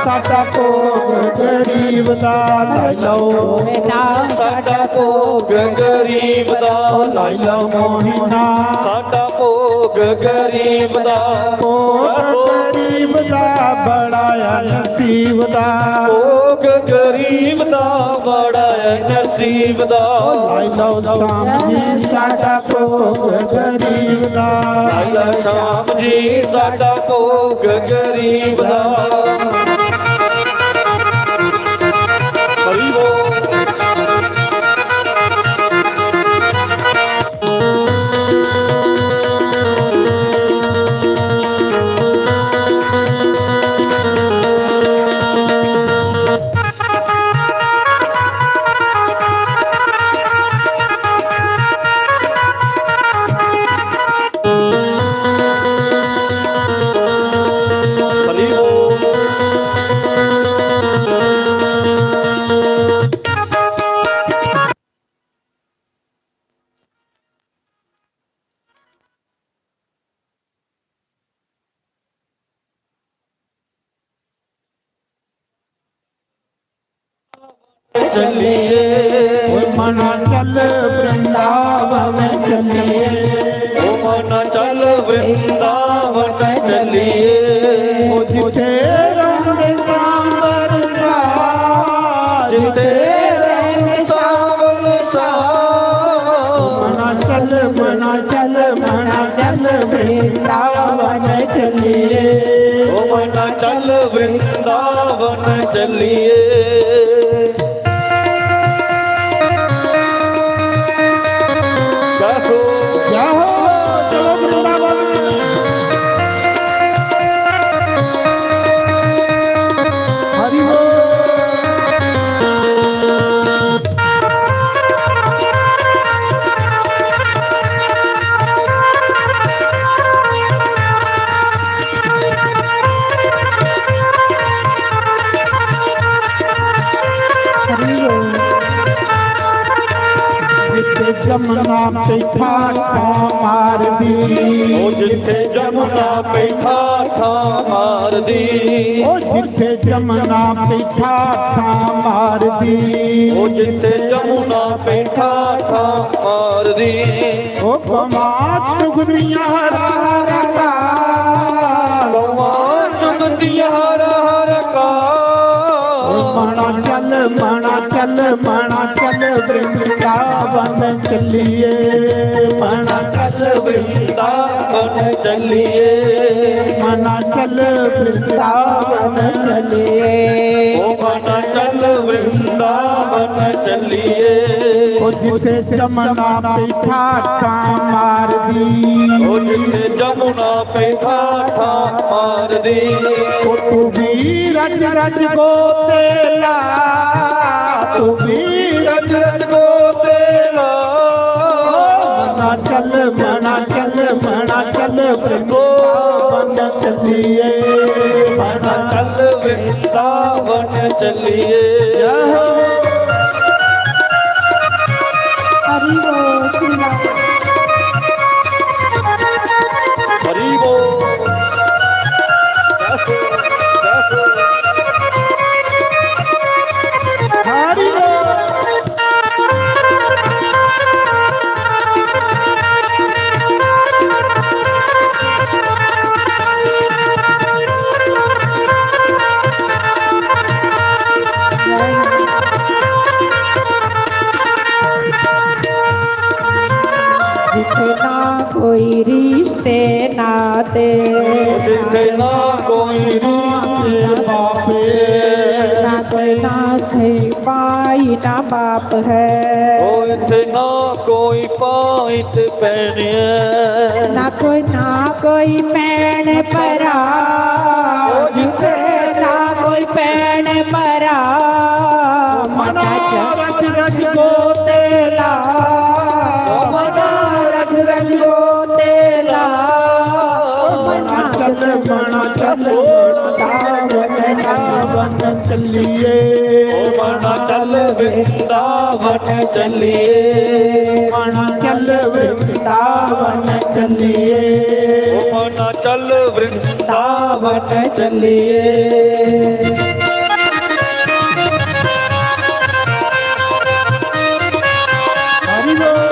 साडा भोग गरीब दा। लाई लो मोहिना साडा भोग गरीब दा। लाई लो मोहिना साडा भोग गरीब दा। भोग गरीब दा बड़ा ऐ नसीब दा। भोग गरीब दा बड़ा ऐ नसीब दा। लाई लो श्याम जी साडा भोग गरीब दा। लाई लो श्याम जी साडा भोग गरीब दा। चलिए। ओ मना चल वृंदावन चलिए। ओ मना चल वृंदावन चलिए। ओ जिथे रंग सांवर सा, जिथे रंग सांवर सा। मना चल, मना चल, मना चल वृंदावन चलिए। ओ मना चल वृंदावन चलिए। जय हो। जय हो, चलो वृंदावन। हरि बोल। हरि बोल। जिथे जमुना पे ठाठां मारदी। ओ जिथे जमुना पे ठाठां मारदी। ओ जिथे जमुना पे ठाठां मारदी। ओ जिथे जमुना पे ठाठां मारदी। ओ गवां चुगदियां हर हर का। गवां चुगदियां हर हर का। ओ मना चल, मना चल, मना चल वृंदावन चलिए। मना चल वृंदावन चलिए। मना चल वृंदावन चलिए। ओ मना चल वृंदावन चलिए। ओ जिथे जमुना पे ठाठां मारदी। ओ जिथे जमुना पे ठाठां मारदी। ओ तू भी रज रज गोते ला। तू भी रज रज गोते ला। मना चल, मना चल, मना चल वृंदावन चलिए। मना चल वृंदावन चलिए। हरि बोल, श्री राम। हरि बोल। जय हो, जय हो। हरि बोल। जिथे ना कोई रिश्ते नाते, जिथे ना कोई रिश्ते नाते, ना कोई ना कोई भाई ना बाप है। ओ इथे ना कोई भाई ते भैन है। ना कोई, ना कोई भैन भरा। ओ जिथे ना कोई भैन भरा। मना रज रज गोते ला। ओ मना रज रज गोते ला। ओ मना चल, मना चल, वृंदावन चलिए। ओ मना चल वृंदावन चलिए। मना चल वृंदावन चलिए। ओ मना चल वृंदावन चलिए। हरि बोल।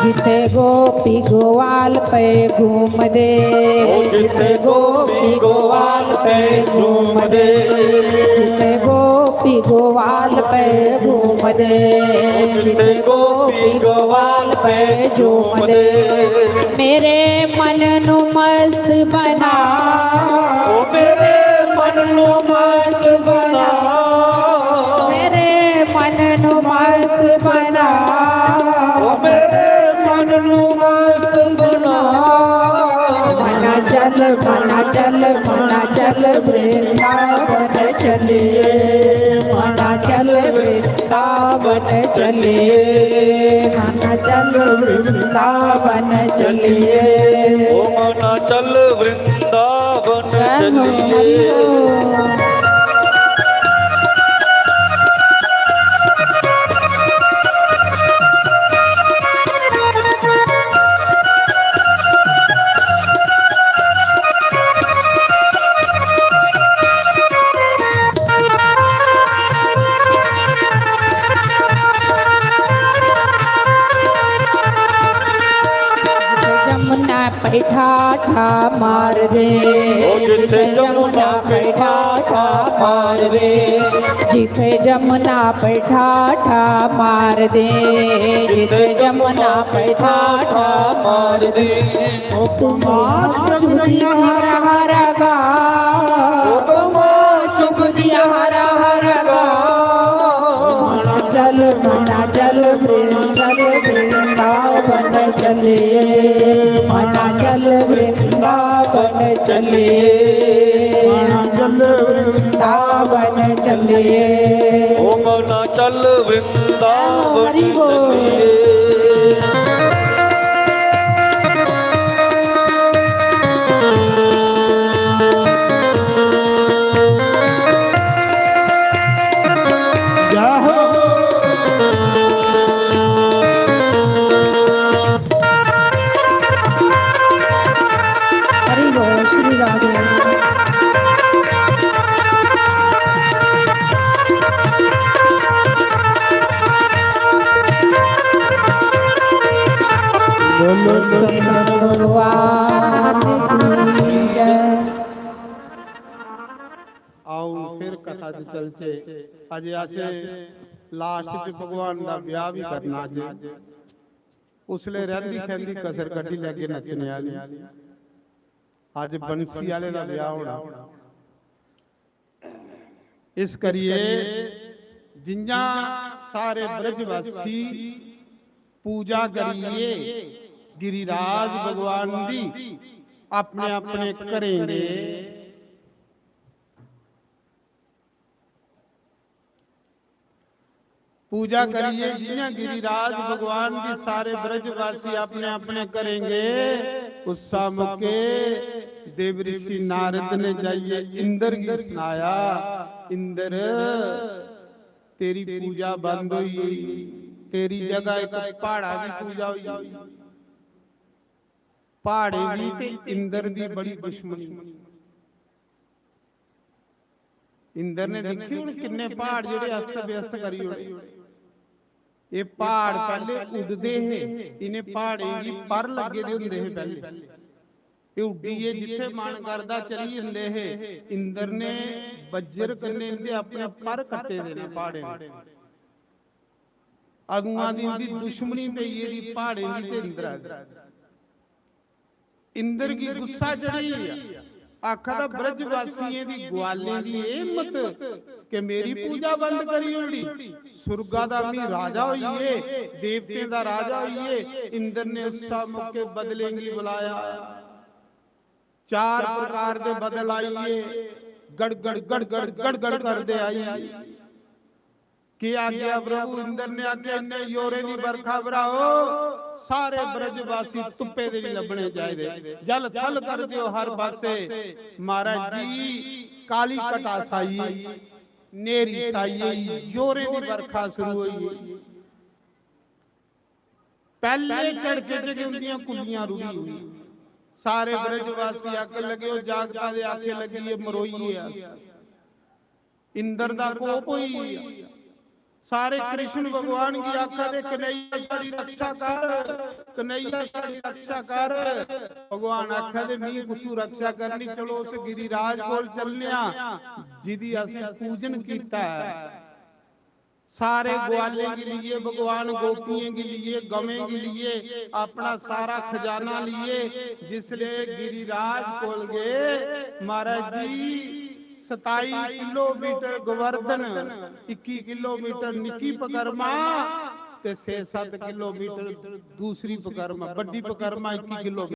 जिथे गोपी गोवाल पे घूमदे, ओ जिथे गोपी गोवाल पे घूमदे, जिथे गोपी गोवाल पे घूमदे, ओ जिथे गोपी गोवाल पे झूमदे। मेरे मन नू मस्त बना, ओ मेरे मन नू मस्त बना, मेरे मन नू मस्त बना, ओ मेरे मन नू मस्त बना। मना चल, मना चल, मना चल वृंदावन चलिए, मना चल वृंदावन वृंदावन चलिए, मन चल वृंदावन चलिए। ओ मना चल वृंदावन चलिए। जमुना पे ठाठा मार दे, ओ जिथे जमुना पे ठाठा मार दे, जिथे जमुना पे ठाठा मार दे, जिथे जमुना पे ठाठा मार दे। उपमा चुगदियां हर हर गा, उपमा चुगदियां हर हर गा। मना चल, मना चल, वृंदल वृंदावन चलिए, मना चल वृंदावन चलिए, मना चल वृंदावन चलिए। ओ मना चल वृंदावन हरि बोल। चलिए। हरि बोल श्री राधे। बोलो शंकर भगवान की जय। आओ फिर कथा च चलचे। अजे अस लास्ट च भगवान दा ब्याह भी करना। अज उसले रैंदी खैंदी कसर कड्ढी लैगे नच्चने आह्ली। अज बंसी आह्ले दा ब्याह होना। इस करिए जियां सारे ब्रजवासी पूजा करिए गिरिराज भगवान दी अपने अपने घरें दे पूजा करिए जियां गिरिराज भगवान दी सारे ब्रजवासी अपने अपने घरें गे, उस्सा मौके देव ऋषि नारद ने जाइए इंद्र गी सनाया, "इंद्र, तेरी पूजा बंद होई गेई, तेरी जगह इक प्हाड़ा दी पूजा होई गेई।" प्हाड़ें दी ते इंद्र दी बड़ी दुश्मनी। इंद्र ने दिक्खी हुन किन्ने प्हाड़ जेह्ड़े अस्त व्यस्त करी ओड़े। एह् प्हाड़ पैह्ले उडदे हे, इ'नें प्हाड़ें गी पर लग्गे दे होंदे हे पैह्ले। एह् उड्डियै जित्थै मन करदा चली जंदे हे। इंद्र ने वज्र कन्नै इंदे अपने पर कट्टे दे न प्हाड़ें दे। अदुआं दी इंदी दुश्मनी पेई गेदी प्हाड़ें दी ते इंद्रा दी। इंद्र गी गुस्सा चढ़ी गेआ। आखा दा, "ब्रजवासियें दी ग्वालें दी एह् हिम्मत कि मेरी पूजा बंद करी ओड़ी। सुरगा दा मी राजा होइए, देवतें दा राजा होइए।" इंद्र ने उस्सा मौके बदलें गी बुलाया। चार प्रकार दे बदल आइए, गड़गड़, गड़गड़, गड़गड़ करदे आई। केह् आखेआ प्रभु इंद्र ने? आखेआ, "इन्ने जोरें दी बरखा बरहाओ, सारे ब्रजवासी धुप्पे दे बी लब्भने चाहिदे। जल थल कर देओ हर पासे।" महाराज जी, काली घटा छाई, न्हेरी छाई, जोरें दी बरखा शुरू होई। पैह्ले झड़के च गै उंदियां कुल्लियां रुढ़ी होई। सारे ब्रजवासी आखन लगे, "ओह् जागता दे आखे लगी, एह् मरोई गे अस।" इंद्र दा कोप होई गेआ। सारे कृष्ण भगवान गी आखा दे, "कन्हैया साढ़ी रक्षा कर, कन्हैया साढ़ी रक्षा कर।" भगवान आखा दे, "मी कुत्थू रक्षा करनी, चलो उस गिरिराज कोल चलने आं, जिदी असें पूजन कीता ऐ।" सारे ग्वालें गी लिए, भगवान गोपियें गी लिए, गवें गी लिए, अपना सारा खजाना लिए जिसले गिरिराज कोल गए, महाराज जी, सताई किलोमीटर गोवर्धन, इक्की किलोमीटर निक्की पकरमा ते छे सत्त किलोमीटर दूसरी पकरमा, बड्डी पकरमा इक्की किलोमीटर।